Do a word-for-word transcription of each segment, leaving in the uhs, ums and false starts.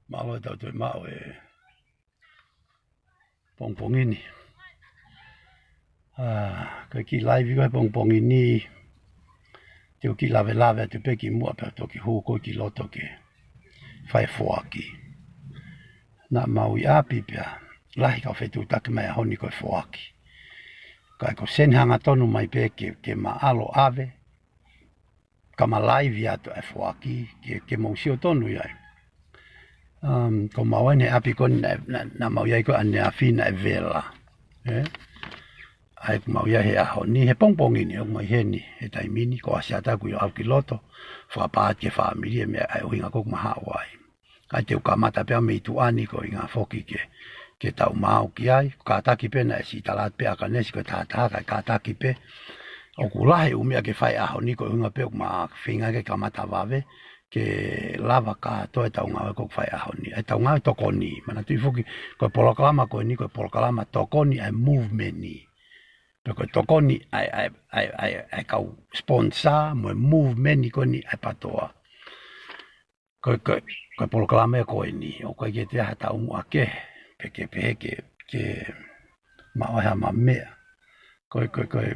Mālō e tau toe maʻu e pongipongi ni. Ah, ko e kiʻi laivi ko e pongipongi ni, te u kiʻi lavelave atu pē kimuʻa pea toki hū ko ē ki loto ke fai e foaki. Naʻa mau ʻi ʻapi pea lahi kau fetuʻutaki mai he ʻaho ni ko e foaki. Ka ko e seni hangatonu mai pē ke, ke ma ʻalu ʻo ʻave, ka ma laivi atu e foaki, ke, ke mou sio tonu ai. Um, ko mau ʻi he ʻapi ko eni naʻa, naʻa, naʻa mau ʻi ai ko ē ʻaneafi naʻe vela. Eh? ʻA ia ko mau ʻi ai he ʻaho ni, he pongipongi ni, ʻoku mau ʻi heni, he taimi ni, ko ʻasi atu ʻoku ou ʻalu ki loto, fakapāti ki he fāmili, e meʻa ʻa e ʻuhinga ko ē ʻoku ma haʻu ai. ʻA ia te u kamata pē mei tuʻa ni ko e ʻuhinga foki ke, ke tau maʻu ki ai, kātaki pē naʻe siʻi tala atu pē ʻa Kanesi ko e tahataha, kae kātaki pē. ʻOku lahi e ʻū meʻa ke fai he ʻaho ni ko e ʻuhinga pē ʻoku ma feinga ke kamata vave, ke lava kātoa e tau ngāue ko ē ʻoku fai he ʻaho ni. ʻA e tau ngāue tokoni, manatuʻi foki, ko e polokalama ko eni, ko e polokalama tokoni ʻa e movement ni. Pea ko e tokoni ʻa e, ʻa e, ʻa e, ʻa e, ʻa e kau sponsor, mo e movement ni ko eni ʻa e PATOA. Ko e, ko e, ko e polokalama ia ko eni, ʻoku ʻikai ke toe ʻi ai ha taumuʻa kehe, pe ke pehē ke, ke maʻu ha ma meʻa. Ko e, ko e, ko e,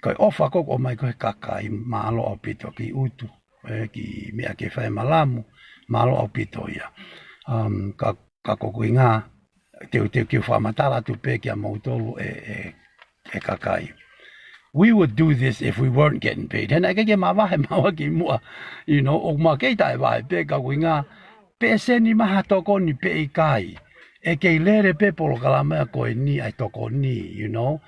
ko e ʻofa ko ē ʻoku ʻomai ko ē he kakai, mālō ʻaupito ki utu, e, ki meʻa ke fai malamu, mālō ʻaupito ia. Um, ka, ka ko e ʻuhinga, te u, te u kiʻi fakamatala atu pē kia moutolu e, e, e kakai. We would do this if we weren't getting paid. He naʻe ʻikai ke ma vahe maua kimuʻa, you know, ʻoku ma kei taʻe vahe pē ka ko e ʻuhinga, pe ʻe seni mai ha tokoni pe ʻikai. ʻE kei lele pē polokalama ia ko eni ʻa e tokoni, you know.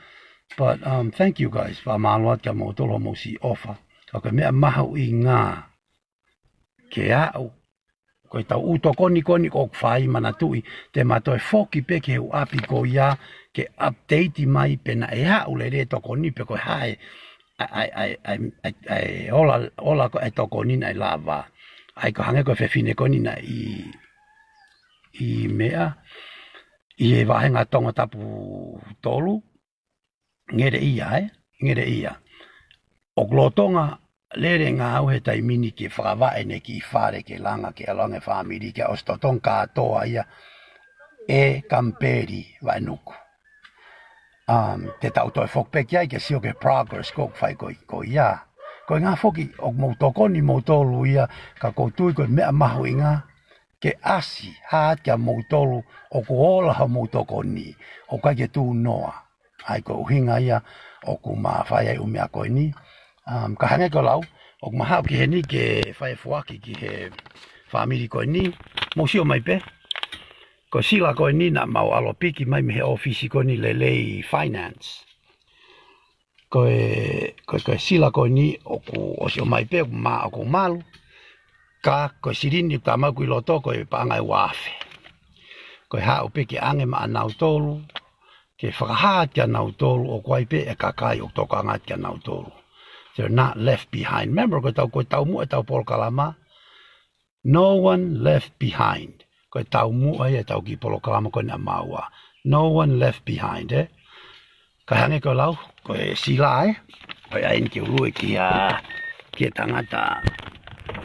But, um, thank you guys, fakamālō atu kia moutolu hoʻomou siʻi ʻofa. Ka ko e meʻa mahuʻinga ke aʻu. Ko e tau ʻū tokoni ko eni ʻoku fai manatuʻi, te ma toe foki pē ki he ʻū ʻapi ko ia, ke update mai pe naʻe aʻu lelei e tokoni pe ko e hā e, ʻa e, ʻa e, ʻa e, ʻa e, ʻa e, ʻa e ola, ola ko ē e tokoni naʻe lava. ʻA ia ko e hangē ko e fefine ko eni naʻe ʻi, ʻi meʻa, ʻi he vāhenga Tongatapu tolu, ngere ia, e? Ngere ia. ʻOku lolotonga lele ngāue he taimi ni ke fakavaʻe ʻene kiʻi fale ke langa ke ʻalu ange fāmili ke ʻosi totongi kātoa ia ʻe Kamipeli Vaenuku. Um, te tau toe foki pē ki ai ke sio ki he progress ko ē ʻoku fai ko, ko ia. Ko e ʻuhinga foki ʻoku mou tokoni moutolu ia ka ʻoku ou tui ko e meʻa mahuʻinga ke ʻasi hā atu kia moutolu ʻoku ola hoʻomou tokoni. ʻOku ʻikai ke tuʻu noa. ʻA ia ko e ʻuhinga ia ʻoku ma fai ai e ʻū meʻa ko eni. Um, ka hangē ko e lau, ʻoku ma haʻu ki heni ke fai e foaki ki he fāmili ko eni. Mou sio mai pē. Ko e sila ko eni naʻa mau ʻalu ʻo piki mai mei he ʻōfisi ko eni lelei finance. Ko e, ko e, ko e sila ko eni ʻoku ʻosi ʻomai pē ʻoku ma, ʻoku malu. Ka ko e silini ʻoku tā mai ʻoku ʻi loto ko e paʻanga ʻe ua afe. Ko e haʻu pē ke ʻange maʻanautolu, ke fakahā atu kia nautolu ʻoku ʻi ai pē e kakai ʻoku tokanga atu kia nautolu. They're not left behind. Remember, ko e tau, ko e taumuʻa e tau polokalama, no one left behind. Ko e taumuʻa ia e tau kiʻi polokalama ko eni ʻa maua. No one left behind, e? Ka hangē ko e lau, ko e sila, e? Ko e ʻai eni ke u lue ki he, ki he tangata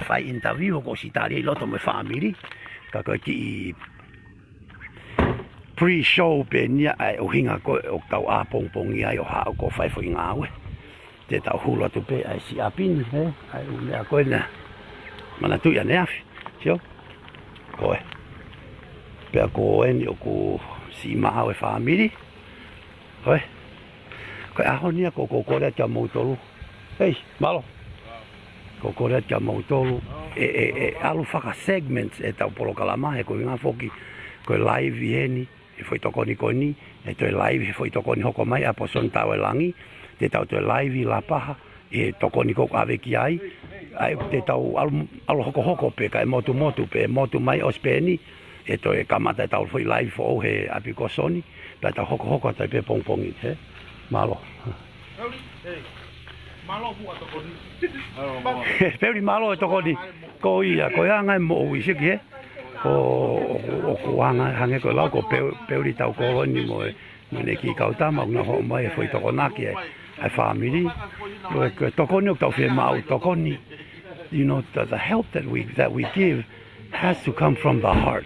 fai interview ʻoku ʻosi tali ʻi loto mo e fāmili. Ka ko e kiʻi pre-show pē eni ia ʻa e ʻuhinga ko ē ʻoku tau ʻā pongipongi ai ʻo haʻu ʻo fai foʻi ngāue. Te tau hulu atu pē ʻa e siʻi ʻapi ni, e? ʻA e ʻū meʻa ko ena. Manatuʻi ʻaneafi, sio? Ko e. Pea ko eni ʻoku siʻi maʻu e fāmili. Ko e. Ko e ʻaho ni ia ʻoku ou kole atu kia moutolu. Hei, mālō. ʻOku ou kole atu kia moutolu. ʻE, ʻe, ʻe ʻalu faka-segments e tau polokalama, he ko e ʻuhinga foki, ko e live ʻi heni, he foʻi tokoni ko eni, ʻe toe live he foʻi tokoni hoko mai ʻa Posoni Tauelangi, te tau toe live ʻi Lapaha, he tokoni ko ē ʻoku ʻave ki ai, ʻa ia te tau ʻalu, ʻalu hokohoko pē, kae motumotu pē, motu mai ʻosi pē eni, ʻe toe kamata e tau foʻi live foʻou he ʻapi ko Soni, pea tau hokohoko atu ai pē pongipongi, he? Mālō. Hei, mālō muʻa tokoni. Peuli mālō e tokoni. Ko ia, ko e anga e moʻui siki, he? Ko, ʻoku, ʻoku anga, hangē ko e lau, ko Peu-, Peuli tau kolo ni mo e, mo ʻene kiʻi kau tama, ʻoku nau hoʻo mai e foʻi tokonaki e, e fāmili. Ko e, ko e tokoni ʻoku tau fiemaʻu, tokoni. You know, the, the help that we, that we give has to come from the heart.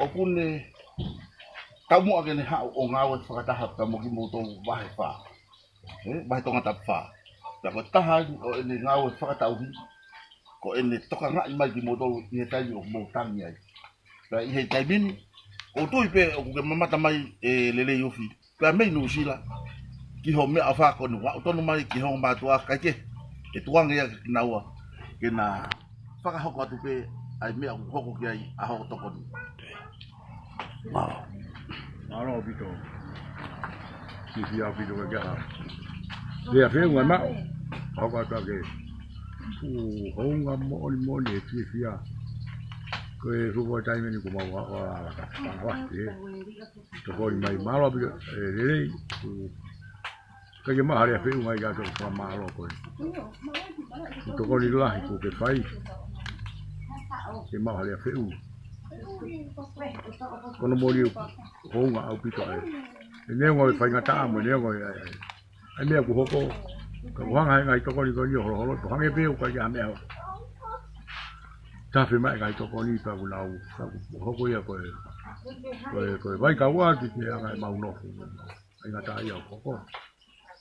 ʻoku ne taumuʻa ke ne haʻu ʻo ngāue fakataha pea mo kimoutolu vahe fā. Ē, vahe Tongatapu fā. Pea ko e taha ʻo ʻene ngāue fakatauhi, ko ʻene tokangaʻi mai kimoutolu ʻi he taimi ʻoku mou tangi ai. Pea ʻi he taimi ni, ʻoku ou tui pē ʻoku ke mamata mai ʻe Lelei Ofi. Pea mei Nuʻusila, ki hoʻo meʻaʻofa ko eni ʻoku aʻu tonu mai ki he ongo mātuʻa kae kehe, ke tukuange ia kia kinaua, ke na fakahoko atu pē ʻa e meʻa ʻoku hoko ki ai ʻa hoʻo tokoni. Mālō. Mālō ʻaupito. Fiefia ʻaupito ke ke ha. Lea feʻunga maʻu. Hoko atu ake. Fuʻu hounga moʻoni moʻoni e fiefia. Ko e fuʻu taimi ni kuo mau ʻa, ʻa, ʻa, ʻa, ʻa, ʻa, ʻa, ʻa, tokoni mai mālō ʻaupito, ē, Lelei, ʻoku ʻikai ke maʻu ha lea feʻunga ia, ʻoku ou fakamālō koe. Ko e tokoni lahi kuo ke fai, ke maʻu ha lea feʻunga. Ko hono moʻoni ʻoku hounga ʻaupito ē. ʻE neongo e faingataʻa mo e neongo e, ē, ē. ʻA e meʻa kuo hoko, ka kuo hanga ʻe he ngaahi tokoni ko eni ʻo holoholo, ʻo hangē pē ʻoku ʻikai ha meʻa. Tafe mai e ngaahi tokoni pea kuo nau, ka kuo hoko ia ko e, ko e, ko e vaikaua ki he anga ʻemau nofo. Faingataʻaʻia ʻoku hoko.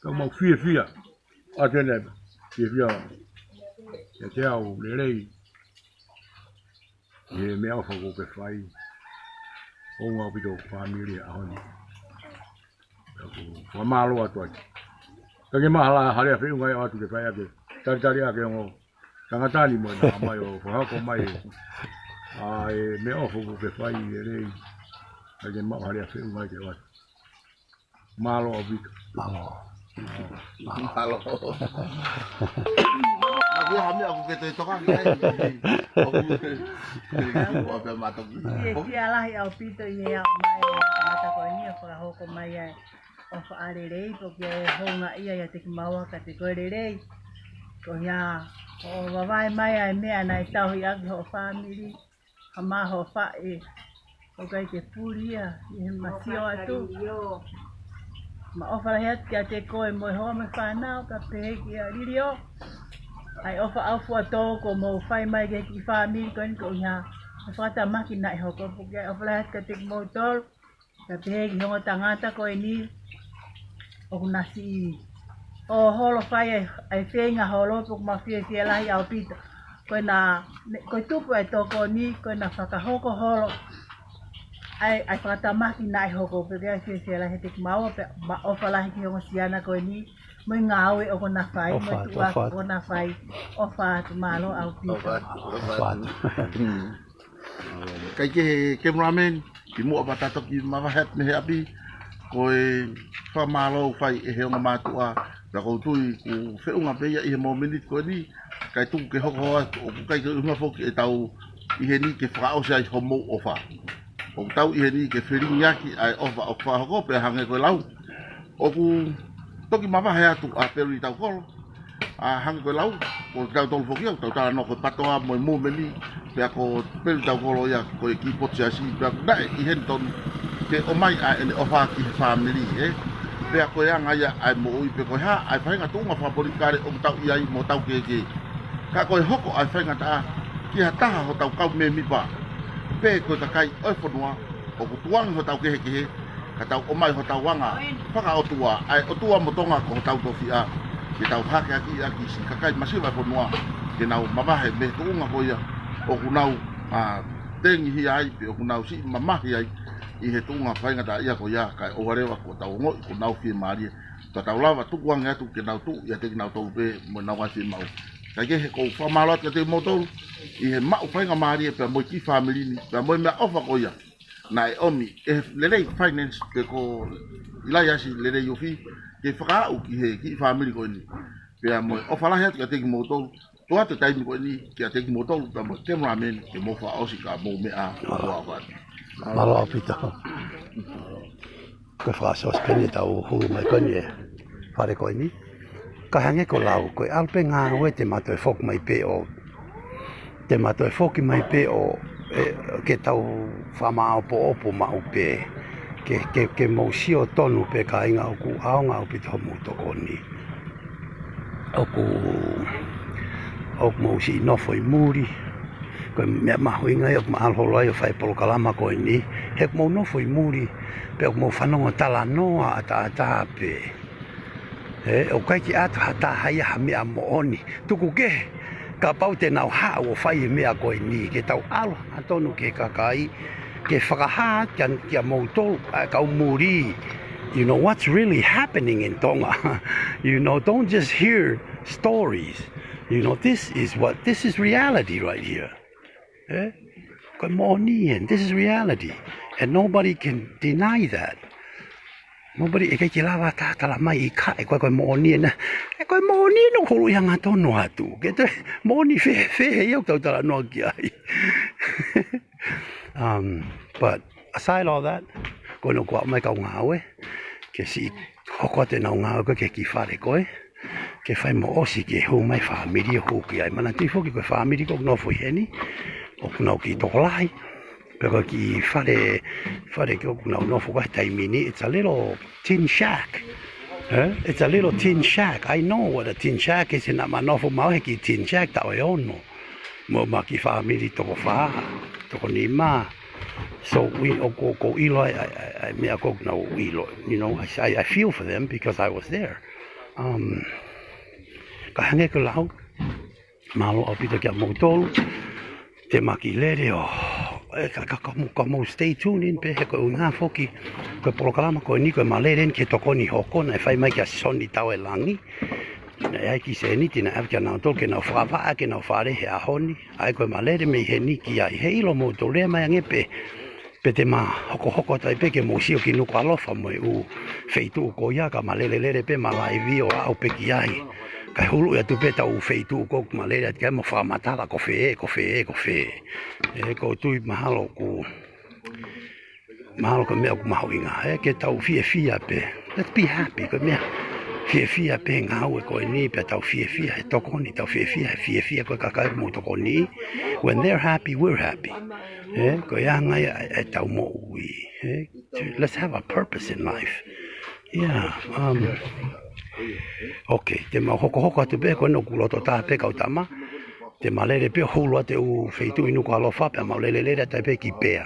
Ka mau fiefia. ʻA ʻene fiefia. ʻIate au Lelei. ʻI he meʻaʻofa kuo ke fai. Hounga ʻaupito fāmili ʻaho ni. Pea ʻoku ou fakamālō atu ai. Ka ke mahala ha lea feʻunga ia ʻoatu ke fai ake. Talitali ake ongo tangata ni mo ʻena mai ʻo fakahoko mai. ʻA e meʻaʻofa kuo ke fai Lelei. Ka ke maʻu ha lea feʻunga ia ke ʻoatu. Mālō ʻaupito. Mālō. Mālō. Naʻa ku ia ha meʻa ʻoku ke toe tokangaʻi ai. ʻOku, ʻoku pē mātoki. Fiefia lahi ʻaupito ʻi he aʻu mai ʻo e tangata ko eni ʻo fakahoko mai ai ʻa e ʻofa ʻa Lelei, pea ʻoku houngaʻia ʻiate kimaua kiate koe Lelei. Ko ia, ʻo vavae mai ai meʻa naʻe tauhi ʻaki hoʻo fāmili, ka ma hoʻo faʻē, ʻoku ʻikai ke puli ia, ʻi he masio atu. Ma ʻofa lahi atu kiate koe mo e hoa mo e fānau, ka pehē kia Lilio. ʻAi ʻofa ʻaufuatō kuo mou fai mai ki he kiʻi fāmili ko eni ko ia. ʻE fakatamaki naʻe hoko, puke ʻai ʻofa lahi atu kiate kimoutolu. Ka pehē ki he ongo tangata ko eni, ʻoku na siʻi ʻo holo fai ai, ʻai feinga holo, pea ʻoku ma fiefia lahi ʻaupito. Ko ena, ne, ko e tupu ʻa e tokoni, ko ena fakahoko holo. ʻAi, ʻai fakatamaki naʻe hoko, pea ʻai fiefia lahi kiate kimaua, pea ma ʻofa lahi ki he ongo siana ko eni, mo e ngāue ʻoku na fai, mo e tuʻa ʻoku na fai, ʻofa atu, mālō ʻaupito. ʻOfa atu. Kae kehe, cameraman, kimuʻa pea ta toki mavahe atu mei he ʻapi, ko e fakamālō fai ʻe he ongo mātuʻa, pea ʻoku ou tui ʻoku feʻunga pē ia ʻi he mōmeniti ko eni, kae tuku ke hoko atu, ʻoku ʻikai ke ʻuhinga foki ʻetau ʻi heni ke fakaʻosi ai homou ʻofa. ʻOku tau ʻi heni ke felingiʻaki ʻa e ʻofa ʻoku fakahoko pea hangē ko e lau. ʻOku toki mavahe atu ʻa Pelu ʻi Taukolo, ʻa hangē ko e lau, ko kitautolu foki ʻoku tau talanoa ko e PATOA mo e mūmeni, pea ko Pelu ʻi Taukolo ia ko e kiʻi potu siasi, pea naʻe ʻi heni tonu ke ʻomai ʻa ʻene ʻofa ki he fāmili, ē. Pea ko e anga ia ʻa e moʻui pe ko e hā, ʻa e faʻahinga tuʻunga fakapolitikale ʻoku tau ʻi ai mo tau kehekehe. Ka ko e hoko ʻa e faingataʻa ki ha taha hotau kau mēmipa, pe ko e kakai ʻo e fonua, ʻoku tukuange hotau kehekehe, ka tau ʻomai hotau anga fakaʻotua, ʻa e ʻOtua mo Tonga ko hotau tofiʻa, ke tau hakeakiʻi ʻaki siʻi kakai masiva ʻo e fonua, ke nau mavahe mei he tuʻunga ko ia ʻoku nau, ā, tengihia ai, pe ʻoku nau siʻi mamahi ai ʻi he tuʻunga faingataʻaʻia ko ia, kae ʻoua leva kuo tau ongoʻi kuo nau fiemālie, ka tau lava tukuange atu ke nau tuʻu ʻiate kinautolu pē mo ʻenau ngaahi fiemaʻu. Kae kehe, ʻoku ou fakamālō atu kiate kimoutolu ʻi he maʻu faingamālie pea mo e kiʻi fāmili ni, pea mo e meʻaʻofa ko ia naʻe ʻomi ʻe he lelei finance pe ko ʻIlaiasi Lelei Ofi, ke fakaaʻu ki he kiʻi fāmili ko eni. Pea mo e ʻofa lahi atu kiate kimoutolu, toʻo atu e taimi ko eni kiate kimoutolu pea mo e cameraman ke mou fakaʻosi ka mou meʻa, mou ʻofa atu. Mālō ʻaupito. Ko e fakaʻosi pē eni ʻetau hulu mai ko eni e fale ko eni. Ka hangē ko e lau, ko e ʻalu pē ngāue te ma toe foki mai pē ʻo, te ma toe foki mai pē ʻo, ē, ke tau fakamāopoopo maʻu pē. Ke, ke, ke mou sio tonu pē kāinga ʻoku ʻaonga ʻaupito hoʻomou tokoni. ʻOku, ʻoku mou siʻi nofo ʻi muli. Ko e meʻa mahuʻinga ia ʻoku ma ʻalu holo ai ʻo fai e polokalama ko eni. He ʻoku mou nofo ʻi muli, pea ʻoku mou fanongo talanoa ʻataʻatā pē. Ē, ʻoku ʻikai ke ʻatu ha taha ia ha meʻa moʻoni. Tuku kehe, kapau te nau haʻu ʻo fai e meʻa ko eni, ke tau ʻalu hangatonu ki he kakai, ke fakahā kia, kia moutolu, ʻa e kau muli. You know what's really happening in Tonga. You know, don't just hear stories. You know, this is what, this is reality right here. Ē? Ko e moʻoni eni, this is reality. And nobody can deny that. Nobody, ʻe ʻikai ke lava ʻo tala mai ʻikai, ko e, ko e moʻoni eni. Ē, ko e moʻoni eni ʻoku hulu ʻi hangatonu atu. Ke toe moʻoni fē, fē ia ʻoku tau talanoa ki ai. Um, but aside all that, ko ena kuo aʻu mai e kau ngāue, ke siʻi hoko atu ʻenau ngāue ko ē ki he kiʻi fale ko ē, ke fai mo ʻosi ke hū mai e fāmili ʻo hū ki ai. Manatuʻi foki ko e fāmili ko ē ʻoku nofo ʻi heni, ʻoku nau kiʻi tokolahi. Pea ko e kiʻi fale, fale ko ē ʻoku nau nofo ko ē he taimi ni, it's a little tin shack. Ē? It's a little tin shack. I know what a tin shack is, naʻa ma nofo maʻu he kiʻi tin shack taʻu ʻe ono. Mo ʻema kiʻi fāmili toko fā, toko nima. So, we, ʻoku, ʻoku ou ʻilo ai, ʻa e, ʻa e, ʻa e meʻa ko ē ʻoku nau ʻilo. You know, I, I, I feel for them because I was there. Um, ka hangē ko e lau, mālō ʻaupito kia moutolu. Te ma kiʻi lele ʻo, ē, ka, ka, ka mou, ka mou stay tuned in pē he ko e ʻuhinga foki, ko e polokalama ko eni ko e ma lele eni ki he tokoni hoko naʻe fai mai kia Soni Tauelangi. Naʻe ʻi ai e kiʻi sēniti naʻe ʻave kia nautolu ke nau fakavaʻe ʻaki ʻenau fale he ʻaho ni. ʻA ia ko e ma lele mei heni ki ai. Heiʻilo moutolu, lea mai ange pē, pe te ma hokohoko atu ai pē ke mou sio ki Nukuʻalofa mo e ʻū feituʻu ko ia, ka ma lele lele pē ma laivi ʻo aʻu pē ki ai. Kae huluʻi atu pē ʻetau feituʻu ko ē ʻoku ma lele atu ki ai mo fakamatala ko fē, ko fē, ko fē. Ē, ʻoku ou tui mahalo ʻoku, mahalo ko e meʻa ʻoku mahuʻinga, ē, ke tau fiefia pē. Let's be happy, ko e meʻa. fiefia pē he ngāue ko eni, pea tau fiefia he tokoni, tau fiefia he fiefia ko e kakai ʻoku mou tokoni. When they're happy, we're happy. Ē, ko e anga ia ʻetau moʻui. Ē, let's have a purpose in life. Yeah, um, okay, te mau hokohoko atu pē, ko ena ʻoku loto tā pē kau tama. Te ma lele pē ʻo hulu atu e ʻū feituʻu ʻi Nukuʻalofa, pea mau lele lele atu pē ki Pea.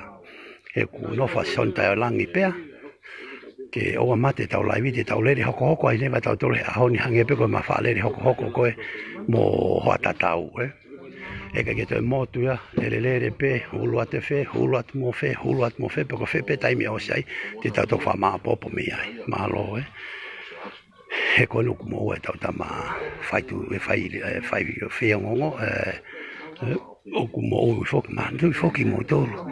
He ʻoku nofo ʻa Sione Taiolangi Pea. Ke ʻoua mate tau laivi, te tau lele hokohoko ai leva tautolu he ʻaho ni, hangē pē ko ʻema faʻa lele hokohoko ko ē mo Hoʻatatau, ē. ʻE ʻikai ke toe motu ia, lele lele pē, hulu atu fē, hulu atu mo fē, hulu atu mo fē, pe ko fē pē taimi ʻe ʻosi ai, te tau toki faʻa maʻopoʻopo mei ai. Mālō, ē. He ko ena ʻoku moʻua ʻetau tama fai tu, ʻe fai, ʻe fai, fai ongoongo, ē, ē, ʻoku moʻui foki, manatuʻi foki moutolu.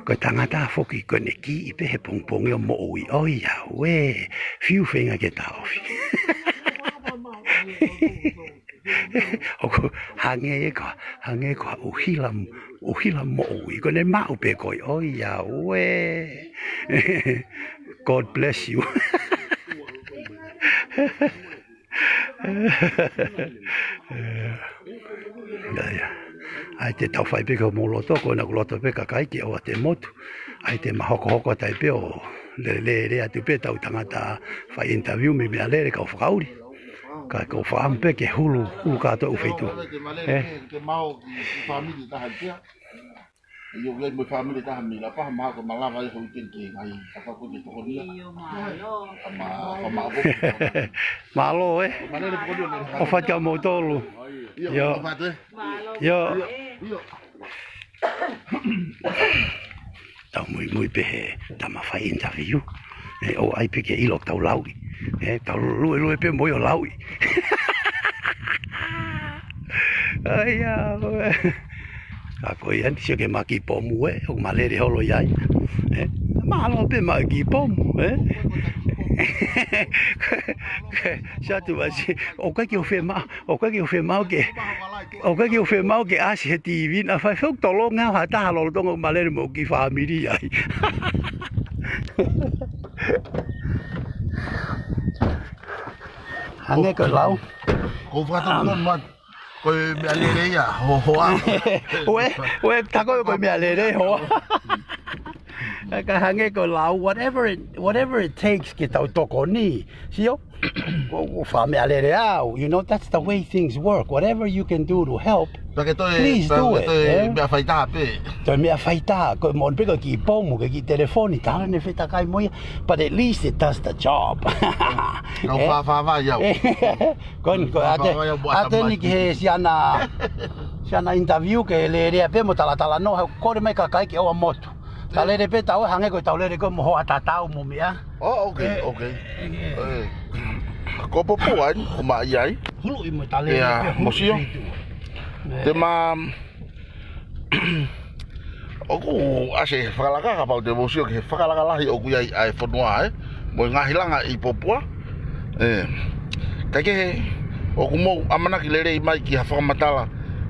Ko e tangata foki ko ʻene kiʻi pē he pongipongi ʻo moʻui. ʻOiauē, fiu feinga ke taʻofi. ʻOku hangē ko, hangē ko ha ʻuhila, ʻuhila moʻui. Ko ʻene maʻu pē ko ē, ʻoiauē. God bless you. ʻIo, ʻio. ʻAi te tau fai pē ki homou loto, ko ena ʻoku loto pē kakai ke ʻoua te motu. ʻAi te ma hokohoko atu ai pē ʻo lele, lele atu pē ʻetau tangata fai interview mei Meʻalele, kau fakaʻuli. Ka ʻoku ou fakaʻamu pē ke hulu, hulu kātoa e ʻū feituʻu. Ē? Ke mau ki, ki fāmili taha pē. ʻIo, ʻoku ʻi ai mo e fāmili taha mei Lapaha, mahalo ko e malava ia hoʻo ʻi ai ke ngaahi kaka ko ē ke tokoni ia. ʻIo, mālō. Ka ma, ka ma ʻoku. Mālō, ē? Mālō, ē, pokoni, ē. ʻOfa atu kia moutolu. ʻIo, ʻio. ʻOfa atu, ē. Mālō. ʻIo. ʻIo, ʻio. Tau muimui pē he tama fai interview. Ē, ʻoua ʻe ʻai pē ke ʻilo ʻoku tau lauʻi. Ē, tau luelue pē mo ia ʻo lauʻi. ʻAi, ʻa, ʻoe. ʻA ko ia ni, sio ki he maʻu kiʻi pomu ē, ʻoku ma lele holo ʻi ai. Ē, mālō pē maʻu kiʻi pomu, ē. Sio atu ʻasi, ʻoku ʻikai ke u fiemaʻu, ʻoku ʻikai ke u fiemaʻu ke, ʻoku ʻikai ke u fiemaʻu ke ʻasi he T V na, fai feu tolonga ha taha lolotonga ʻoku ma lele mo e kiʻi fāmili ai. Hangē ko e lau. Ko e fakatau ko e Meʻalele ia, ho, hoa. ʻOe, ʻoe, tā ko e ko e Meʻalele, hoa. Ka hangē ko e lau, whatever it, whatever it takes ke tau tokoni. Sio? Ko, ko e fai Meʻalele au. You know, that's the way things work. Whatever you can do to help, please do it, ē? Meʻa faitā pē. Toe meʻa faitā, ko e moʻoni pē ko e kiʻi pomu, ko e kiʻi telefoni, tala ne fetakai mo ia. But at least it does the job. Kau fāfāfā ia. Ko eni, ko e ʻatā, ʻatā ni ki he siana, siana interview ke lele pē mo talatalanoa, he ʻoku kole mai kakai ke ʻoua motu. Tau lele pē tau hangē ko e tau lele ko ē mo Hoʻatatau mo meʻa. Oh, okay, okay. Ē, ko Popua eni, ʻoku ma ʻi ai. Hulu ʻi mo tau lele pē mo sio. Te ma ʻOku ʻasi e fakalaka, kapau te mou sio ki he fakalaka lahi ʻoku ʻi ai ʻa e fonua, ē? Mo e ngaahi langa ʻi Popua. Ē. Kae kehe, ʻoku mou ʻamanaki lelei mai ki ha fakamatala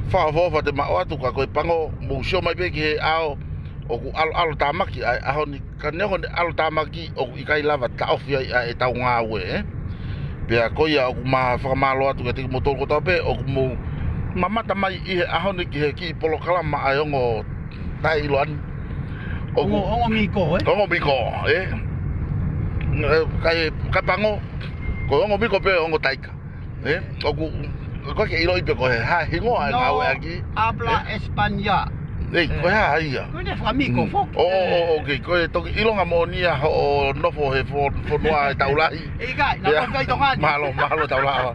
fakaʻofoʻofa te ma ʻoatu, ka ko e pango, mou sio mai pē ki he ʻao ʻoku ʻaloʻalo tāmaki ʻa e ʻaho ni. Ka neongo ʻene ʻalotāmaki ʻoku ʻikai lava taʻofi ai ʻa ʻetau ngāue, ē? Pea ko ia ʻoku ma fakamālō atu kiate kimoutolu kotoa pē ʻoku mou mamata mai ʻi he ʻaho ni ki he kiʻi polokalama ʻa e ongo taʻeʻiloa ni. ʻOku ongo, ongo miko, ē? Ongo miko, ē? Ē, kae, kae pango, ko e ongo miko pē ongo taika. Ē, ʻoku, ʻoku ke ʻiloʻi pē ko e hā e hingoa e ngāueʻaki. No habla español. Ē, ko e hā ia? Ko ʻene fakamiko foki. ʻO, ʻo, ʻo, okay, ko e toki ʻilonga moʻoni ia hoʻo nofo he fo-, fonua ʻe taulahi. ʻIkai, naʻa ko kai Tonga ni. Mālō, mālō Taulava.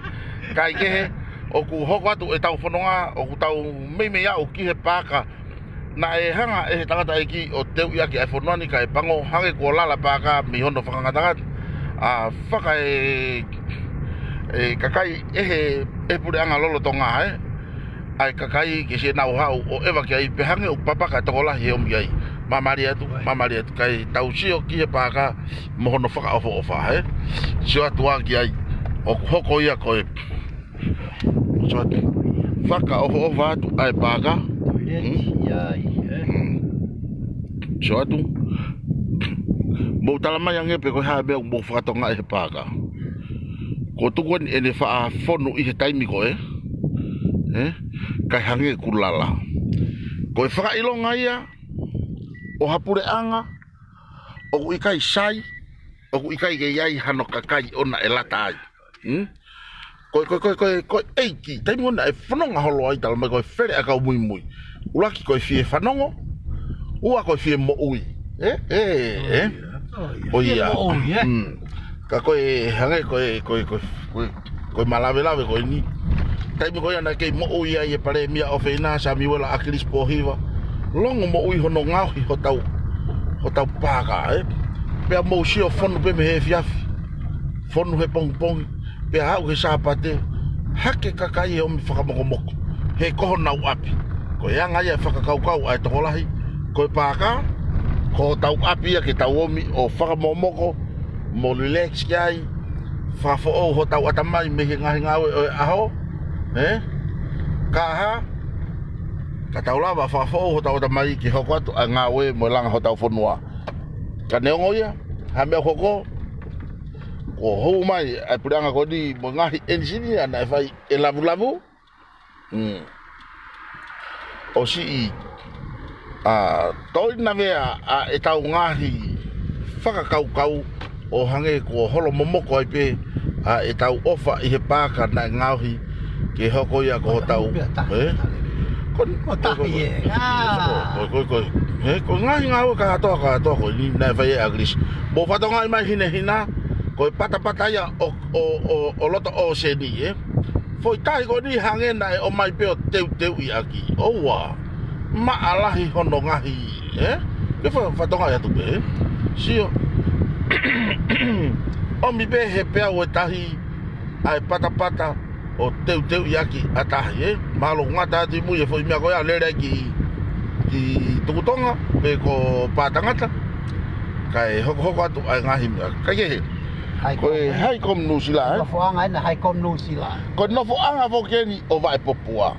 Kae kehe, ʻoku hoko atu ʻetau fononga, ʻoku tau meimei aʻu ki he paaka. Naʻe hanga ʻe he tangataʻeiki ʻo teuʻi ʻaki ʻa e fonua ni kae pango hangē kuo lala paaka mei hono fakangatangata. ʻA faka e, e kakai ʻe he, ʻe he puleʻanga lolotonga, ē. ʻA e kakai ke siʻi nau haʻu ʻo ʻeva ki ai pē hangē ʻoku papaka e tokolahi he ʻomi ai. Māmālie atu, māmālie atu kae tau sio ki he paaka mo hono fakaʻofoʻofa, ē. Sio atu ā ki ai, ʻoku hoko ia ko e Sio atu. Fakaʻofoʻofa atu ʻa e paaka. Toileti, ʻi ai, ē? Sio atu. Mou tala mai ange pē ko e hā e meʻa ʻoku mou fakatokangaʻi he paaka. Ko e tuku eni ʻene faʻa fonu ʻi he taimi ko ē, ē? Kae hangē ʻoku lala. Ko e fakaʻilonga ia ʻo ha puleʻanga ʻoku ʻikai sai, ʻoku ʻikai ke ʻi ai hano kakai ʻoʻona ʻe lata ai. Hmm? Ko e, ko e, ko e, ko e, ko e ʻeiki, taimi ʻoʻona ʻe fononga holo ai, talamai ko e fele ʻakau muimui. ʻUluaki ko e fie fanongo, ua ko e fie moʻui. Ē, ē, ē. ʻO ia. Fie moʻui, ē? Mm. Ka ko e hangē ko e, ko e, ko e, ko e, ko e malavelave ko eni. Taimi ko ia naʻe kei moʻui ai e Palēmia ʻofeina, Samiuela ʻAkilisi Pōhiva. Longomoʻui hono ngaohi hotau, hotau paaka, ē? Pea mou sio fonu pē mei he efiafi. Fonu he pongipongi. Pea aʻu he Sāpate, hake kakai ʻo ʻomi fakamokomoko he ko honau ʻapi. Ko e anga ia e fakakaukau ʻa e tokolahi, ko e paaka, ko hotau ʻapi ia ke tau ʻomi ʻo fakamokomoko, mo relax ki ai, fakafoʻou hotau ʻatamai mei he ngaahi ngāue ʻo e ʻaho, ē? Ka hā, ka tau lava fakafoʻou hotau ʻatamai ke hoko atu ʻa e ngāue mo e langa hotau fonua. Ka neongo ia, ha meʻa ʻoku hoko, kuo hū mai ʻa e puleʻanga ko eni mo e ngaahi ʻenisinia naʻe fai ʻe Lavulavu. Mm. ʻOsi ʻi, ʻa, toʻo ʻi navea ʻa ʻetau ngaahi fakakaukau ʻo hangē kuo holo momoko ai pē ʻa ʻetau ʻofa ʻi he paaka naʻe ngaohi ke hoko ia ko hotau. Pea tahi, ē? Tahi. Ko, ko tahi, ē. Ko, ko, ko, ko, ē, ko e ngaahi ngāue kātoa, kātoa ko eni naʻe fai ʻe ʻAkilisi. Mou fakatokangaʻi mai hinehina, ko e patapata ia ʻo, ʻo, ʻo, ʻo loto ʻōseni, ē? Foʻi tahi ko eni hangē naʻe ʻomai pē ʻo teuteuʻi ʻaki. ʻOua. Maʻa lahi hono ngaahi, ē? Ke fa-, fakatokangaʻi atu pē, ē? Sio. ʻOmi pē he peau e tahi ʻa e patapata ʻo teuteuʻi ʻaki ʻa tahi, ē? Mahalo ngata atu ʻi mui e foʻi meʻa ko ia lele ai ki, ki Tukutonga, pe ko Pātangata. Kae hokohoko atu ʻa e ngaahi meʻa. Kae kehe. High Comm, ē? Ko e High Comm Nuʻusila, ē? Nofoʻanga ena High Comm Nuʻusila. Ko e nofoʻanga foki eni ʻo Vaʻepopua.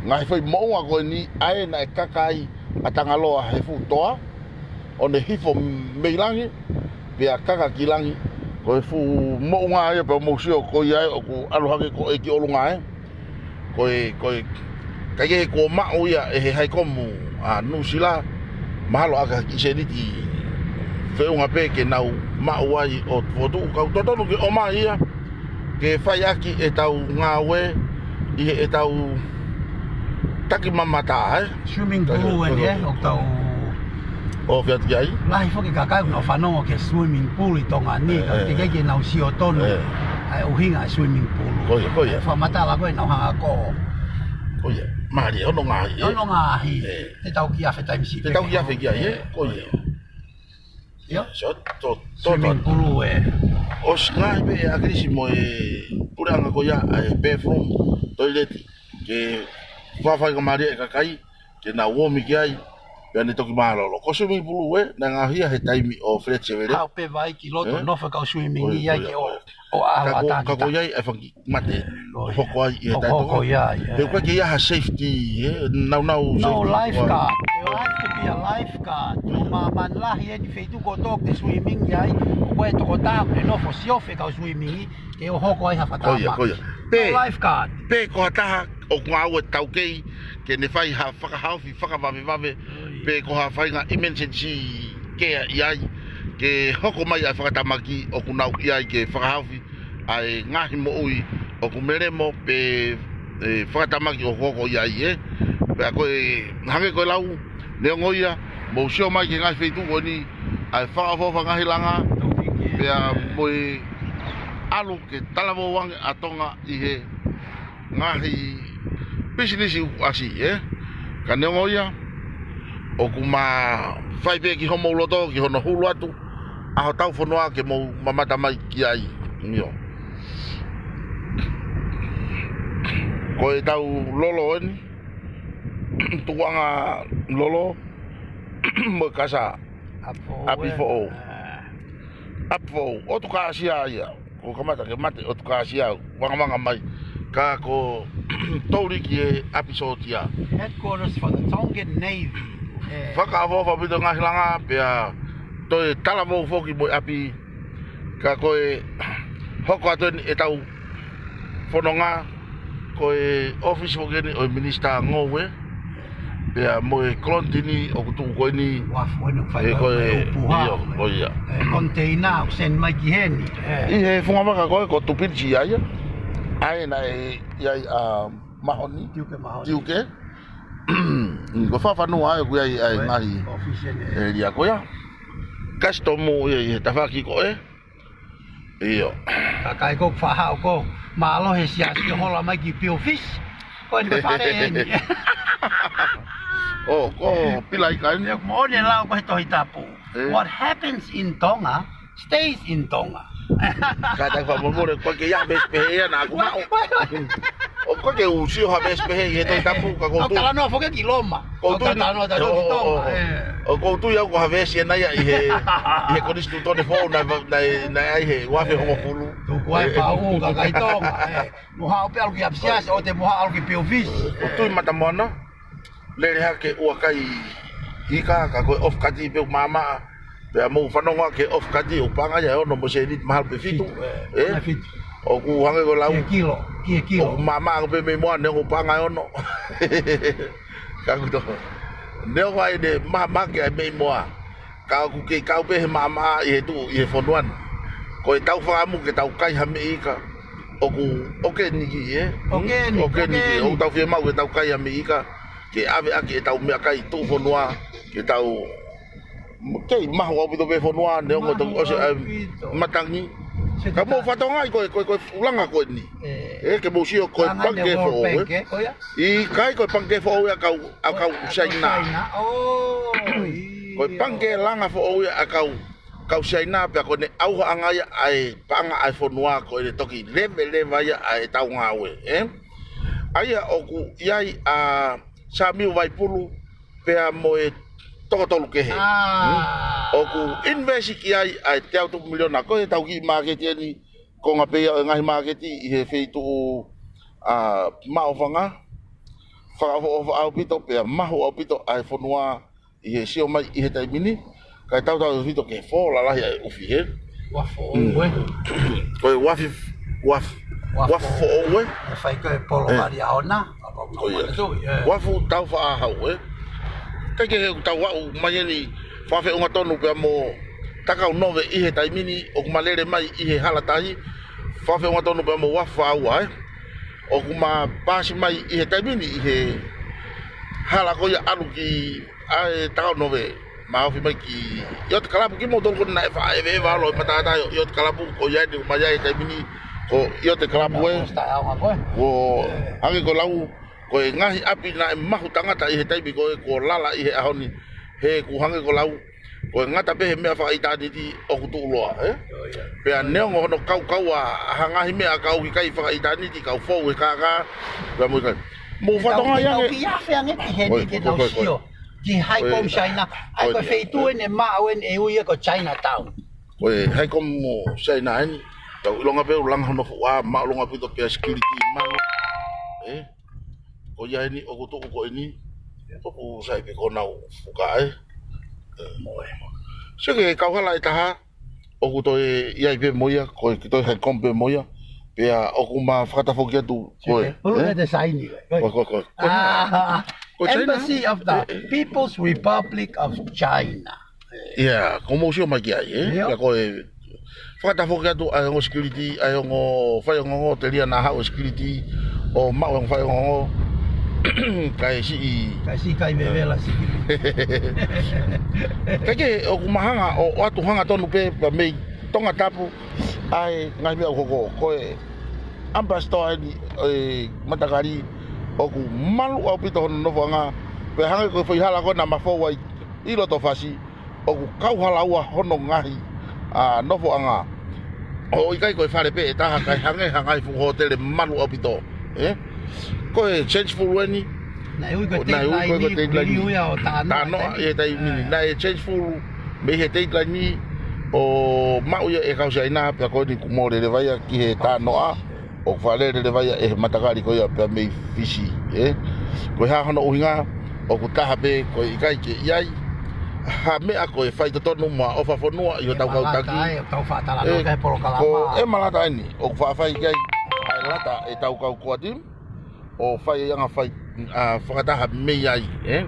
Ngaahi foʻi moʻunga ko eni ʻa ē naʻe kaka ai ʻa Tangaloa he fuʻu toa, ʻo ne hifo mei langi, pea kaka ki langi, ko e fuʻu moʻunga ia pea mou sio ko ia ē ʻoku ʻalu hake ko ē ki ʻolunga ē. Ko e, ko e, kae kehe kuo maʻu ia ʻe he High Comm ʻa Nuʻusila, mahalo ʻaki ha kiʻi sēniti feʻunga pē ke nau maʻu ai ʻo fokotuʻu, ka ʻoku totonu ke ʻomai ia, ke fai ʻaki ʻetau ngāue ʻi heʻetau takimamata, ē? Swimming pool ē, ē, ʻoku tau ʻofi atu ki ai. Lahi foki e kakai ʻoku nau fanongo ki he swimming pool ʻi Tonga ni, ē, ka ē, teʻeki ai ke nau sio tonu. Ē. ʻA e ʻuhinga e swimming pool. Ko ia, ko ia. ʻA e fakamatala ko ē ʻoku nau hanga ko. Ko ia. Mālie, hono ngaahi, ē? Hono ngaahi. Ē. Te tau kiʻi afe taimi siʻi pē. Te tau kiʻi afe ki ai, ē? Ē. Ko ia. Ia. So, to, to, swimming pool ē. ʻOsi ngaahi pē ʻe ʻAkilisi mo e puleʻanga ko ia ʻa e bathroom, toilet, ke fakafaingamālie e kakai ke nau ʻomi ki ai, pea ne toki mālōlō. Ko e swimming pool ē, naʻe ngaohi ia he taimi ʻo Feleti Sevele. Haʻu pē vai ki loto, ē? Nofo e kau swimming ʻi ai ke ʻo, ʻo ʻalu ʻa taha ki taha. Ka ko ia e fanga kiʻi mate, ko ia, hoko ai ʻi he taimi ko ia, ē. He ʻoku ʻikai ke ʻi ai ha safety, ē? Nau, nau, no safety lifeguard. There has to be a lifeguard. Ko e māmani lahi eni feituʻu kotoa ʻoku te swimming ʻi ai, ʻoku ʻi ai e tokotaha ʻoku ne nofo siofi e kau swimming, ke ʻo hoko ai ha fakatamaki. Ko ia, ko ia. Pē, no lifeguard. Pē ko ha taha ʻoku ngāue taukei, ke ne fai ha fakahaofi fakavavevave, ʻoi, pe ko ha faʻahinga emergency care ʻi ai, ke hoko mai ʻa e fakatamaki ʻoku nau ʻi ai ke fakahaofi ʻa e ngaahi moʻui ʻoku melemo pe, ē, fakatamaki ʻoku hoko ʻi ai, ē. Pea ko e hangē ko e lau, neongo ia, mou sio mai ki he ngaahi feituʻu ko eni, ʻa e fakaʻofoʻofa ngaahi langa, pea mo e ʻalu ke talavou ange ʻa Tonga ʻi he ngaahi pisinisi ʻoku ʻasi, ē? Ka neongo ia, ʻoku ma fai pē ki homou loto, ki hono hulu atu ʻa hotau fonua ke mou mamata mai ki ai, ʻio. Ko ʻetau lolo eni, tukuʻanga lolo, mo e kasa ʻapi foʻou, ʻapi foʻou, ē? Ā. ʻApi foʻou, ʻotu kāsia ia. Kuo kamata ke mate ʻotu kāsia, vangamanga mai. Ka ko Touliki e ʻapi sōtia. Headquarters for the Tongan Navy. ʻE. Fakaʻofoʻofa ʻaupito ngaahi langa, pea toe talavou foki mo e ʻapi. Ka ko e Hoko atu eni ʻetau fononga, ko e ʻōfisi foki eni ʻo e Minisitā Ngoue, pea mo e kolonitini ʻoku tuʻu ko eni, uafu eni ʻoku fai ʻe, ko e, ʻū puha, ʻio, ʻo ia. ʻE, koniteina ʻoku send mai ki heni, ʻe. ʻI he funga vaka ko ē ko Tupinisi ia. ʻA ia naʻe ʻi ai ʻa Mahoni. Tiuke Mahoni. Tiuke. Ko Fafanua ʻa ē ʻoku ʻi ai ʻa e ngaahi ʻōfisi eni, ʻēlia ko ia. Kasitomu ia ʻi he tafaʻaki ko ē. ʻIo. Kakai ko ē ʻoku faʻa haʻu ko ē, mālō he siasi ʻo hola mai ki Pio Fish. Ko eni ko e fale eni. ʻO, ko Pilaika eni. ʻIo, mo ne lau ko e Tohi Tapu. ʻE. What happens in Tonga stays in Tonga. Ka ta fa mo mo ko ke ia bes pe he ia na ku mau. ʻO ko ke u sio ha bes pe he ʻi he Tohi Tapu ka ko ʻOku tui. Talanoa foki ki Loma. Ko ʻOku tui. Talanoa ta ʻo, ki ʻo, Tonga, ʻo, ʻe. ʻOku tui au ko ha veesi ʻe nai ia ʻi he, ʻi he konisitūtone foʻou naʻe, naʻe, naʻe ʻi ai he uafe hongofulu. Tuku ai pau ka kai Tonga, ʻe. Mo haʻu pē ʻalu ki ʻapisiasi, ʻo te mo haʻu ʻalu ki Pio Fish. ʻOku tui mata moana. Lele hake ua kai ika, ka ko e ʻofukati pē ʻoku maʻamaʻa. Pea mou fanongo ki he ʻofukati ʻoku paʻanga ia ʻe ono mo e sēniti mahalo pē fitu. Fitu, ʻe. ʻE? Ona fitu. ʻOku hangē ko e lau. Ki he kilo, ki he kilo. ʻOku maʻamaʻa pē mei muʻa neongo paʻanga ʻe ono. Ka kuo tō. Neongo ʻa ʻene mahamahaki ʻa e mei muʻa. Ka ʻoku kei kau pē he maʻamaʻa ʻi he tuʻu ʻi he fonua ni. Ko e tau fakaʻamu ke tau kai ha meʻi ika. ʻOku, ʻokeniki, ʻe? ʻOkeniki, ʻokeniki, ʻokeniki. ʻOku tau fiemaʻu ke tau kai ha meʻi ika. Ke ʻave ʻaki ʻetau meʻakai tuʻufonua, ke tau kei mahu ʻaupito pē fonua, neongo toki ʻosi ʻa e matangi. Ka mou fatongia ko e, ko e, ko e ʻulunga ko eni. ʻE. ʻE, ke mou sio ko e pangikē foʻou, ʻe? ʻIkai ko e pangikē foʻou ia ʻa e kau, ʻa e kau Siaina. Ko e pangikē langa foʻou ia ʻa e kau, kau Siaina pea ko ʻene ʻauhaʻanga ia ʻa e paʻanga ʻa e fonua ko ʻene toki leveleva ia ʻa ʻetau ngāue, ʻe? ʻA ia ʻoku ʻi ai ʻa Samiu Vaipulu, pea mo e toko tolu kehe. ʻOku invest ki ai ʻa e teau tupu miliona ko e tau kiʻi māketi eni, ko e ngaahi pē ia ʻo e ngaahi māketi ʻi he feituʻu ʻa Maʻufanga, fakaʻofoʻofa ʻaupito, pea mahu ʻaupito ʻa e fonua ʻi he sio mai ʻi he taimi ni, kae tautau ʻaupito ke fō lalahi ʻa e ʻufi he. Uafu foʻou, ʻe? Ko e uafi, uafi, uafu foʻou, ʻe? ʻE fai ko e polo ʻe. Mali ʻa ona, ʻa pau ko ia. Uafu tau faʻa hau, ʻe? Kae kehe ʻoku tau aʻu mai eni fakafeʻunga tonu pea mo Takaunove ʻi he taimi ni ʻoku ma lele mai ʻi he hala tahi, fakafeʻunga tonu pea mo uafu faʻa ua, ʻe? ʻOku ma pasi mai ʻi he taimi ni ʻi he hala ko ia ʻalu ki ʻa e Takaunove, ma ofi mai ki ʻIote Kalapu kimoutolu ko ē naʻe faʻa ʻeveʻeva ʻalu ʻi matātahi ʻo ʻIote Kalapu ko ia eni ʻoku ma ʻi ai he taimi ni ko ʻIote Kalapu ʻe. Ko hangē ko e lau, ko e ngaahi ʻapi naʻe mahu tangata ʻi he taimi ko ē kuo lala ʻi he ʻaho ni, he ʻoku hangē ko e lau, ko e ngata pē he meʻa fakaʻitāniti ʻoku tuʻuloa, ʻe? Pea neongo hono kaukaua ha ngaahi meʻa ka ʻoku ʻikai fakaʻitāniti, kau fou he kākā, pea mo e kai. Mou fatongia ange. Ki afe ange ki heni ke tau sio ki High Com Siaina. ʻA ia ko e feituʻu eni ʻe maʻu eni ʻe ui ia ko Chinatown. Ko e High Com Siaina eni. Tau ʻilonga pē ʻulunga hono fuʻu ʻā, maʻulunga ʻaupito pea security malu. ʻE? Ko ia eni ʻoku tuʻu ko eni. ʻOku sai pē ko honau fuka, ʻe? ʻE. Sio ki he kauhala ʻe taha, ʻoku toe ʻi ai pē mo ia, ko e ki toe High Com pē mo ia, pea ʻoku ma fakatafoki atu, ko e, ʻuluaki te saini, ko e, ko e, ko e, ko e Embassy of the People's Republic of China. ʻIa, ko mou sio mai ki ai, ʻe? ʻIa. Pea ko e fakatafoki atu ʻa e ongo security, ʻa e ongo faiongoongo telia naʻa haʻu ʻo security, ʻo maʻu e ongo faiongoongo, kae siʻi. Kae siʻi kai vevela security. Kae kehe, ʻoku ma hanga, ʻo, ʻoatu hangatonu pē, pea mei Tongatapu, ʻa e ngaahi meʻa ʻoku hoko, ko e ambassador eni, ʻe matakali, ʻoku malu ʻaupito hono nofoʻanga, pea hangē ko e foʻi hala ko ē naʻa ma fou ai ʻi loto fasi, ʻoku kauhala ua hono ngaahi, ʻa, nofoʻanga. ʻOku ʻikai ko e fale pē ʻe taha kae hangē ha ngaahi fuʻu hōtele malu ʻaupito. ʻE? Ko e Changeful eni. Naʻe ui ko e Dateline, ui ko e Dateline. Tānoʻa ʻi he taimi ni. Naʻe Changeful mei he Dateline ʻo maʻu ia ʻe kau Siaina pea ko eni kuo mole leva ia ki he Tānoʻa. ʻOku fakalele leva ia ʻe he matakali ko ia pea mei Fisi, ʻe? Ko e hā hono ʻuhinga, ʻoku taha pē ko e ʻikai ke ʻi ai ha meʻa ko e faitotonu mo e ʻofa fonua ʻi hotau kau taki. ʻE malata ai, ʻoku tau faʻa talanoa ki he polokalama. Ko e malata eni, ʻoku faʻa fai ki ai ʻa e lata ʻetau kau koa timu, ʻo fai e anga fai, ʻa, fakataha mei ai, ē?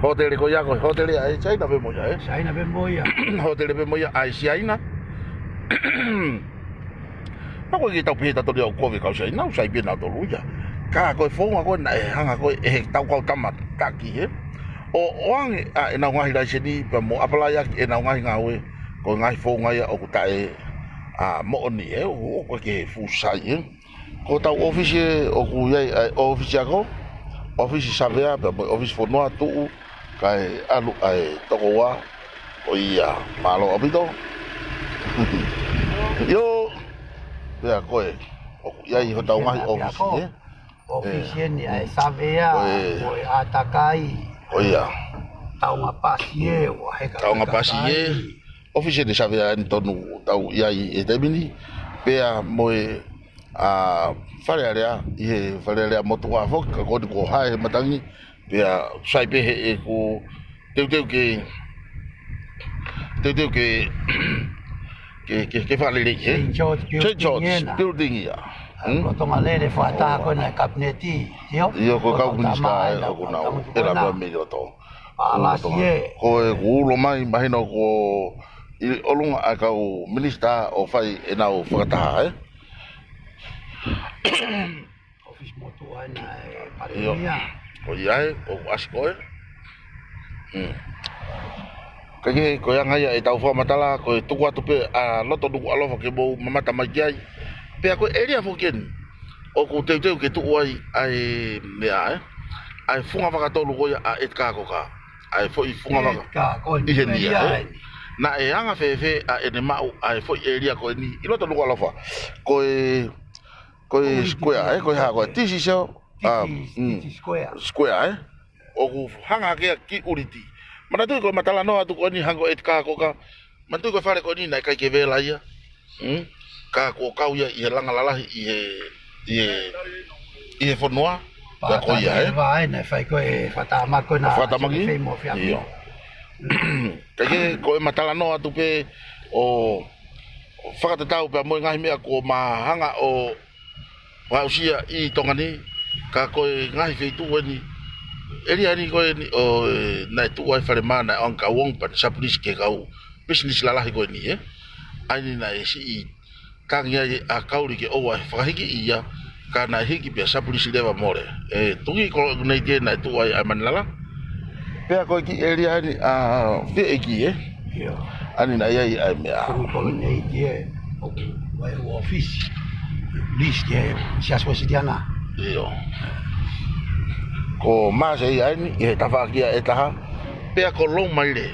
Hōtele ko ia ko e hōtele ʻa e Siaina pē mo ia, ē? Siaina pē mo ia. Hōtele pē mo ia ʻa e Siaina. Naʻa ko e kiʻi tau pehē tatoli au kovi kau Siaina, ʻoku sai pē nautolu ia. Ka ko e founga ko ē naʻe hanga ko ē ʻe he tau kau tama taki, ē? ʻO, ʻoange ʻa ʻenau ngaahi laiseni pea mo apply ʻaki ʻenau ngaahi ngāue, ko e ngaahi founga ia ʻoku taʻe, ʻa, moʻoni, ē? ʻOku, ʻoku ʻikai ke fuʻu sai, ē? Ko hotau ʻōfisi ē, ʻoku ʻi ai ʻa e ʻōfisi ako, ʻōfisi savea, pea mo e ʻōfisi fonua tuʻu, kae ʻalu ʻa e toko ua, ko ia, mālō ʻaupito. ʻIo, pea ko ē, ʻoku ʻi ai hotau ngaahi ʻōfisi ako, ē? ʻŌfisi ē, eni ʻa e savea, ko e, mo e ʻātakai. Ko ia. Taunga pasi ē, ua heka. Taunga pasi ē. ʻŌfisi eni savea eni tonu tau ʻi ai he taimi ni. Pea mo e, ʻa, Fale Alea, ʻi he Fale Alea motuʻa foki, ka ko eni kuo hae he matangi, pea sai pē heʻeku teuteu ke, teuteu ke, ke, ke, ke fakalelei, ē? Saint George Building ena. Building ia. ʻA e lolotonga lele fakataha ko ena ʻa e kapineti, ʻio? ʻIo, ko e kau minisitā ē, ʻoku nau ʻela pea mei loto. Palasi ē. Ko ē kuo ulo mai, mahino kuo ʻi ʻolunga ʻa e kau minisitā ʻo fai ʻenau fakataha, ē? ʻŌfisi motuʻa ena ʻa e Palēmia. Ko ia ē, ʻoku ʻasi ko ē. Hmm. Kae kehe, ko e anga ia ʻetau fakamatala, ko e tuku atu pē ʻa loto Nukuʻalofa ke mou mamata mai ki ai. Pea ko e ʻēlia foki eni ʻoku teuteu ke tuʻu ai ʻa e meʻa, ē? ʻA e funga vaka tolu ko ia ʻa ʻEtikā Koka. ʻA e foʻi funga vaka. ʻEtikā, ko eni, ʻi heni ia, ē? Naʻe anga fēfē ʻa ʻene maʻu ʻa e foʻi ʻēlia ko eni ʻi loto Nukuʻalofa? Ko e, ko e square, ē? Ko e hā, ko e tisi seo? ʻA, tisi, mm, tisi square. Square, ē? ʻOku hanga hake ia ki ʻUliti. Manatuʻi ko e matalanoa atu ko eni hangē ko ʻEtikā Koka. Manatuʻi ko e fale ko eni naʻe ʻikai ke vela ia. Mm? Ka kuo kau ia ʻi he langa lalahi ʻi he, ʻi he, ʻi he fonua. Pea ko ia, ē? Pea ko ia, ē, naʻe fai ko e fakatamaki ko ena. Fakatamaki? Fei mo fia. ʻIo. Kae kehe, ko e matalanoa atu pē ʻo fakatatau pea mo e ngaahi meʻa kuo ma hanga ʻo aʻusia ʻi Tonga ni, ka ko e ngaahi feituʻu eni, ʻēlia eni ko eni ʻo, ē, naʻe tuʻu ai e falemā naʻe ʻoange kia Wong pea ne sapulisi ki he kau pisinisi lalahi ko eni, ē? ʻA eni naʻe siʻi tangi ai ʻa Kauli ke ʻoua ʻe fakahiki ia, ka naʻe hiki pea sapulisi leva mole. ʻE, tuki ko ʻeku nei ke naʻe tuʻu ai ʻa e Manilala. Pea ko e kiʻi ʻēlia eni ʻa Fieʻiki, ē? ʻIo. ʻA eni naʻe ʻi ai ʻa e meʻa. Ko e nei ke ʻoku ʻi ai e ʻōfisi. Lisi ke Siasi Uēsiliana. ʻIo. Ko Maseia eni, ʻi he tafaʻaki ia ʻe taha. Pea ko Loumaile.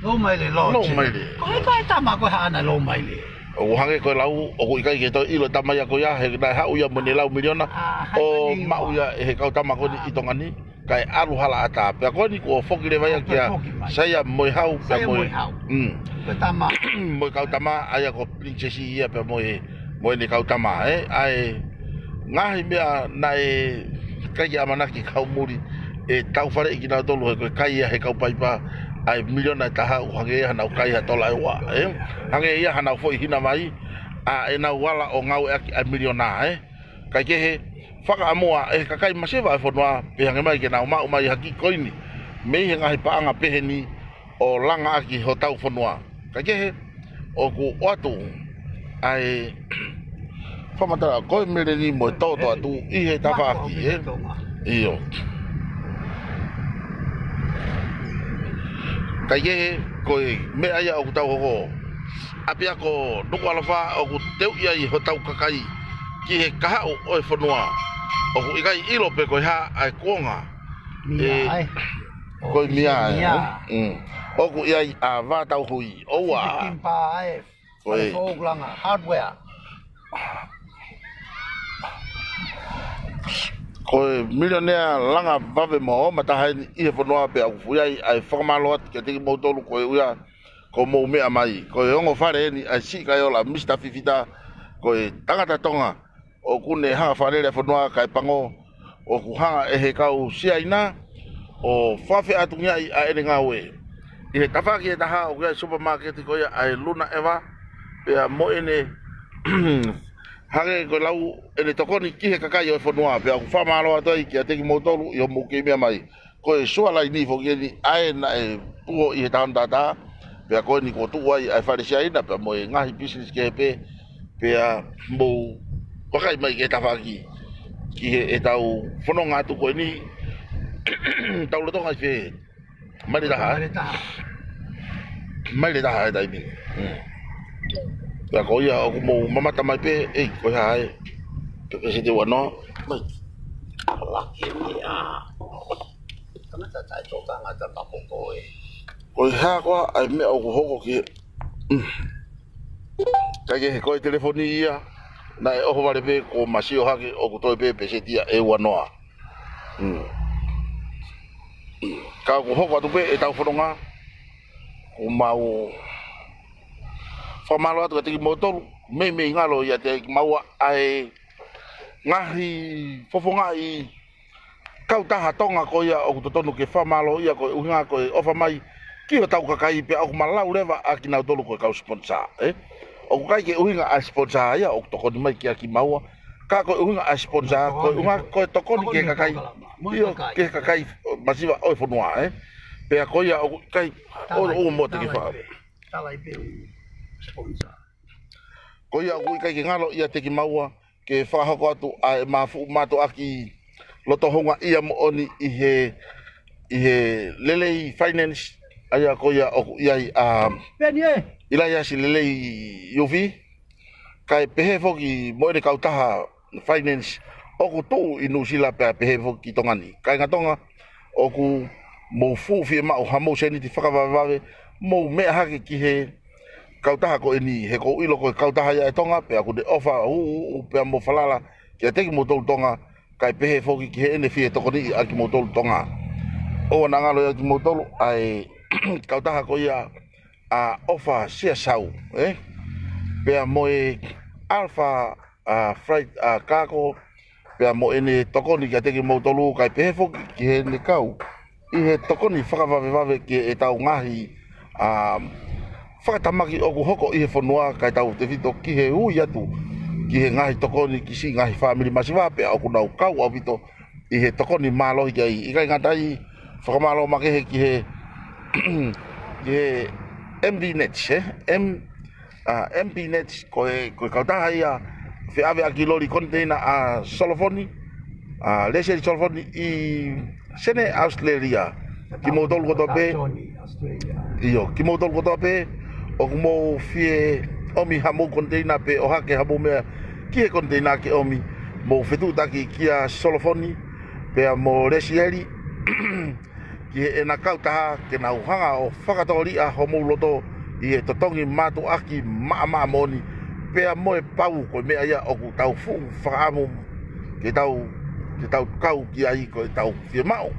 Loumaile Lodge. Loumaile. Ko hai ko e tama ko ē haʻana Loumaile? ʻOku hangē ko e lau, ʻoku ʻikai ke toe ʻilo e tama ia ko ia, he naʻe haʻu ia mo ʻene lau miliona, ʻa, hai ʻo maʻu ia ʻe he kau tama ko eni ʻi Tonga ni, kae ʻalu hala ʻatā. Pea ko eni kuo foki leva ia kia Saia Moehau, pea mo e, mm, ko e tama. Mo e kau tama, ʻa ia ko Pilinisesi ia pea mo e, mo ʻene kau tama, ē? ʻA e ngaahi meʻa naʻe ʻikai ke ʻamanaki kau muli ʻe taufaleʻi kinautolu he ko e kai ia he kau paipa ʻa e miliona ʻe taha ʻoku hangē ia hanau kai ha tola ʻe ua, ē? Hangē ia hanau foʻi hina vai, ʻa ʻenau ala ʻo ngāueʻaki ʻa e miliona, ē? Kae kehe, fakaʻamua ʻe he kakai masiva ʻo e fonua, pea hangē mai ke nau maʻu mai ha kiʻi koini mei he ngaahi paʻanga pehē ni ʻo langa ʻaki hotau fonua. Kae kehe, ʻoku ʻoatu ʻa e fakamatala ko e meleni mo e toto atu ʻi he tafaʻaki, ē? ʻIo. Kae kehe, ko e meʻa ia ʻoku tau hoko. ʻApiako Nukuʻalofa ʻoku teuʻi ai hotau kakai ki he kahaʻu ʻo e fonua. ʻOku ʻikai ʻilo pe ko e hā ʻa e kuonga. Mia, ē, ʻai. Ko e mia, ē? Mm. ʻOku ʻi ai ʻa Vātauhui, ʻoua. Kimpa, ʻai. Ko e Fale Foʻou Langa Hardware. Ko e milionea langa vave mo ʻomataha eni ʻi he fonua pea ʻoku ʻi ai ʻa e fakamālō atu kiate kimoutolu koeʻuhi ko hoʻomou meʻa mai. Ko e ongo fale eni ʻa e siʻi kaiola Misita Fifita, ko e tangata Tonga ʻoku ne hanga fakalele ʻa e fonua kae pango, ʻoku hanga ʻe he kau Siaina ʻo fakafeʻātungiaʻi ʻa ʻene ngāue. ʻI he tafaʻaki ʻe taha ʻoku ʻi ai e supermarket ko ia ʻa e Luna Eva, pea mo ʻene hangē ko e lau ʻene tokoni ki he kakai ʻo e fonua, pea ʻoku fakamālō atu ai kiate kimoutolu ʻi hoʻomou kei meʻa mai. Ko e sualaini foki eni ʻa ē naʻe puo ʻi he taʻu ni taha taha, pea ko eni kuo tuʻu ai ʻa e fale Siaina, pea mo e ngaahi business kehe pē, pea mou vakai mai ki he tafaʻaki, ki he, ʻetau fononga atu ko eni, tau lolotonga ʻi fē? Maile taha. Maile taha. Maile taha he taimi ni. Mm. Pea ko ia ʻoku mou mamata mai pē, ʻei, ko e hā ē? Pea pē se te ua noa. Mai. Laki e meʻa. Kamata tai tō tangata mako ko ē. Ko e hā koā ʻa e meʻa ʻoku hoko ki he, mm. Kae kehe, ko e telefoni ia, naʻe ʻohovale pē kuo ma sio hake ʻoku toe pē peseti ia ʻe ua noa. Mm. Ka ʻoku hoko atu pē ʻetau fononga, ʻoku mau fakamālō atu kiate kimoutolu, meimei ngalo ʻiate kimaua ʻa e ngaahi fofongaʻi kautaha Tonga ko ia ʻoku totonu ke fakamālōʻia ko e ʻuhinga ko e ʻofa mai ki hotau kakai pea ʻoku ma lau leva ʻa kinautolu ko e kau sponsor, ē? ʻOku ʻikai ke ʻuhinga ʻa e sponsor ia ʻoku tokoni mai kia kimaua, ka ko e ʻuhinga ʻa e sponsor, ko e ʻuhinga ko e tokoni ki he kakai, ʻio, ki he kakai masiva ʻo e fonua, ē? Pea ko ia ʻoku ʻikai, ʻo, ʻo mo te ke fa- Tala i pē ʻū sponsor. Ko ia ʻoku ʻikai ke ngalo ʻiate kimaua ke fakahoko atu ʻa e mafuʻu mātuʻaki loto houngaʻia moʻoni ʻi he, ʻi he Lelei Finance, ʻa ia ko ia ʻoku ʻi ai ʻa Peni ē. ʻIlaiasi Lelei Iufi, kae pehē foki mo ʻene kautaha finance ʻoku tuʻu ʻi Nuʻusila pea pehē foki ki Tonga ni. Kāinga Tonga, ʻoku mou fuʻu fiemaʻu haʻamou sēniti fakavavevave, mou meʻa hake ki he kautaha ko eni, he ʻoku ou ʻilo ko e kautaha ia ʻa e Tonga, pea ʻoku ne ʻofa ʻuʻuʻu pea mo falala kiate kimoutolu Tonga, kae pehē foki ki heʻene fie tokoniʻi ʻa kimoutolu Tonga. ʻOua naʻa ngalo ia kimoutolu ʻa e kautaha ko ia ʻa ʻOfa Siasau, ē? Pea mo e Alpha, ʻa, Freight, ʻa, Cargo, pea mo ʻene tokoni kiate kimoutolu, kae pehē foki ki heʻene kau ʻi he tokoni fakavavevave ki heʻetau ngaahi, ʻa, fakatamaki ʻoku hoko ʻi he fonua, kae tautefito ki he ui atu ki he ngaahi tokoni ki siʻi ngaahi fāmili masiva, pea ʻoku nau kau ʻaupito ʻi he tokoni mālohi ki ai. ʻIkai ngata ai, fakamālō makehe ki he, ki he M V Net, ē? M-, ʻa, M V Net, ko e, ko e kautaha ia feʻaveʻaki loli koniteina ʻa Solofoni, ʻa, Lesieli Solofoni ʻi Senē, ʻAositelēlia. Kimoutolu kotoa pē. Johnny, Australia. ʻIo, kimoutolu kotoa pē ʻoku mou fie ʻomi haʻamou koniteina pe ʻohake haʻamou meʻa ki he koniteina ke ʻomi, mou fetuʻutaki kia Solofoni pea mo Lesieli ki heʻena kautaha ke nau hanga ʻo fakatōliʻa homou loto ʻi he totongi mātuʻaki maʻamaʻa moʻoni, pea mo e pau ko e meʻa ia ʻoku tau fuʻu fakaʻamu ke tau, ke tau kau ki ai, ko ʻetau fiemaʻu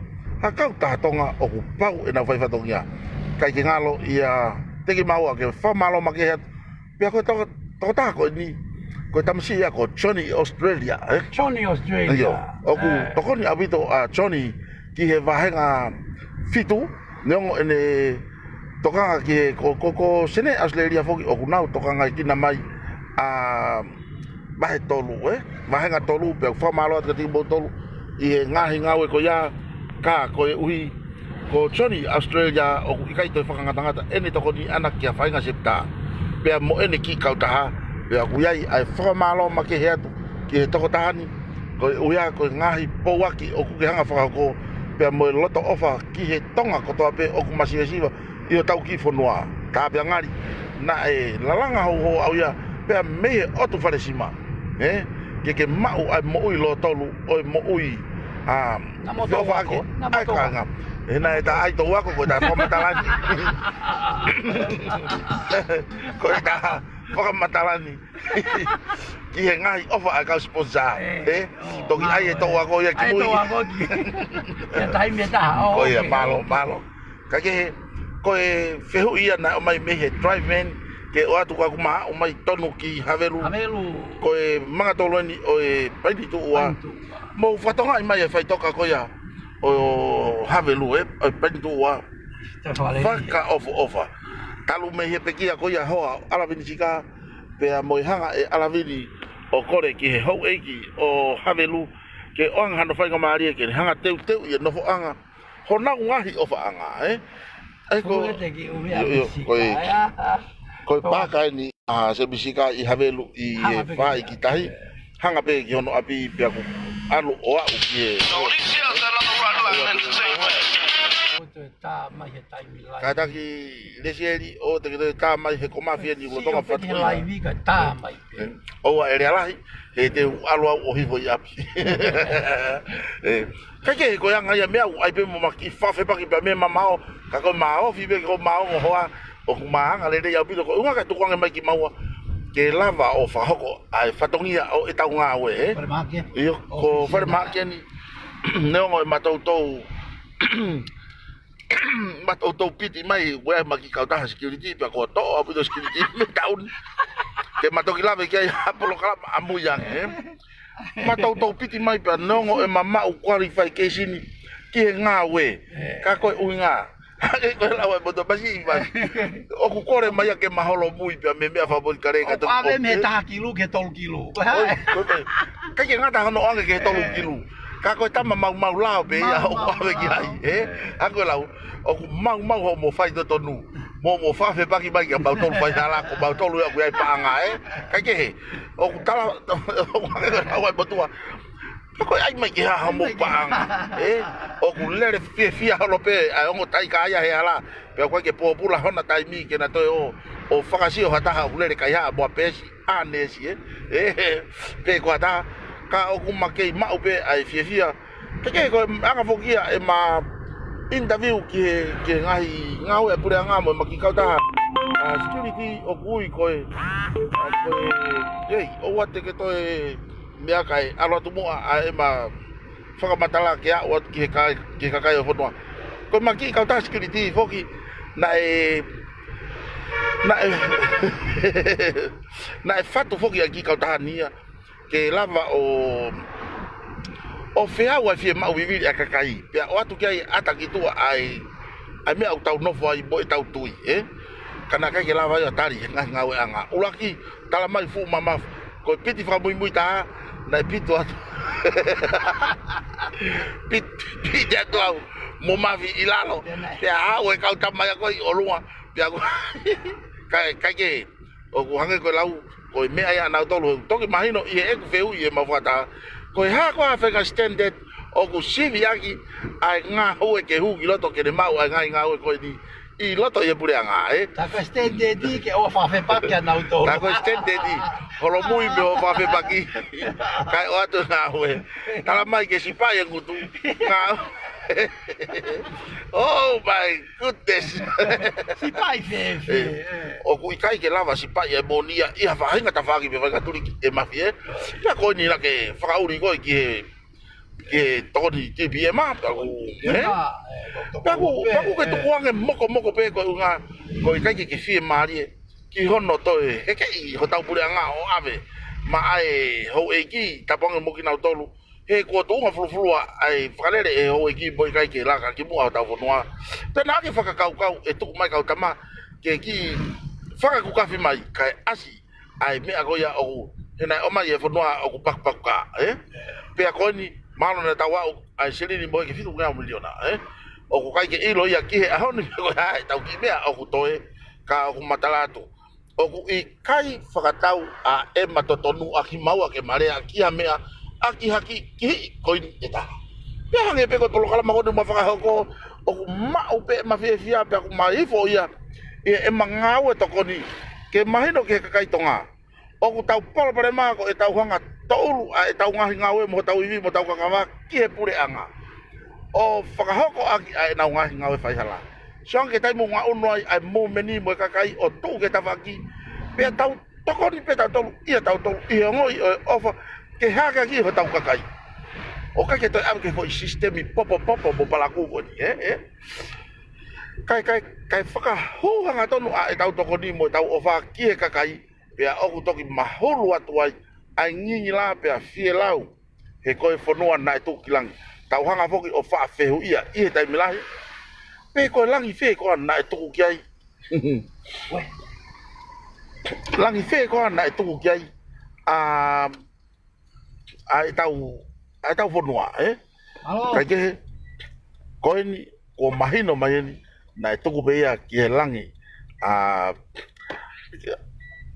ha kautaha Tonga ʻoku pau ʻenau fai fatongia. ʻIkai ke ngalo ia, te ke maua ke fakamālō makehe atu. Pea ko e toko-, tokotaha ko eni, ko e tamasiʻi ia ko Johnny Australia, ē? Johnny Australia. ʻIo, ʻoku tokoni ʻaupito ʻa Johnny ki he vāhenga fitu, neongo ʻene tokanga ki he ko, ko, ko Senē, ʻAositelēlia foki ʻoku nau tokangaʻi kina mai ʻa vahe tolu, ē? Vāhenga tolu, pea ʻoku fakamālō atu kiate kimoutolu ʻi he ngaahi ngāue ko ia, ka koeʻuhi ko Johnny Australia ʻoku ʻikai toe fakangatangata ʻene tokoni ʻana kia Faʻahinga Septa pea mo ʻene kiʻi kautaha, pea ʻoku ʻi ai ʻa e fakamālō makehe atu ki he tokotaha ni, koeʻuhi ko e ngaahi pouaki ʻoku ke hanga fakahoko, pea mo e loto ʻofa ki he Tonga kotoa pē ʻoku masivesiva ʻi hotau kiʻi fonua. Tāpeangali naʻe lalanga houhou au ia pea mei he ʻotu Falesima, ē? Ke ke maʻu ʻa e moʻui lōtolu ʻo e moʻui, ʻa, naʻa mo tō ako, naʻa mo tō ako. He naʻe tā ai tō ako, ko e tā fakamatala ni. Ko e tā fakamatala ni ki he ngaahi ʻofa ʻa e kau sponsor, ē? Toki ʻai e tō ako ia ki mui. Tō ako ki. Ia taimi ʻe taha. Ko ia, mālō, mālō. Kae kehe, ko e fehuʻi ia naʻe ʻomai mei he drive man, ke ʻoatu ka ʻoku ma ʻomai tonu ki Havelu. Havelu. Ko e manga tolu eni ʻo e Paini Tuʻua. Paini Tuʻua. Mou fakatokangaʻi mai e faʻitoka ko ia ʻo Havelu, ē, ʻo e Paini Tuʻua. Fakaʻofoʻofa. Talu mei he pekia ko ia hoa ʻAlavini Sika, pea mo e hanga ʻe ʻAlavini ʻo kole ki he houʻeiki ʻo Havelu ke ʻoange hano faingamālie ke ne hanga teuteuʻi e nofoʻanga honau ngaahi ʻofaʻanga, ē? ʻAi ko, ʻio, ʻio, ko e, ko e pāka eni ʻa Semi Sika ʻi Havelu ʻi he fai ki tahi. Hanga pē ki hono ʻapi pea kuo ʻalu ʻo aʻu ki he. Kātaki Lesieli ʻoua te ke toe tā mai he ko Mafi eni ʻoku lolotonga fatu ko ia. ʻOua ʻe lea lahi, he te u ʻalu au ʻo hifo ʻi ʻapi. ʻE, ʻikai ke ko e anga ia meʻa ʻoku ʻai pē mo ma kiʻi fakafepaki pea mei he mamaʻo, ka ko e maʻofi pē ko e maʻongo hoa, ʻoku ma anga lelei ʻaupito ko e ʻuhinga ka tukuange mai kimaua ke lava ʻo fakahoko ʻa e fatongia ʻo ʻetau ngāue, ē? ʻIo, ko Fale Mahakeni, neongo ʻe matou tou matou tou piti mai, ʻoku ʻi ai ma kiʻi kautaha security, pea ko e toʻo ʻaupito security mei tauni. Ke ma toki lave ki ai ha polokalama ʻamui ange, ē? Matou tou piti mai pea neongo ʻe ma maʻu qualification ki he ngāue. Ka ko e ʻuhinga. Hake ko e lau ʻa e motu masi i masi. ʻOku kole mai ia ke ma holomui pea mei he meʻa fakapolitikale ka ʻoku ʻave mei he taha kilu ki he tolu kilu. ʻOi, ko e pē. ʻIkai ke ngata hono ʻoange ki he tolu kilu. Ka ko e tama maumau lao pē ia ʻoku ʻave ki ai, ē? Hake ko e lau. ʻOku maumau hoʻomo faitotonu. Mo mo fakafepaki mai kia mautolu faihala, ko mautolu ia ʻoku ʻi ai paʻanga, ē? ʻIkai ke he. ʻOku tala, ʻoku hake ko e lau ʻa e motuʻa. Ka ko e ʻai mai ke ha hoʻomo paʻanga, ē? ʻOku lele fiefia holo pē, ʻa e ongo taika ia he hala. Pea ʻoku ʻikai ke pōpula hona taimi ke na toe ō, ʻo fakasio ha taha ʻoku lele kaihaʻa mo ha peesi, ʻanesi, ē? ʻE, pe ko ha taha, ka ʻoku ma kei maʻu pē ʻa e fiefia. Ke ke ko e anga foki ia ʻe ma interview ki he, ki he ngaahi ngāue ʻa e puleʻanga mo e ma kiʻi kautaha. ʻA, security ʻoku ui ko e, ʻa, ko e, ei, ʻoua te ke toe meʻa kae ʻalu atu muʻa ʻa ʻema fakamatala ke aʻu atu ki he kai, ki he kakai ʻo e fonua. Ko e ma kiʻi kautaha security foki, naʻe, naʻe, naʻe fatu foki ʻa e kiʻi kautaha ni ia, ke lava ʻo, ʻo feau ʻa e fiemaʻu vivili ʻa e kakai, pea ʻoatu ki ai ʻata ki tuʻa ʻa e, ʻa e meʻa ʻoku tau nofo ai mo ʻetau tui, ē? Ka naʻe ʻikai ke lava ia ʻo tali he ngaahi ngāueʻanga. ʻUluaki, tala mai fuʻu mamafa. Ko e piti fakamuimui taha, naʻe piti atu. Piti, piti atu au, mo Mafi ʻi lalo. Pea haʻu e kau tama ia ko ē ʻi ʻolunga. Pea ko, ʻikai, ʻikai ke, ʻoku hangē ko e lau, ko e meʻa ia ʻanautolu he ʻoku toki mahino ʻi heʻeku fehuʻi ʻe mau fakataha. Ko e hā ko ā ha faʻahinga standard ʻoku sivi ʻaki ʻa e ngāue ke hū ki loto ke ne maʻu ʻa e ngaahi ngāue ko eni ʻi loto ʻi he puleʻanga, ē? Tā ko e standard ke ʻoua fakafepaki ʻanautolu. Tā ko e standard, holomui mei hoʻo fakafepaki. Kae ʻoatu e ngāue. Tala mai ke sipaʻi e ngutu. Ngā-, oh my goodness. Sipaʻi fēfē, ē, ē. ʻOku ʻikai ke lava sipaʻi e moʻoni ia ʻi ha faʻahinga tafaʻaki pe faʻahinga tuliki ʻe Mafi, ē. Pea ko eni naʻa ke fakaʻuli koe ki he, ki he tokoni T P M, pea ʻoku, ē? Pea ʻoku, pea ʻoku ke tukuange mokomoko pē ko e ʻuhinga, ko e ʻikai ke ke fiemālie ki hono toe hekeʻi hotau puleʻanga ʻo ʻave maʻa e houʻeiki, tapu ange mo kinautolu. He kuo tuʻunga fulufulua ʻa e fakalele ʻe he houʻeiki mo e ʻikai ke laka ki muʻa hotau fonua. Pea naʻa ke fakakaukau ʻe tuku mai kau tama ke kiʻi fakakukafi mai, kae ʻasi ʻa e meʻa ko ia ʻoku, he naʻe ʻomai e fonua ʻoku pakupaku ka, ē? Pea ko eni, mahalo naʻa tau aʻu ʻa e silini mo e ke fitu ngeau miliona, ē? ʻOku ʻikai ke ʻilo ia ki he ʻaho ni pe ko e hā ʻetau kiʻi meʻa ʻoku toe, ka ʻoku matala atu. ʻOku ʻikai fakatau ʻa ʻema totonu ʻaki maua ke ma lea ki ha meʻa ʻaki ha kiʻi kihiʻi koini ʻe taha. Pea hangē pē ko e polokalama ko eni ʻoku ma fakahoko, ʻoku maʻu pē ʻema fiefia pea ʻoku ma ifo ia ʻi heʻema ngāue tokoni ke mahino ki he kakai Tonga. ʻOku tau palopalema ko ʻetau hanga toʻulu ʻa ʻetau ngaahi ngāue mo hotau ivi mo hotau kakava ki he puleʻanga ʻo fakahoko ʻaki ʻa ʻenau ngaahi ngāue faihala. Sio ange ki he taimi ʻoku ngaʻunu ai ʻa e moʻumeni mo e kakai ʻo tuʻu ki he tafaʻaki. Pea tau tokoni pē tautolu ʻia tautolu ʻi he ongoʻi ʻo e ʻofa ke hake ʻaki hotau kakai. ʻOku ʻikai ke toe ʻave ki he foʻi sisitemi popopopo mo palakū ko eni, ē, ē. Kae, kae, kae fakahū hangatonu ʻa ʻetau tokoni mo ʻetau ʻofa ki he kakai. Pea ʻoku toki mahulu atu ai ʻa e ngingila pea fielau he ko e fonua naʻe tuʻu ki langi. Tau hanga foki ʻo faʻa fehuʻia ʻi he taimi lahi. Pe ko e langi fē koā naʻe tuku ki ai? Langi fē koā naʻe tuku ki ai ʻa, ʻa ʻetau, ʻa ʻetau fonua, ē? Kaikehe, ko eni, kuo mahino mai eni, naʻe tuku pē ia ki he langi. ʻA,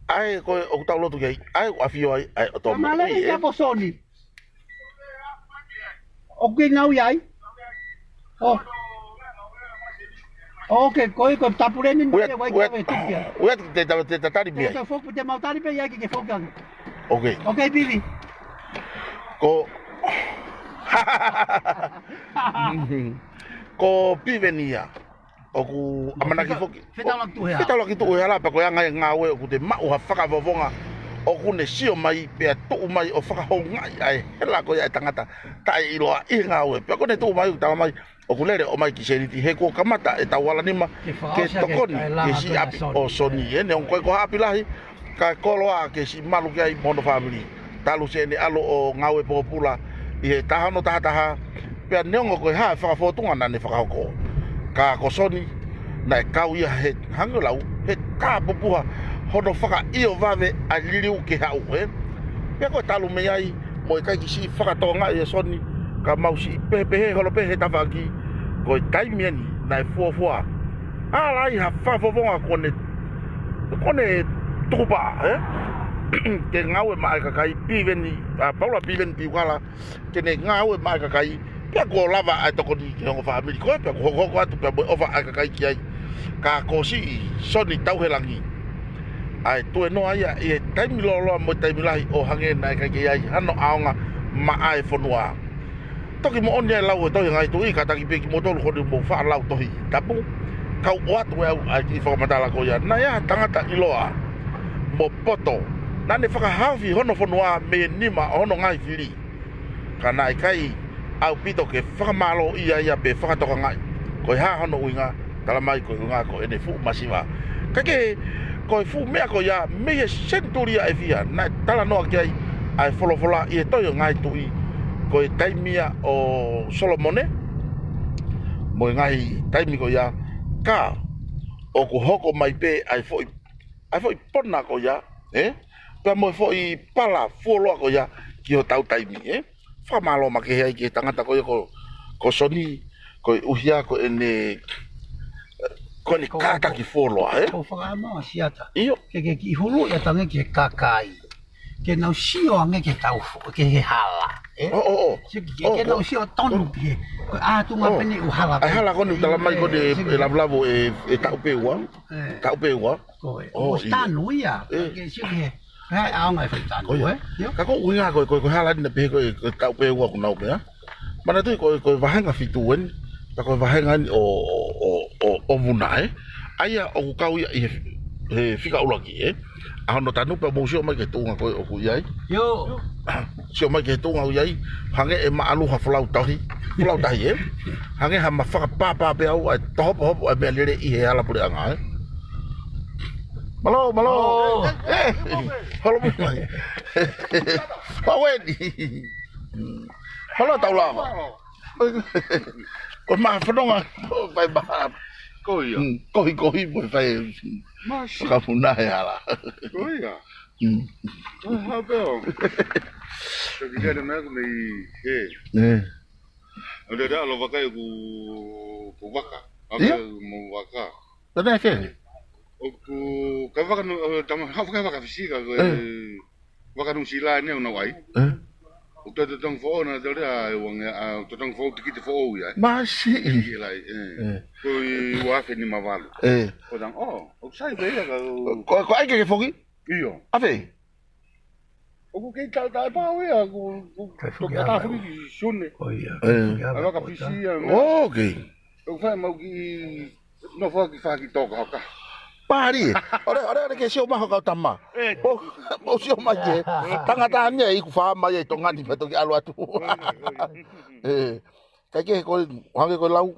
ʻa ē ko ē ʻoku tau lotu ki ai, ʻa ē ʻoku ʻafio ai ʻa e ʻOtua Moʻui, ē? ʻOku ke ngāue ai? ʻO. ʻOke, ko e, ko e tapuleni, ʻoku ʻikai ke ʻoua te, te, te tatali mei ai. Te, te foki, te mau tali pē ia ke, ke foki ange. ʻOke. ʻOke, Pili. Ko, ko Piveni ia. ʻOku ʻamanaki foki. Fetaulaki tuʻu he hala. Fetaulaki tuʻu he hala, pea ko e anga e ngāue ʻoku te maʻu ha fakafofonga ʻoku ne sio mai, pea tuʻu mai ʻo fakahoungaʻi ʻa e hela ko ia ʻa e tangata taʻeʻiloa ʻi he ngāue. Pea ko ʻene tuʻu mai ʻoku tala mai, ʻoku lele ʻo mai ki Seniti, he kuo kamata ʻetau ala nima ke tokoni ki he siʻi ʻapi ʻo Soni. Ē, neongo ko e ko ha ʻapi lahi, ka koloa ke siʻi malu ki ai mo hono fāmili. Talu siʻene ʻalu ʻo ngāue pōpula ʻi he taha ono taha taha, pea neongo ko e hā e fakafōtunga naʻa ne fakahoko. Ka ko Soni, naʻe kau ia he hangē ʻo lau, he tāpupuha hono fakaʻio vave ʻa e liliu ke haʻu, ē. Pea ko e talu mei ai, mo e ʻikai ke siʻi fakatokangaʻi ʻe Soni, ka mau siʻi pehē pehē holo pē he tafaʻaki, ko e taimi eni naʻe fuofua ʻa e laʻā ha fakafofonga kuo ne, kuo ne tukupaʻa, ē? Ke ngāue maʻa e kakai Piveni, ʻa Paula Piveni Piukala, ke ne ngāue maʻa e kakai, pea kuo lava ʻa e tokoni ki he ongo fāmili ko ē, pea kuo hokohoko atu pea mo e ʻofa ʻa e kakai ki ai. Ka ko siʻi Soni Tauhelangi, ʻa e tuenoa ia ʻi he taimi lōloa mo e taimi lahi ʻo hangē naʻe ʻikai ke ʻi ai hano ʻaonga maʻa e fonua. Toki moʻoni ʻa e lau ʻa e tohi Ngaahi Tuʻi, kātaki pē kimoutolu ko eni mou faʻa lau Tohi Tapu. Kau ʻoatu ʻe au ʻa e kiʻi fakamatala ko ia. Naʻe ʻi ai ha tangata ʻiloa mo poto, naʻa ne fakahaofi hono fonua mei he nima ʻo hono ngaahi fili. Ka naʻe ʻikai ʻaupito ke fakamālōʻia ia pe fakatokangaʻi ko e hā hono ʻuhinga, tala mai ko e ʻuhinga ko ʻene fuʻu masiva. Kaikehe, ko e fuʻu meʻa ko ia, mei he senituli ʻe fiha, naʻe talanoa ki ai ʻa e folofola ʻi he tohi ʻo Ngaahi Tuʻi, ko e taimi ia ʻo Solomone, mo e ngaahi taimi ko ia, ka ʻoku hoko mai pē ʻa e foʻi, ʻa e foʻi pona ko ia, ē? Pea mo e foʻi pala fuoloa ko ia ki hotau taimi, ē? Fakamālō makehe ai ki he tangata ko ia ko, ko Soni, koeʻuhi ko ʻene, ko ʻene kātaki fuoloa, ē? Ko fakaʻamu ʻa Siata. ʻIo. Ke, ke kiʻi hulu ia tange ki he kakai. Ke nau sio ange ke tau fo-, ke he hala, ē? ʻO, ʻo, ʻo. Ke, ke, ke nau sio tonu ki he, ko e ʻātunga pē eni ʻoku hala. ʻA e hala ko eni ʻoku tala mai ko eni ʻe, ʻe lavulavu ʻe, ʻe taʻu pē ua. Taʻu pē ua. Ko e, ʻo, ʻosi tanu ia. Ke sio ki he, he ʻaonga e fai tanu, ē? Ka ko e ʻuhinga ko e, ko e, ko e hala eni naʻe pehē ko e, ko e taʻu pē ua ʻoku nau pehē. Manatuʻi ko e, ko e vahenga fitu eni, ka ko e vahenga eni ʻo, ʻo, ʻo, ʻo, ʻo Vuna, ē? ʻA ia ʻoku kau ia ʻi he, he fika ʻuluaki, ē? ʻA hono tanu pea mou sio mai ki he tuʻunga ko ē ʻoku ʻi ai. Sio mai ki he tuʻunga ʻoku ʻi ai, hangē ʻe maʻalu ha folau tahi, folau tahi, ē? Hangē ha mafaka pāpā pē au, ʻa e tohopohopo ʻa e meʻalele ʻi he hala puleʻanga, ē? Mālō, mālō. Ē, holo mai. Pau eni. Holo tau lava. Ko e maʻa fononga, ko e fai maʻa. Ko ia. Mm, kohi, kohi, mo e fai. Masi. Ka funa he hala. Ko ia. Mm. Ko e hā pē ʻo. Ko ki kene meʻa ko nei, ē. Ē. ʻO te alo vakai ku, ku vaka. Ia. Vakai mo vaka. Tana e fē? ʻOku, ka vaka nu, ʻo, tama, ha vaka, vaka fisika, ko e, vaka Nuʻusila eni ʻoku nau ʻai. Ē? ʻOku te totong foʻou na te lea, ʻe uange, ʻa, totong foʻou tikite foʻou ia, ē? Masi. Tikite lai, ē. Ē. Ko e ua afe nima valu. Ē. ʻO tang, ʻo, ʻoku sai pē ia ka, ko, ko ai ke ke foki? ʻIo. ʻAfē? ʻOku kei tau taʻepau ia, ku, ku, Kai foki ʻa ka tafu ki Sune. Ko ia. Ē. Kai foki ʻa Ai, vaka pisi ia, mea. ʻOkei. ʻOku fai mau ki, nofo ki faki toka hoka. Pāri ē. ʻOre, ʻore, ʻore ke sio mai ho kau tama. Ē. Mou, mou sio mai ke. Tangata eni ia ʻi ku fā mai ʻi Tonga ni pea toki ʻalu atu. Ē. Kaikehe ko e, hangē ko e lau.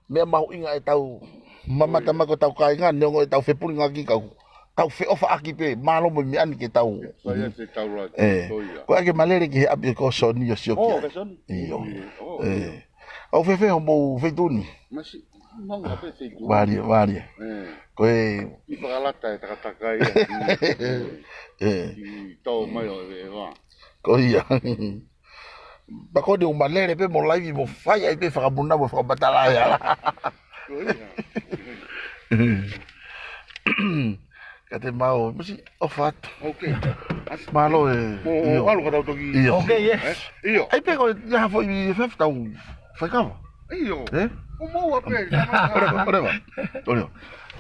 Meʻa mahuʻinga ʻetau mamata mai ko ʻetau kāinga, neongo ʻetau fepulingaki ka ʻoku tau feʻofaʻaki pē, mālō mo e meʻa ni ke tau. Fai ʻa e tau la, ē, ko ia. Ko e ʻai ke malele ki he ʻapi ko Soni ʻo sio ki ai. Ē. ʻOku fēfē homou feituʻu ni? Masi. Maunga pē se tu. Vālie, vālie. Ko e i fakalata e takatakai. E i tō mai o e vā. Ko ia. Pea ko eni ʻoku malele pē mo laivi mo fai ai pē fakamuna mo fakamatala ai ala. Ko ia. Ka te mau masi ʻofa atu. Mālō e. Mo ʻalu ka tau toki. Io. Ai pē ko ia ha foʻi fefetau faikava. Io. Ko maua pē.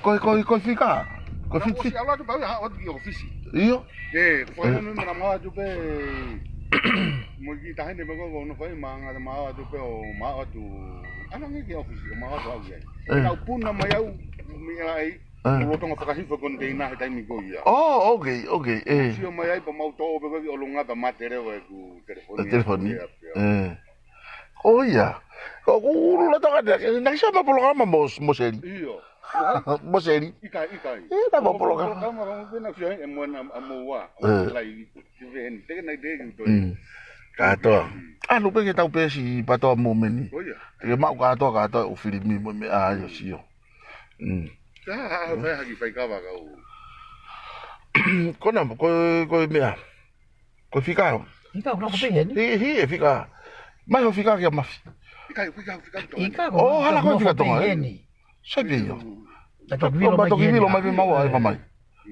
Ko e, ko e, ko e fika. Ko e fiti. Alo atu pau ia ha atu ki ʻofisi. Io. E, ko e mana mau atu pē. Mo ki tahine me ko ko no fai manga mau atu pē ʻo mau atu. Ano ngi ki ʻofisi ʻo mau atu au ia. Nau puna mai au mi ai. Mo loto nga fakahifo konteina he taimi ko ia. Oh, okay, okay. Sio mai ai pea mau tō pē ko ki ʻolunga pea mate leva e ku telefoni. Telefoni. Ko ia. Ko ku loto ka te, na kisa ma polokalama mo, mo seli. Io. Mo seli. Ikai, ikai. E, na ma polokalama. Polokalama ka mo pena kisa e mo na, a mo wa. Lai, ki ven, te ke na te ke to. Katoa. Anu pē ke tau pesi patoa mo meni. Ko ia. Te ke mau katoa, katoa ʻo filimi mo me a io sio. Ka, a, fai haki faikava ka u. Ko na, ko, ko e meʻa. Ko e fika. Fika, ko na ko peheni. Hi, hi, e fika. Mai ho fika kia mafi. Fika, fika, fika. Ika, ko. Oh, hala ko e fika tonga, e? Sai pē ia. Ka toki vilo mai pē maua, e, mai.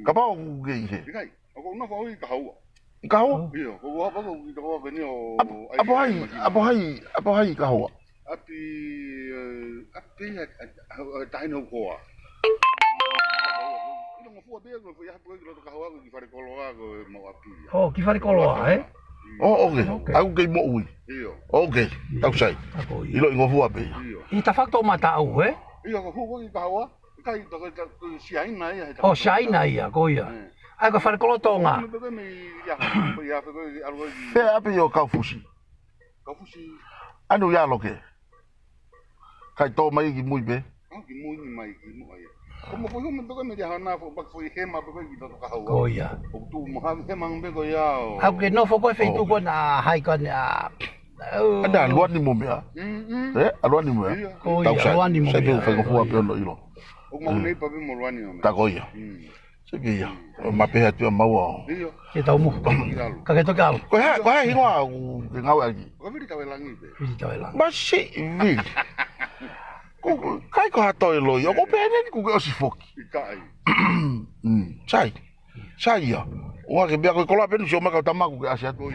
Kapau ʻoku ke ʻi he. Fika, ʻoku ou nofo au ʻi Kahoua. ʻI Kahoua? Io, ko ua pako ki Kahoua peni ʻo. ʻApo hai, ʻapo hai, ʻapo hai Kahoua? ʻApi, e, ʻapi a, a, a, tahine ʻo koa. Ino ngofua pē, ngofua ia pē ki loto Kahoua, ki Falekoloa, ko e mau ʻapi ia. Oh, ki Falekoloa, e? Oh, okay. Au kei moʻui. Io. Okay, tau sai. Ilo ʻi ngofua pē. Io. ʻI Tafakatoʻomata au, e? Io, ko hu ko ki Kahoua. Kai, to, to, to, Siaina ia, he. Oh, Siaina ia, ko ia. Ai, ko Falekoloa Tonga. Pea ʻapi ʻo Kaufusi. Kaufusi. Anu ia loke. Kai tō mai ki mui pē. Oh, ki mui ni mai, ki mui ia. Ko mo foʻi home pē ko me lia hana fo, bak foʻi hema pē ko ki toto Kahoua. Ko ia. ʻOku tu mo ha hema pē ko ia ʻo. Au ke nofo ko e feitu ko na hai ko na. Ana luani mo meʻa. E, a luani mo meʻa. Ko ia, luani mo meʻa. Sai pē u fai ngofua pē ʻo ilo. ʻOku mau nei pa pē mo luani mo meʻa. Ta ko ia. Sai pē ia. ʻO ma pehē atu ia maua. Io. Ke tau mo. Ka ke toki alo. Ko e hā, ko e hā hingoa ʻoku ke ngāue ʻaki? Ko Vili Tauelangi pē. Vili Tauelangi. Masi Vili. Ko, kai ko ha toe loi, ʻoku pehē ni kuo ke ʻosi foki. ʻIkai. Sai. Sai ia. ʻUa ke meʻa ko e koloa pē nu sio mai kau tamaku ke ʻasi atu.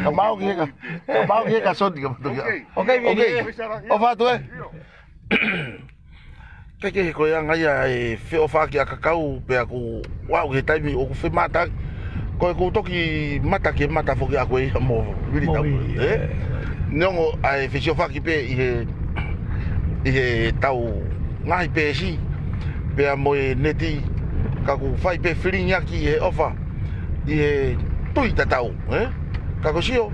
Ka mau ki he ka, ka mau ki he ka soni ka matoki. Okay, Vili. Okay. ʻOfa atu, e. Io. Kaikehe ko e anga ia e feʻofaʻaki ʻa Kakau pea ʻoku ou ʻi he taimi ʻoku femata. Ko e ʻoku toki mata ke mata foki ʻa koe ia mo Vili Tau, e? Neongo ʻa e fesiofaki pē ʻi he, ʻi he tau ngaahi peesi pea mo e neti ka ʻoku fai pē filingiaki ʻi he ʻofa ʻi he tui tatau, e? Ka ko sio,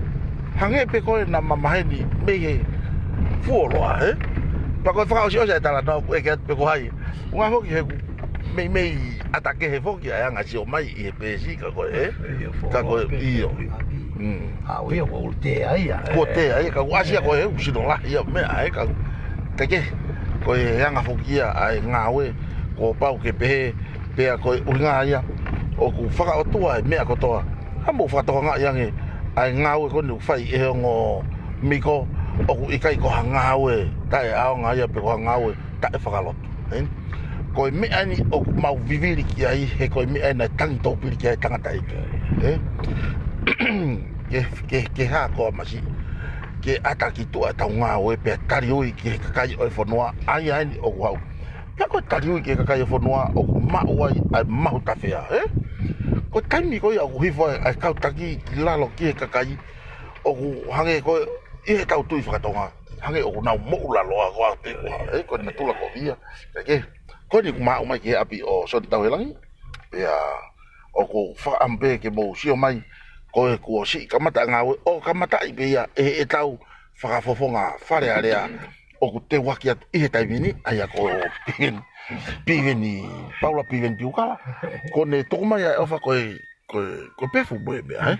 hangē pē ko e na mamaheni mei he fuoloa, e? Pea ko e fakaʻosiʻosi ʻa e talanoa ʻoku ʻeke atu pē ko hai. ʻUhinga foki he ʻoku meimei ʻata kehe foki ʻa e anga sio mai ʻi he peesi ka ko e, e? Ka ko e, io. A, ʻio, ko e ʻulu te ai, e. Ko e te ai, ka ʻoku ʻasi ia ko e ʻoku sino lahi ia meʻa, e, ka, ka ke, ko e anga foki ia ʻa e ngāue, kuo pau ke pehē, pea ko e ʻuhinga ia, ʻoku fakaʻotua e meʻa kotoa. Ka mou fakatokangaʻi ange, ʻa e ngāue ko eni ʻoku fai ʻe he ongo miko, ʻoku ʻikai ko ha ngāue taʻeʻaonga ia pe ko ha ngāue taʻefakalotu. E? Ko e meʻa ni ʻoku mau vivili ki ai, he ko e meʻa ena tangi tōpili ki ai tangata ʻi. E? Ke, ke, ke hā koa masi, ke ʻata ki tuʻa tau ngāue pea taliui ki he kakai ʻo e fonua, ʻa ia eni ʻoku hau. Pea ko e taliui ki he kakai ʻo e fonua, ʻoku maʻu ai, ʻa e mahu tafea, e? Ko e taimi ko ia ʻoku hifo ai, ʻa e kau taki ki lalo ki he kakai, ʻoku hangē ko e, ʻi he tau tui fakatonga. Hangē ʻoku nau moʻulaloa ko ʻaupito, e, ko e natula ko ia. Kaikehe, ko eni ʻoku mau ʻomai ki he ʻapi ʻo Soni Tauelangi. Pea ʻoku ou fakaʻamu pē ke mou sio mai, ko e kuo siʻi kamata ngāue, ʻo kamataʻi pē ia, ʻe, ʻe tau fakafofonga Fale Alea, ʻoku teuaki atu ʻi he taimi ni, ʻa ia ko Piveni, Piveni, Paula Piveni Piukala. Ko ʻene tuku mai ʻa e ʻofa ko e ko e, ko e pefu mo e meʻa, e?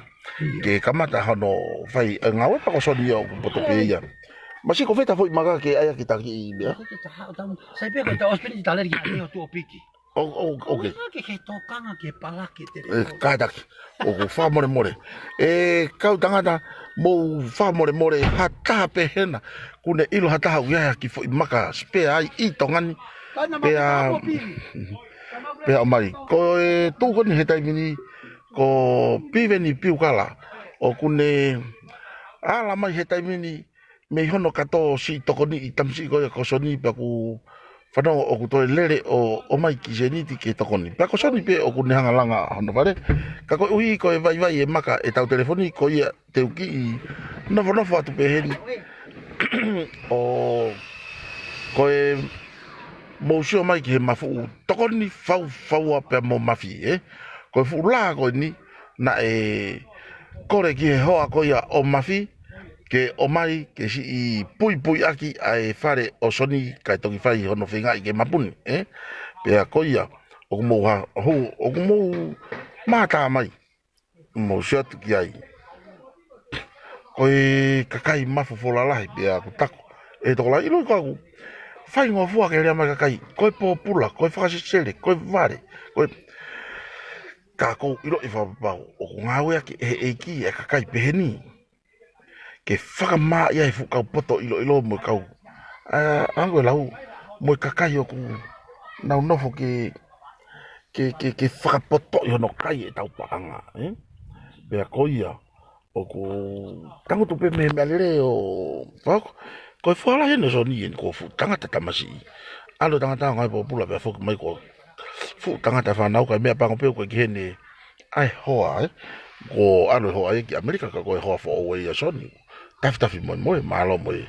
Ke kamata hono fai e ngāue pea ko Soni ia ʻoku poto pē ia. Masiʻi, ko fē ʻeta foʻi maka ke ʻai ʻaki ʻeta kiʻi meʻa? Ko e taha ʻo tau, sai pē ko ʻeta ʻosi pē ʻeni ʻeta lele ki ʻapi ʻo tuʻo piki. ʻO, ʻo, ʻo, ʻoke. Ko e ke tokanga ke palaki te. ʻE, kātaki. ʻOku fakamolemole. ʻE, kau tangata, mou fakamolemole, ha taha pē hena. Kuo ne ʻilo ha taha ʻoku ʻi ai ha kiʻi foʻi maka spare ai ʻi Tonga ni. Pea, pea ʻomai. Ko e tuʻu ko ʻeni he taimi ni, ko Piveni Piukala. ʻOku ne ala mai he taimi ni, mei hono kato siʻi tokoni ʻi tamasiʻi ko ia ko Soni pea ʻoku fanongo ʻoku toe lele ʻo, ʻomai ki Seniti ke tokoni. Pea ko Soni pē ʻoku ne hanga langa hono fale. Ka koeʻuhi ko e vaivai e maka ʻetau telefoni ko ia te u kiʻi nofonofo atu pē heni. ʻO ko e mou sio mai ki he mafuʻu tokoni faufaua pea mo Mafi, ē. Ko e fuʻu lā ko ʻeni, naʻe kole ki he hoa ko ia ʻo Mafi, ke ʻomai ke siʻi puipui ʻaki ʻa e fale ʻo Soni kae toki fai hono feingaʻi ke mapuni, ē? Pea ko ia, ʻoku mou ha-, hu-, ʻoku mou mātā mai, mou sio atu ki ai. Ko e kakai mafofola lahi pea ʻoku taku, ʻe tokolahi ʻilo ko ʻeku faingofua ke lea mai kakai, ko e pōpula, ko e fakasesele, ko e vale, ko e, ka ʻoku ou ʻiloʻi fakapapau, ʻoku ngāueʻaki ʻe he ʻEiki ʻa e kakai pehē ni ke fakamāʻi ai e fuʻu kau poto ʻiloʻilo mo e kau, ʻa, ʻa, ko e lau, mo e kakai ʻoku nau nofo ke, ke, ke, ke fakapotoʻi hono kai ʻetau paʻanga, ē? Pea ko ia, ʻoku tangutu pē mei he meʻalele ʻo, ko, ko e fuʻu lā ʻeni ʻo Soni ʻeni ko e fuʻu tangata tamasiʻi. ʻAlu e tangata ʻo ngāue pōpula pea foki mai ko e fuʻu tangata fānau, kae meʻapango pē ʻoku ʻikai ke ʻi heni ʻa e hoa, ē? Kuo ʻalu e hoa ia ki ʻAmelika ka ko e hoa foʻou ē ia ʻo Soni. Tafitafi moemoe, mālō mo e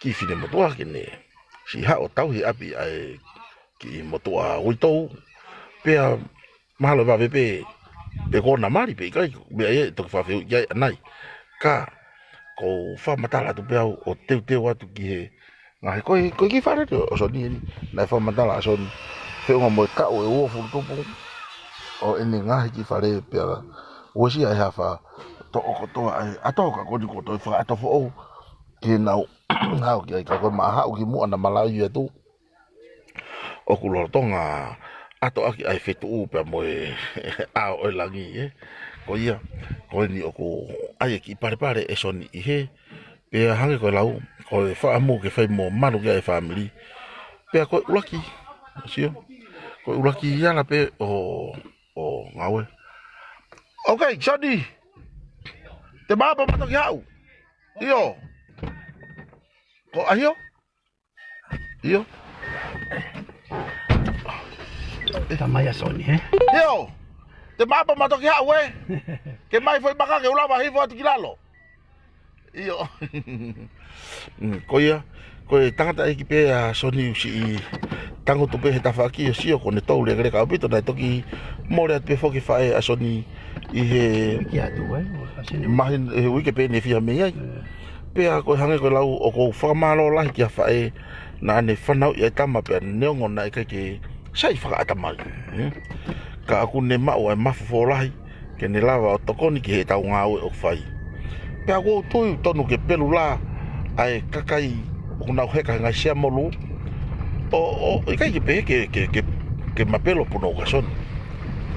kiʻi finemotuʻa ke ne siʻi haʻu ʻo tauhi ʻapi ʻa e kiʻi motuʻa uitou. Pea mahalo vave pē, pe ko ʻena mali pe ʻikai, meʻa ia ʻe toki fakafehuʻi ki ai ʻanai. Ka, ʻoku ou fakamatala atu pē au ʻo teuteu atu ki he ngaahi, ko e, ko e kiʻi fale ʻo Soni ʻeni, naʻe fakamatala ʻa Soni, feʻunga mo e taʻu ʻe uofulu tupu ʻo ʻene ngaahi kiʻi fale pea uesia e hafa, toʻo kotoa ʻa e ʻato ka ko ʻeni kuo toe fakaʻato foʻou, ke nau haʻu ki ai ka ko e maʻa haʻu ki muʻa naʻa ma laivi atu. ʻOku lolotonga ʻatoʻaki ʻa e fetuʻu pea mo e ʻao ʻo e langi, ē. Ko ia, ko ʻeni ʻoku ʻai e kiʻi palepale ʻe Soni ʻi hē, pea hangē ko e lau, ko e fakaʻamu ke fai mo malu ki ai e fāmili. Pea ko e ʻuluaki, sio, ko e ʻuluaki ala pē ʻo, ʻo ngāue. ʻOkei, Soni. Te ma ʻalu ʻo ma toki haʻu. ʻIo. Ko ʻahio? ʻIo. Tamai ʻa Soni, ē? ʻIo. Te ma ʻalu ʻo ma toki haʻu, ē? Ke ʻomai e foʻi maka ke u lava ʻo hifo atu ki lalo. ʻIo. Mm, ko ia, ko e tangataʻeiki pē ʻa Soni ʻoku siʻi tangutu pē he tafaʻaki ʻo sio ko ʻene tou lekeleka ʻaupito, naʻe toki mole atu pē foki e faʻē ʻa Soni ʻi he uike atu, ē? Mahino, he uike pē ʻe fiha mei ai. Ē. Pea ko e hangē ko e lau ʻoku ou fakamālō lahi ki he faʻē naʻa ne fanauʻi ʻa e tama pea neongo naʻe ʻikai ke sai fakaʻatamai. Hmm? Ka ʻoku ne maʻu ʻa e mafofola lahi ke ne lava ʻo tokoni ki heʻetau ngāue ʻoku fai. Pea ʻoku ou tui ʻoku tonu ke pelu lā ʻa e kakai ʻoku nau heka he ngaahi sea molū. ʻO, ʻo, ʻikai ke pehē ke, ke, ke, ke mapelo punou kia Soni.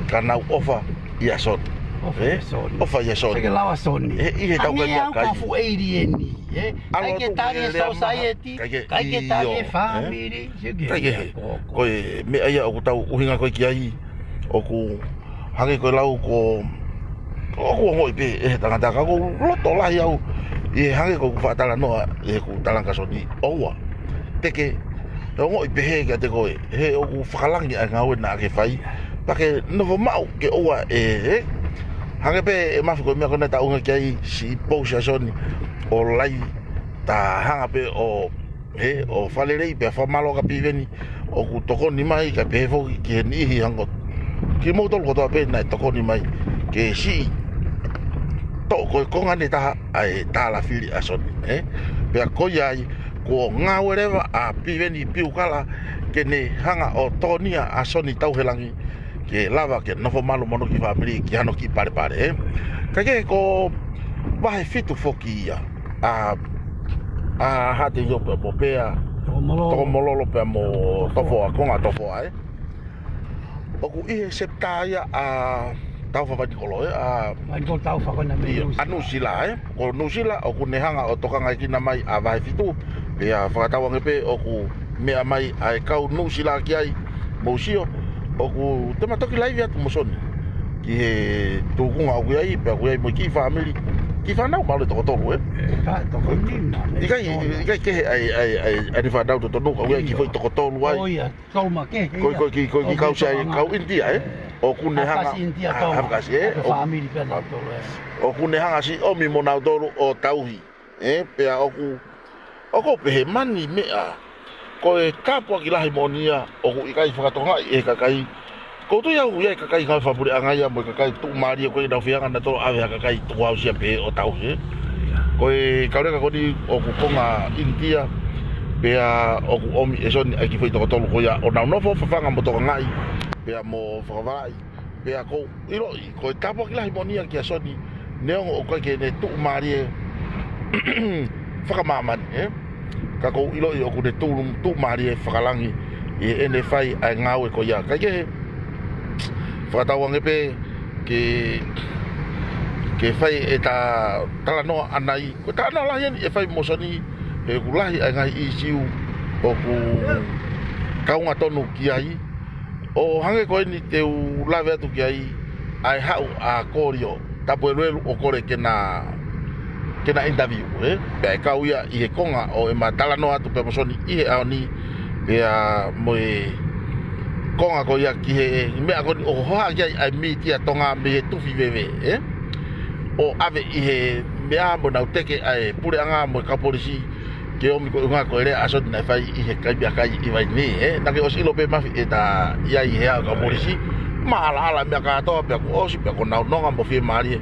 Ka nau ʻofa ʻia Soni. ʻOfa ʻia Soni. ʻOfa ʻia Soni. Sai ke lava Soni. ʻE, ʻi heʻetau kai ʻa e kai. Fuʻu ʻeilieni, ē? ʻAlu atu ke tali e lea maha. Society, ʻikai ke, ʻikai ke tali e ʻio, ē? Family. Sai ke, sai ke he. Ko e meʻa ia ʻoku tau ʻuhinga ko ē ki ai, ʻoku hangē ko e lau ko, ʻoku ongoʻi pē ʻe he tangata ka ʻoku ou loto lahi au ʻi he hangē ko ʻeku fakatalanoa ʻi heʻeku talanga kia Soni ʻoua te ke ongoʻi pehē kiate koe he ʻoku fakalangi ʻa e ngāue naʻa ke fai. Pea ke nofo maʻu ke ʻoua ʻe, ē? Hangē pē ʻe Mafi ko e meʻa ko ē naʻa ta ʻuhinga ki ai siʻi pousi ʻa Soni ʻo lai ta hanga pē ʻo, hē, ʻo fakalelei pea fakamālō kia Piveni ʻoku tokoni mai kae pehē foki ki he niʻihi hangē ko kimoutolu kotoa pē naʻe tokoni mai ke siʻi toʻo ko e konga ʻe taha ʻa e tālafili ʻa Soni, ē? Pea ko ia ai kuo ngāue leva ʻa Piveni Piukala ke ne hanga ʻo tokonia ʻa Soni Tauhelangi ke lava ke nofo malu mo hono kiʻi fāmili ki hano kiʻi palepale, ē? Kae kehe ko e vahe fitu foki ia ʻa ʻa Haʻateiō pea mo Pea, Tokomololo. Tokomololo pea mo Tofoa, konga Tofoa, ē. ʻOku ʻi he septa ia ʻa Taufa Vainikolo, ē, ʻa Vainikolo Taufa ko ena mei ʻIo, Nuʻusila. ʻA Nuʻusila, ē. Ko Nuʻusila, ʻoku ne hanga ʻo tokangaekina mai ʻa Vahe Fitu, pea fakatauange pē ʻoku meʻa mai ʻa e kau Nuʻusila ki ai, mou sio, ʻoku te ma toki laivi atu mo Soni ki he tūkunga ʻoku ʻi ai, pea ʻoku ʻi ai mo e kiʻi fāmili, kiʻi fānau mālō e toko tolu, ē? Ē, ka toko nima, ē, ʻIkai, toko nima. ʻIkai kehe ai, ai, ai, ai ni fānau totonu, ʻoku ʻi ai kiʻi Io. foʻi toko tolu ai. ʻO ia, tau ma kehe, Ko, ia. ko, ko, ko, ʻOku kau sai, tokanga. kau ʻInitia, ē? ʻOku ne hanga, Hafakasi ʻInitia, a, Tonga. Hafakasi, ē? ʻA e ʻOku, fāmili pea nautolu, ē. ʻOku ne hanga siʻi ʻomi mo nautolu ʻo tauhi, ē? Pea ʻoku, ʻoku ou pehē mani meʻa, ko e tāpuaki lahi moʻoni ia, ʻoku ʻikai fakatokangaʻi ʻe he kakai. Ko u tui au ʻoku ʻi ai e kakai ngāue fakapuleʻanga ia mo e kakai tuʻumālie ko ē ʻenau feinga nautolu ʻave ha kakai tukuhausia pē ʻo tauhi, ē? Ko e kau leka ko eni ʻoku konga ʻInitia, pea ʻoku ʻomi ʻe Soni ʻa e kiʻi foʻi toko tolu ko ia ʻo nau nofo fafanga mo tokangaʻi, pea mo fakavalaʻi, pea ʻoku ou ʻiloʻi, ko e tāpuaki lahi moʻoni ia kia Soni, neongo ʻoku ʻikai ke ne tuʻumālie fakamāmani, ē? Ka ʻoku ou ʻiloʻi ʻoku ne tuʻu, tuʻumālie fakalangi ʻi heʻene fai ʻa e ngāue ko ia. Kae kehe, fakatauange pē ke, ke fai ʻeta talanoa ʻanai. Ko e talanoa lahi eni ʻe fai mo Soni, he ʻoku lahi ʻa e ngaahi ʻīsiu ʻoku kaunga tonu ki ai. ʻO hangē ko eni te u lave atu ki ai, ʻa e haʻu ʻa Kolio Tapueluelu ʻo kole ke na, ke na interview, ē? Pea ʻe kau ia ʻi he konga ʻo ʻema talanoa atu pea mo Soni ʻi he ʻaho ni, pea mo e konga ko ia ki he meʻa ko eni ʻoku hohaʻa ki ai ʻa e mītia Tonga mei he tufi veve, ē? ʻO ʻave ʻi he meʻa mo nau teke ʻa e puleʻanga mo e kau polisi, ke ʻomi ko e ʻuhinga ko e lea ʻa Soni naʻe fai ʻi he kai meʻakai ʻi Vainī, ē? Naʻa ke ʻosi ʻilo pē Mafi ʻeta ʻi ai he ʻa e kau polisi, maʻalaʻala meʻa kātoa pea kuo ʻosi pea kuo nau nonga mo fiemālie.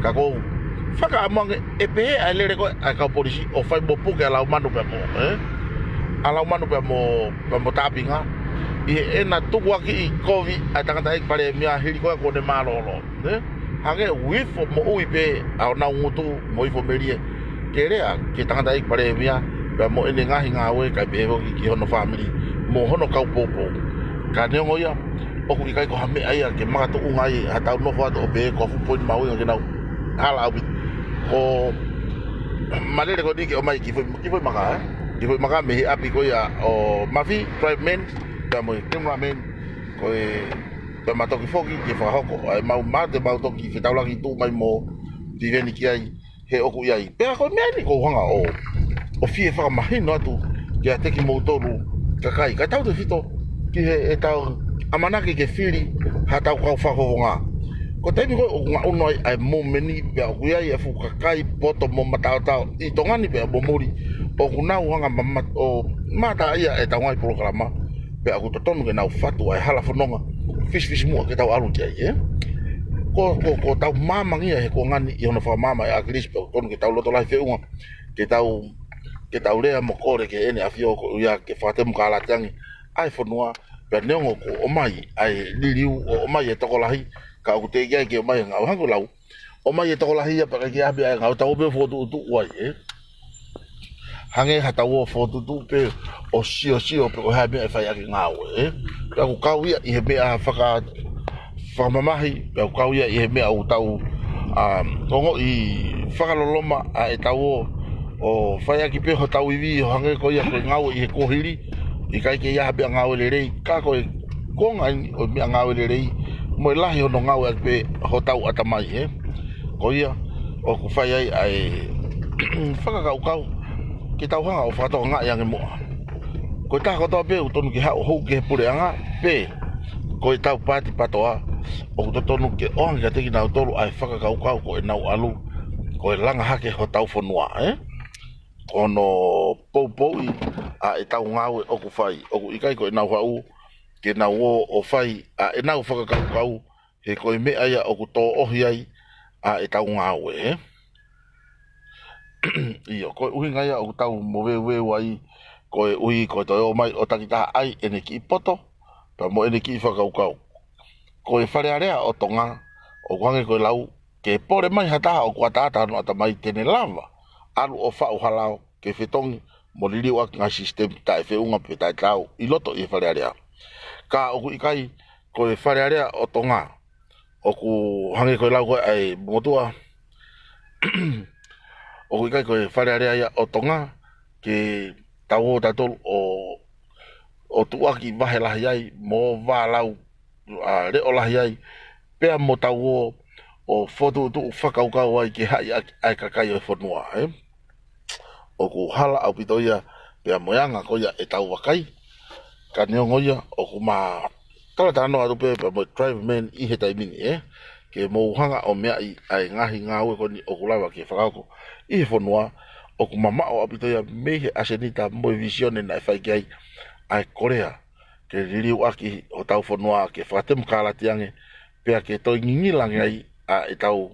Ka ʻoku ou fakaʻamu ange ʻe pehē ʻa e lele ko ē ʻa e kau polisi ʻo fai mo puke ʻa Laumanu pea mo, ē? ʻA Laumanu pea mo, pea mo Tāpinga. ʻI heʻena tukuakiʻi kovi ʻa e tangataʻeiki palēmia hili ko ē kuo ne mālōlō, ē? Hangē ʻoku ifo moʻui pē ʻa honau ngutu mo ifo melie ke lea ki he tangataʻeiki palēmia, pea mo ʻene ngaahi ngāue kae pehē foki ki hono fāmili mo hono kau poupou. Ka neongo ia, ʻoku ʻikai ko ha meʻa ia ke makatuʻunga ai haʻatau nofo atu ʻo pehē ko ha fuʻu poini mahuʻinga ke nau hala ʻaupito. ʻO ma lele ko eni ke ʻomai kiʻi foʻi, kiʻi foʻi maka, ē? Kiʻi foʻi maka mei he ʻapi ko ia ʻo Mafi, driver man, pea mo e cameraman, ko e pea ma toki foki ke fakahoko ʻa e mau mate mau toki fetaulaki tuʻu mai mo Tiveni ki ai he ʻoku ʻi ai. Pea ko e meʻa eni ʻoku ou hanga ʻo, ʻo fie fakamahino atu kiate kimoutolu kakai, kae tautefito ki he ʻetau ʻamanaki ke fili haʻatau kau fakafofonga. Ko e taimi ko ē ʻoku ngaʻunu ai ʻa e moʻumeni pea ʻoku ʻi ai e fuʻu kakai poto mo mataotao ʻi Tonga ni pea mo muli ʻoku nau hanga mama-, ʻo mata ia ʻetau ngaahi polokalama. Pea ʻoku totonu ke nau fatu ʻa e hala fononga fisifisimuʻa ke tau ʻalu ki ai, ē? Ko, ko, ko ʻetau māmangia he kuonga ni ʻi hono fakamaama ʻe ʻAkilisi pea ʻoku totonu ke tau loto lahi feʻunga ke tau, ke tau lea mo kole ki heʻene ʻAfio ko ia ke fakatemu kālati ange ʻa e fonua, pea neongo kuo ʻomai ʻa e liliu ʻo ʻomai e tokolahi, ka ʻoku teʻeki ai ke ʻomai e ngāue hangē ko e lau ʻomai e tokolahi ia pea ʻikai ke ʻi ai ha meʻa ʻe ngāue, tau ō pē ʻo fokotuʻutuʻu ai, ē? Hangē haʻatau ō ʻo fokotuʻutuʻu pē ʻo siosio pe ko e hā e meʻa ʻe fai ʻaki e ngāue, ē? Pea ʻoku kau ia ʻi he meʻa faka-, fakamamahi, pea ʻoku kau ia ʻi he meʻa ʻoku tau, um, ongoʻi fakaloloma ʻa ʻetau ō ʻo fai ʻaki pē hotau ivi ʻo hangē ko ia ko e ngāue ʻi he kuohili, ʻikai ke ʻi ai ha meʻa ngāue lelei, ka ko e konga eni ʻo e meʻa ngāue lelei, mo e lahi hono ngāueʻaki pē hotau ʻatamai, ē? Ko ia, ʻoku fai ai ʻa e fakakaukau, ke tau hanga ʻo fakatokangaʻi ange muʻa. Ko e taha kotoa pē ʻoku tonu ke haʻu ʻo hū ki he puleʻanga, pe ko ʻetau paati PATOA, ʻoku totonu ke ʻoange kiate kinautolu ʻa e fakakaukau ko ʻenau ʻalu, ko e langa hake hotau fonua, ē? Ko hono poupouʻi ʻa ʻetau ngāue ʻoku fai, ʻoku ʻikai ko ʻenau haʻu ke nau ō ʻo fai ʻa ʻenau fakakaukau, he ko e meʻa ia ʻoku tōʻohi ai ʻa ʻetau ngāue, ē? ʻIo, ko e ʻuhinga ia ʻoku tau moveuveu ai, koeʻuhi ko e toe ō mai ʻo takitaha ʻai ʻene kiʻi poto, pea mo ʻene kiʻi fakakaukau. Ko e Fale Alea ʻo Tonga, ʻoku hangē ko e lau, ke pole mai ha taha ʻoku ataata hono ʻatamai te ne lava ʻalu ʻo faʻu ha lao, ke fetongi mo liliuʻaki e ngaahi sisitemi taʻefeʻunga pe taʻetaau ʻi loto ʻi he Fale Alea. Ka ʻoku ʻikai ko e Fale Alea ʻo Tonga, ʻoku hangē ko e lau ko ē ʻa e motuʻa, ʻoku ʻikai ko e Fale Alea ia ʻo Tonga ke tau ō tautolu ʻo, ʻo tuʻuaki vahe lahi ai, mo vālau, ʻa, leʻo lahi ai, pea mo tau ō ʻo fokotuʻutuʻu fakakaukau ai ke haʻi ʻaki ʻa e kakai ʻo e fonua, ē? ʻOku hala ʻaupito ia, pea mo e anga ko ia ʻetau vakai. Ka neongo ia, ʻoku ma talatalanoa atu pē pea mo e Driver Man ʻi he taimi ni, ē? Ke mou hanga ʻo meaʻi ʻa e ngaahi ngāue ko eni ʻoku lava ke fakahoko ʻi he fonua, ʻoku mamaʻo ʻaupito ia mei he ʻasenita mo e vīsone naʻe fai ki ai ʻa e Kolea, ke liliuʻaki hotau fonua ke fakatemokalati ange, pea ke toe ngingila ange ai ʻa ʻetau,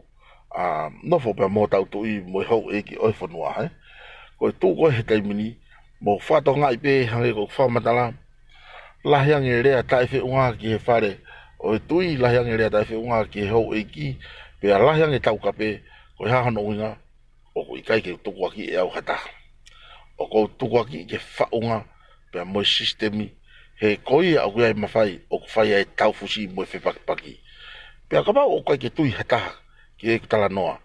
ʻa, nofo pea mo hotau tuʻi mo e houʻeiki ʻo e fonua, ē. Ko e tuʻu ko ē he taimi ni, mou fakatokangaʻi pē hangē ko ʻeku fakamatala, lahi ange lea taʻefeʻunga ki he fale ʻo e tuʻi, lahi ange lea taʻefeʻunga ki he houʻeiki, pea lahi ange taukape, ko e hā hono ʻuhinga? ʻOku ʻikai ke u tukuakiʻi ʻe au ha taha. ʻOku ou tukuakiʻi ke faʻunga pea mo e sisitemi, he ko ia ʻoku ʻi ai e mafai ʻoku fai ai e taufusi mo e fepakipaki. Pea kapau ʻoku ʻikai ke tui ha taha ki heʻeku talanoa,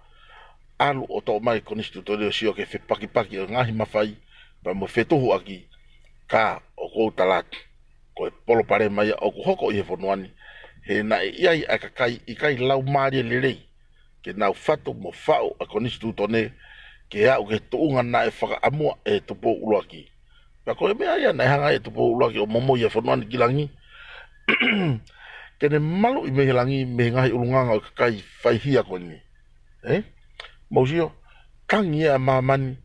ʻalu ʻo toʻo mai e konisitūtone ʻo sio ki he fepakipaki ʻo e ngaahi mafai pea mo e fetuhuʻaki, ka ʻoku ou tala atu, ko e palopalema ia ʻoku hoko ʻi he fonua ni, he naʻe ʻi ai ʻa e kakai ʻikai laumālie lelei ke nau fatu mo faʻu ʻa e konisitūtone ke aʻu ki he tuʻunga naʻe fakaʻamua ʻe Tupou ʻUluaki. Pea ko e meʻa ia naʻe hanga ʻe Tupou ʻUluaki ʻo momoi ʻa e fonua ni ki langi, ke ne maluʻi mei he langi mei he ngaahi ʻulungaanga ʻo e kakai faihia ko eni. Ē? Mou sio, tangi ia ʻa māmani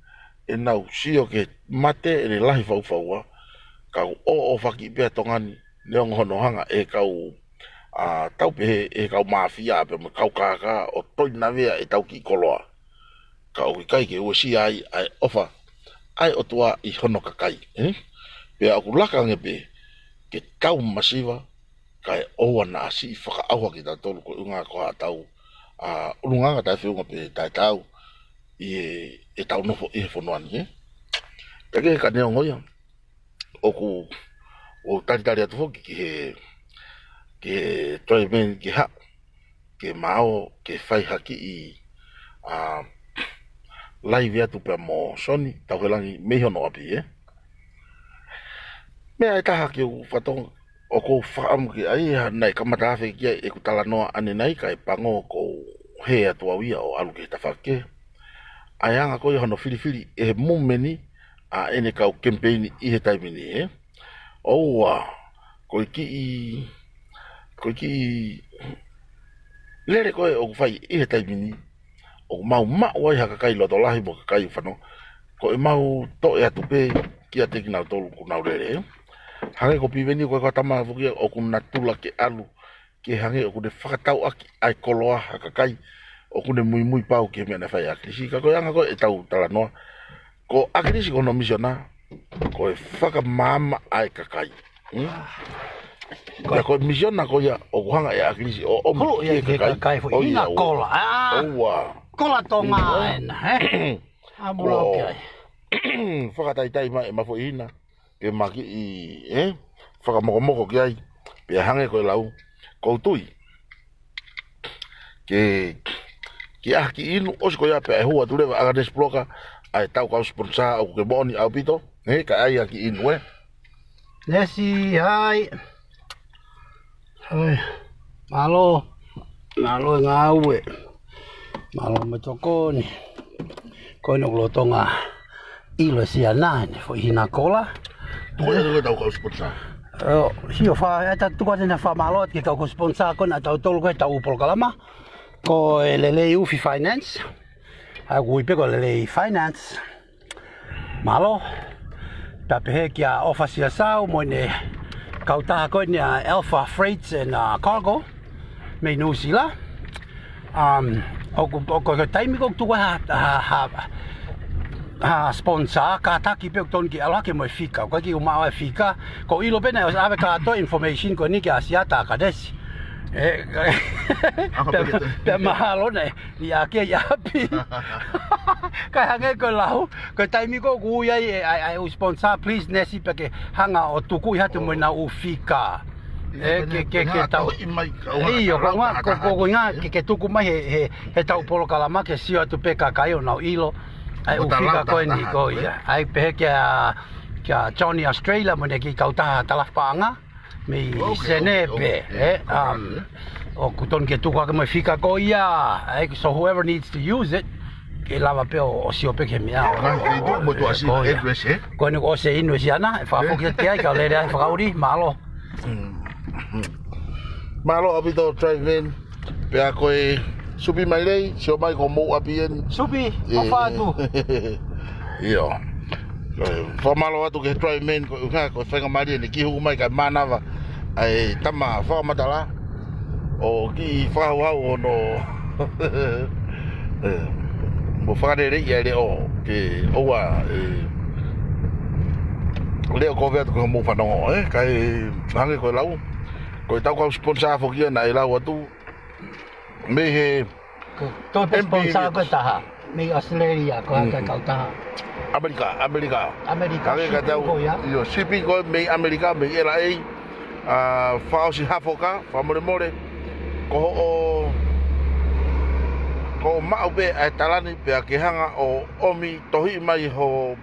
ʻenau sio ki he mate ʻene lahi faufaua, ka ʻoku ʻōʻōfaki pē ʻa Tonga ni, neongo hono hanga ʻe he kau, ʻa, tau pehē ʻe he kau māfia pea mo e kau kākā ʻo toinavea ʻetau kiʻi koloa. Ka ʻoku ʻikai ke uesia ai ʻa e ʻofa ʻa e ʻOtua ʻi hono kakai, ē? Pea ʻoku laka ange pē ke tau masiva, kae ʻoua naʻa siʻi fakaʻauha kitautolu ko e ʻuhinga ko haʻatau, ʻa, ʻulungaanga taʻefeʻunga pe taʻetaau ʻi he, ʻetau nofo ʻi he fonua ni, ē? Pea ke ka neongo ia, ʻoku ou talitali atu foki ki he, ki he Driver Man ke haʻu, ke ma ō ke fai ha kiʻi, ʻa, laivi atu pea mo Soni Tauhelangi mei hono ʻapi, ē? Meʻa ʻe taha ke u fakatonga, ʻoku ou fakaʻamu ke ʻai ha naʻe kamata afe ki ai ʻeku talanoa ʻanenai, kae pango kuo u hē atu au ia ʻo ʻalu ki he tafaʻaki kehe. ʻA e anga ko ia hono filifili ʻe he mumeni ʻa ʻene kau kemipeini ʻi he taimi ni, ē? ʻOua, ko e kiʻi, ko e kiʻi lele ko ē ʻoku fai ʻi he taimi ni, ʻoku mau maʻu ai ha kakai loto lahi mo e kakai ʻoku fanongo, ko ʻemau toʻe atu pē kiate kinautolu ʻoku nau lele, ē? Hangē ko Piveni ko e kau tama foki ʻoku natula ke ʻalu ke hangē ʻoku ne fakatauʻaki ʻa e koloa ha kakai ʻoku ne muimui pau ki he meʻa naʻe fai ʻe ʻAkilisi. Ka ko e anga ko ē ʻetau talanoa, ko ʻAkilisi ko hono misiona, ko e fakamaama ʻa e kakai. Hmm? Ko e, ko e misiona ko ia ʻoku hanga ʻe ʻAkilisi ʻo ʻomi ki he kakai. Hulu ia ki he kakai foʻi hina kola. ʻOua. Kola Tonga ena, ē? ʻA mula ki ai. Fakataitai mai ʻema foʻi hina ke ma kiʻi, ē, fakamokomoko ki ai, pea hangē ko e lau, ʻoku ou tui ke, ke ʻai ha kiʻi inu, ʻosi ko ia pea ʻe hū atu leva ʻa Agnes Broker, ʻa ʻetau kau sponsor ʻoku ke moʻoni ʻaupito, ē, kae ʻai ha kiʻi inu, ē. Lesi, hai. Hai. Mālō. Mālō e ngāue. Mālō mo e tokoni. Ko eni ʻoku lolotonga ʻilo ʻe Siana ʻene foʻi hina kola. Ko e ʻetau kau sponsor. ʻIo, sio fa, ʻe ta tuku atu ʻene fakamālō ki he kau sponsor ko ena ʻa tautolu ko ē ʻetau polokalama. Ko e Lelei Ufi Finance. ʻA ia ʻoku ui pē ko e Lelei Finance. Mālō. Pea pehē kia ʻOfa Siasau mo ʻene kautaha ko eni ʻa Alpha Freights and, uh, Cargo mei Nuʻusila. Um, ʻoku, ʻoku, ko e taimi ko ē ʻoku tuku ai ha, ha, ha, ha sponsor, kātaki pē ʻoku tonu ke ʻalu hake mo e fika. ʻOku ʻikai ke u maʻu ʻa e fika. ʻOku ou ʻilo pē naʻe ʻosi ʻave kātoa e information ko eni kia Siata Kadesi. Ē, pea, pea mahalo naʻe ʻi ake ʻi ʻapi. Kae hangē ko e lau, ko e taimi ko ē ʻoku ui ai e, ʻa e, ʻa e ʻū sponsor, please, Nesi, pea ke hanga ʻo tukuʻi atu mo ʻenau ʻū fika. ʻE, ke, ke, ke tau. ʻIo, ko e ʻuhinga, ko, ko, ko e ʻuhinga ke, ke tuku mai he, he, heʻetau polokalama ke sio atu pē kakai ʻo nau ʻilo ʻa e ʻū fika ko eni ko ia. ʻAi pehē kia, kia Johnny Australia mo ʻene kiʻi kautaha talafaʻanga mei Senē pē, ē, um, ʻoku totonu ke tuku hake mo e fika ko ia, ē, so whoever needs to use it, ke lava pē ʻo, ʻo sio pē ki he meʻa. Ko ia. Ko eni ʻoku ʻosi e invoice ʻana, ʻe fakafoki atu ki ai, kau lele ai fakaʻuli, mālō. Mālō ʻaupito Drive Man. Pea ko e Supi Mailei, sio mai ko homou ʻapi eni. Supi, ʻofa atu. ʻIo. Fakamālō atu ki he Drive Man, ko e ʻuhinga ko e faingamālie ʻene kiʻi hū mai kae mānava ʻa e tama fakamatala ʻo kiʻi fakahauhau hono, ē, mo fakaleleiʻi ʻa e leʻo ke ʻoua ʻe leʻo kovi atu ki hoʻomou fanongo, ē, kae hangē ko e lau. Ko ʻetau kau sponsor foki ia naʻe lau atu mei he Ko e M B sponsor ko e taha mei Australia, ko e hā e kautaha? ʻAmelika, ʻAmelika. ʻAmelika, shipping ko ia? ʻIo, shipping ko ē mei ʻAmelika, mei L A, ʻa, fakaʻosi hafo ka, fakamolemole. Ko hoʻo, ko hoʻo maʻu pē ʻa e tala ni pea ke hanga ʻo ʻomi tohiʻi mai ho,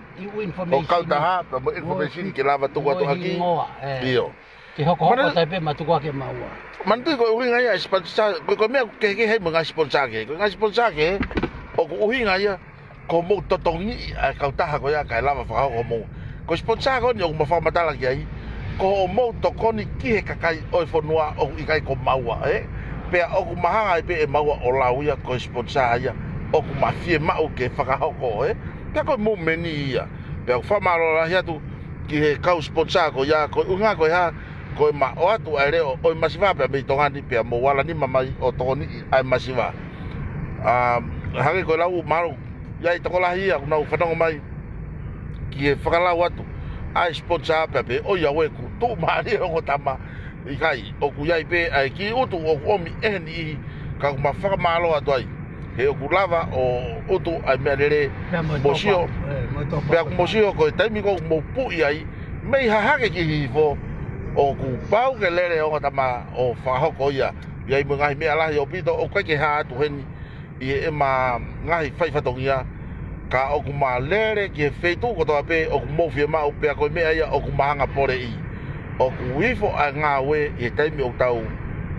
ho kautaha, pea mo e information ke lava tuku atu ʻaki. ʻIo. Ke hokohoko atu ai pē mo tuku ʻaki ʻe maua. Manatuʻi ko e ʻuhinga ia e sponsor, ko e, ko e meʻa kehekehe mo e ngaahi sponsor kehe. Ko e ngaahi sponsor kehe, ʻoku ʻuhinga ia ko hoʻomou totongiʻi ʻa e kautaha ko ia kae lava fakahoko hoʻomou. Ko e sponsor ko eni ʻoku ma fakamatala ki ai, ko hoʻomou tokoni ki he kakai ʻo e fonua ʻoku ʻikai ko maua, ē? Pea ʻoku ma hanga ai pē ʻe maua ʻo lau ia ko e sponsor ia ʻoku ma fiemaʻu ke fakahoko, ē? Pea ko e movement ia. Pea ʻoku fakamālō lahi atu ki he kau sponsor ko ia, ko e ʻuhinga ko e hā, ko e ma ʻoatu ʻa e leʻo ʻo e masiva pea mei Tonga ni pea mou ala nima mai ʻo tokoniʻi ʻa e masiva. ʻA, hangē ko e lau mālō, ʻi ai tokolahi ia ʻoku nau fanongo mai ki he fakalau atu ʻa e sponsor pea pehē ʻoiauē kuo tuʻumālie ongo tama. ʻIkai, ʻoku ʻi ai pē ʻa e kiʻi utu ʻoku ʻomi ʻe he niʻihi, ka ʻoku ma fakamālō atu ai. He ʻoku lava ʻo utu ʻa e meʻalele mo sio. Pea ʻoku mo sio ko e taimi ko ē ʻoku mou puʻi ai, mei hahake ki hihifo, ʻoku pau ke lele ongo tama ʻo fakahoko ia. ʻI ai mo e ngaahi meʻa lahi ʻaupito ʻoku ʻikai ke hā atu heni ʻi heʻema ngaahi faifatongia, ka ʻoku ma lele ki he feituʻu kotoa pē ʻoku mou fiemaʻu pea ko e meʻa ia ʻoku ma hanga poleʻi. ʻOku ifo ʻa e ngāue ʻi he taimi ʻoku tau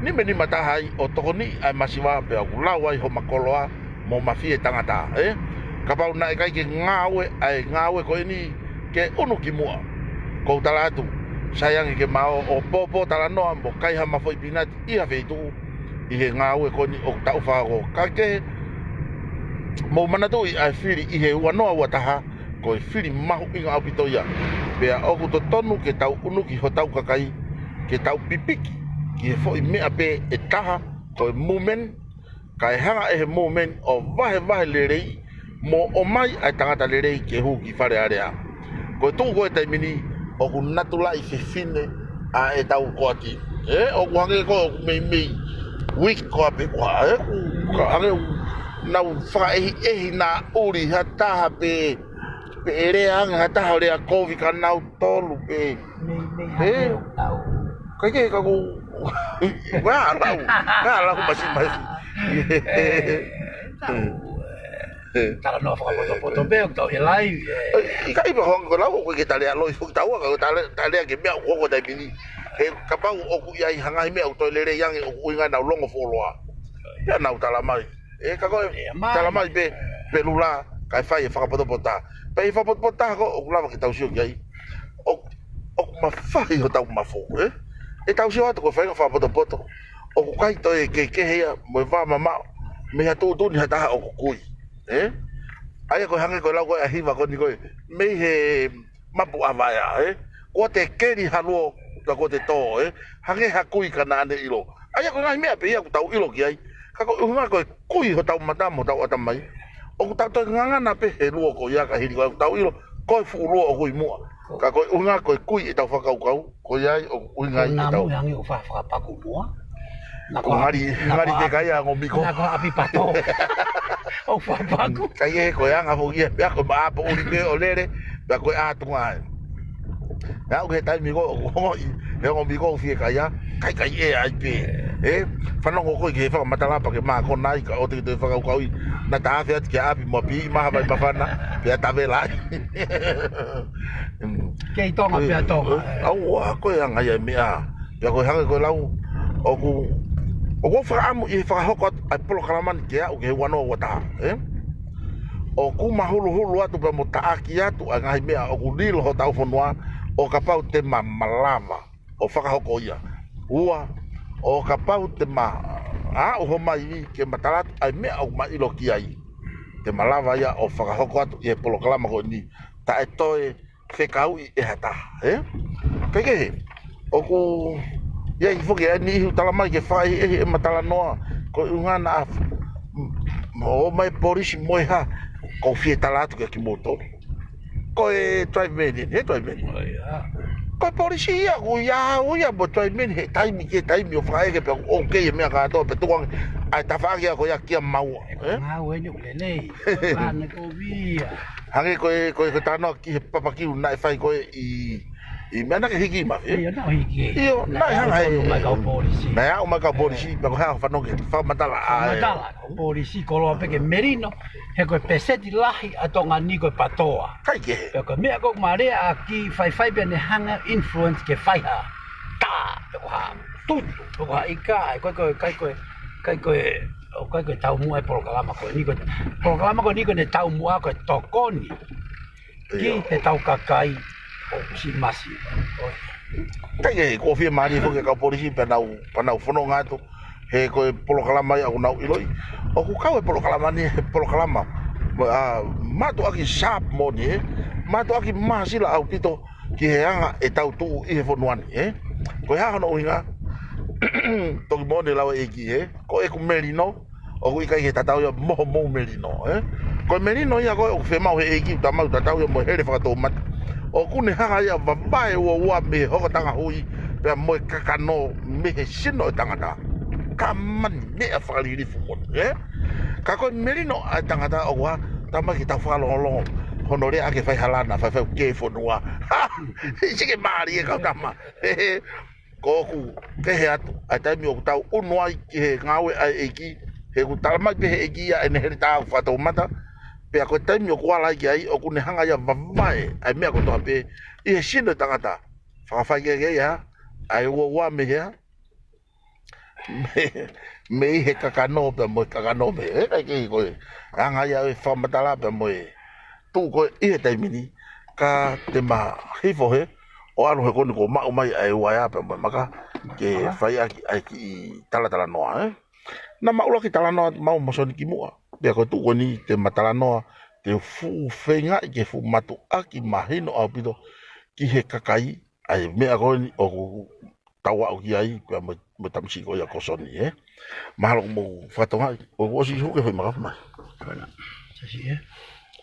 nimenima taha ai ʻo tokoniʻi ʻa e masiva pea ʻoku lau ai homa koloa mo homa fie tangata, ē? Kapau naʻe ʻikai ke ngāue ʻa e ngāue ko eni ke unu ki muʻa, kou tala atu, sai ange ke ma ō ʻo pōpō talanoa mo kai hama foʻi pinati ʻi ha feituʻu ʻi he ngāue ko eni ʻoku tau fakahoko. Ka ke mou manatuʻi ʻa e fili ʻi he ua noa ua taha, ko e fili mahuʻinga ʻaupito ia. Pea ʻoku totonu ke tau unuki hotau kakai, ke tau pipiki ki he foʻi meʻa pē ʻe taha, ko e movement, kae hanga ʻe he movement ʻo vahevahe lelei mo ʻomai ʻa e tangata lelei ke hū ki Fale Alea. Ko e tuʻu ko ē taimi ni ʻoku natulaʻi fefine ʻa ʻetau koati. Ē, ʻoku hangē ko ē ʻoku meimei weak ko ā pē ko ā, ē, ʻoku hangē ʻoku nau fakaʻehiʻehi naʻa ʻuli ha taha pē, pe ʻe lea ange ha taha ʻo lea kovi ka nau tolu pē. Meimei hangē ʻoku tau. Kae kehe ka kou, ʻoku ʻalu, ʻoku ʻalu masi masi. Ē, tau, ē, talanoa fakapotopoto pē, ʻoku tau ʻi he live, ē. ʻIkai pē hangē ko e lau, ʻoku ʻikai ke ta lea loi foki taua, ka ko e ta lea, ta lea ki he meʻa ʻoku hoko taimi ni. He kapau ʻoku ʻi ai ha ngaahi meʻa ʻoku toe lelei ange, ʻoku ʻuhinga ʻenau longo fuoloa. Pea nau tala mai. Ē, ka ko e tala mai pē, pē lula, kae fai e fakapotopoto. Pea ʻi he fakapotopoto ko ē, ʻoku lava ke tau sio ki ai. ʻO, ʻoku ma fai hotau mafu, ē? ʻE tau sio atu ko e faʻahinga fakapotopoto ʻoku ʻikai toe kehekehe ia mo e vā mamaʻo mei ha tuʻutuʻuni ha taha ʻoku kui, ē? ʻA ia ko e hangē ko e lau ko ē ʻa e hiva ko eni ko ē, mei he mapu ʻa vaea, ē? Kuo te keli ha luo, ka kuo te tō, ē? Hangē ha kui ka naʻa ne ʻilo. ʻA ia ko e ngaahi meʻa pē ia ʻoku tau ʻilo ki ai. Ka ko e ʻuhinga ko e kui hotau mata mo hotau ʻatamai, ʻoku tau toe ngangana pē he luo ko ia ka hili ko ē ʻoku tau ʻilo ko e fuʻu luo ʻoku ʻi muʻa. Ka ko e ʻuhinga ko e kui ʻetau fakakaukau, ko ia ai ʻoku ʻuhinga ai ʻetau. Ko e namu ange ʻo fa-, fakapaku muʻa. Ngali, ngali te kai a ngomiko. Nako ʻapi pato. ʻO fapaku. Kai e ko e anga foki e, pea ko e maʻa poʻuli pē ʻo lele, pea ko e ʻātunga ai. Naʻa ʻoku he taimi ko, ko, he ngomiko fie kai a, kai kai ʻe ai pē. E, fanongo ko e ke fakamatala pea ke mākona ai ka ʻoua te ke toe fakakaukauʻi. Naʻa ta afe atu ki ʻapi mo ʻapi, maha vai mafana, pea ta vela ai. Kei Tonga pea Tonga. ʻAua, ko e anga ia e meʻa. Pea ko e hangē ko e lau, ʻoku, ʻoku ou fakaʻamu ʻi he fakahoko atu ʻa e polokalama ni ke aʻu ki he ua noa ua taha, e? ʻOku mahuluhulu atu pea mo taʻaki atu ʻa e ngaahi meʻa ʻoku lilo hotau fonua, ʻo kapau te ma malava ʻo fakahoko ia. Ua, ʻo kapau te ma aʻu ho mai ni ke ma tala atu ʻa e meʻa ʻoku ma ʻilo ki ai, te ma lava ia ʻo fakahoko atu ʻi he polokalama ko eni. Taʻe toe fekauʻi ʻe ha taha, e? Kaikehe, ʻoku ʻi ai foki ʻa e niʻihi ʻoku tala mai ke fakaʻehiʻehi ʻema talanoa, ko e ʻuhinga naʻa f-, m-, ō mai polisi mo e hā, ʻoku ou fie tala atu kia kimoutolu. Ko e driving eni, he driving. ʻOi, ʻa. Ko e polisi ia, ʻoku ʻi ai au ia mo e driving, he taimi ki he taimi ʻo fakaʻeke pea ʻoku ʻoukei e meʻa kātoa, pea tuku ange ʻa e tafaʻaki ia ko ia kia maua, e? Ngāue eni ʻoku lelei. Ko e ʻana ko ia. Hangē ko e, ko e, ko e talanoa ki he papakiu naʻe fai ko ē ʻi, ʻi meʻa naʻa ke hiki ma, e? ʻIo, naʻa ku hiki. ʻIo, naʻe hanga he, naʻe aʻu mai kau polisi. Naʻe aʻu mai kau polisi, pea ko e hā hoʻo fanongo ki he fakamatala ʻa e. Fakamatala, ko e polisi koloa pē ke melino, he ko e peseti lahi ʻa Tonga ni ko e patoa. Kaikehe. Pea ko e meʻa ko ē ʻoku ma lea ʻaki, faifai pea ne hanga influence ke fai ha tā, pe ko ha tutu, pe ko ha ika, ʻa e ko e, ko e, kai ko e, kai ko e, ʻoku ʻikai ko e taumuʻa e polokalama ko eni ko e, polokalama ko eni ko ʻene taumuʻa ko e tokoni ki heʻetau kakai ʻoku siʻi masiva. ʻOi. Kaikehe, ʻoku ou fiemālie foki e kau polisi pea nau, pea nau fononga atu, he ko e polokalama ia ʻoku nau ʻiloʻi. ʻOku kau e polokalama ni he polokalama, a, mātuʻaki sharp moʻoni, e, mātuʻaki māsila ʻaupito ki he anga ʻetau tuʻu ʻi he fonua ni, e. Ko e hā hono ʻuhinga, toki moʻoni e lau e ʻEiki, e, ko ʻeku melino, ʻoku ʻikai ke tatau ia mo homou melino, e? Ko e melino ia ko ē ʻoku fiemaʻu he ʻEiki ʻoku talamai ʻoku tatau ia mo e hele fakatoumata. ʻOku ne hanga ia ʻo vavae uaua mei he hokotanga hui pea mo e kakano mei he sino ʻo e tangata. Ka mani meʻa fakalilifu moʻoni, e? Ka ko e melino ʻa e tangata ʻoku ʻa, talamai ke tau fakalongolongo hono lea ʻaki e faihala naʻa faifai ʻoku kei fonua. Ha! Sike mālie e kau tama. He, he. Ko ʻeku kehe atu, ʻa e taimi ʻoku tau ʻunu ai ki he ngāue ʻa e ʻEiki, he ʻoku talamai pē he ʻEiki ia ʻene heletā ʻoku fakatoumata, pea ko e taimi ʻoku ala ai ki ai, ʻoku ne hanga ia ʻo vavae ʻa e meʻa kotoa pē ʻi he sino ʻo e tangata. Fakafaikehekehe ia, ʻa e uaua mei hea, mei, mei he kakano pea mo e kakano mei he, ʻikai ke ko e anga ia e fakamatala pea mo e tuʻu ko ē ʻi he taimi ni, ka te ma hifo hē, ʻo ʻalu he ko eni kuo maʻu mai ʻa e uaea pea mo e maka, ke fai ʻaki ʻa e kiʻi talatalanoa, e. Naʻa ma ʻuluaki talanoa atu maʻu mo Soni kimuʻa, pea ko e tuʻu ko eni te ma talanoa, te u fuʻu feingaʻi ke fuʻu mātuʻaki mahino ʻaupito ki he kakai, ʻa e meʻa ko eni ʻoku tau aʻu ki ai, pea mo, mo e tamasiʻi ko ia ko Soni, e. Mahalo ʻoku mou fakatokangaʻi, ʻoku ʻosi hū ke foʻi maka mai. Ko ena. Sasi, e.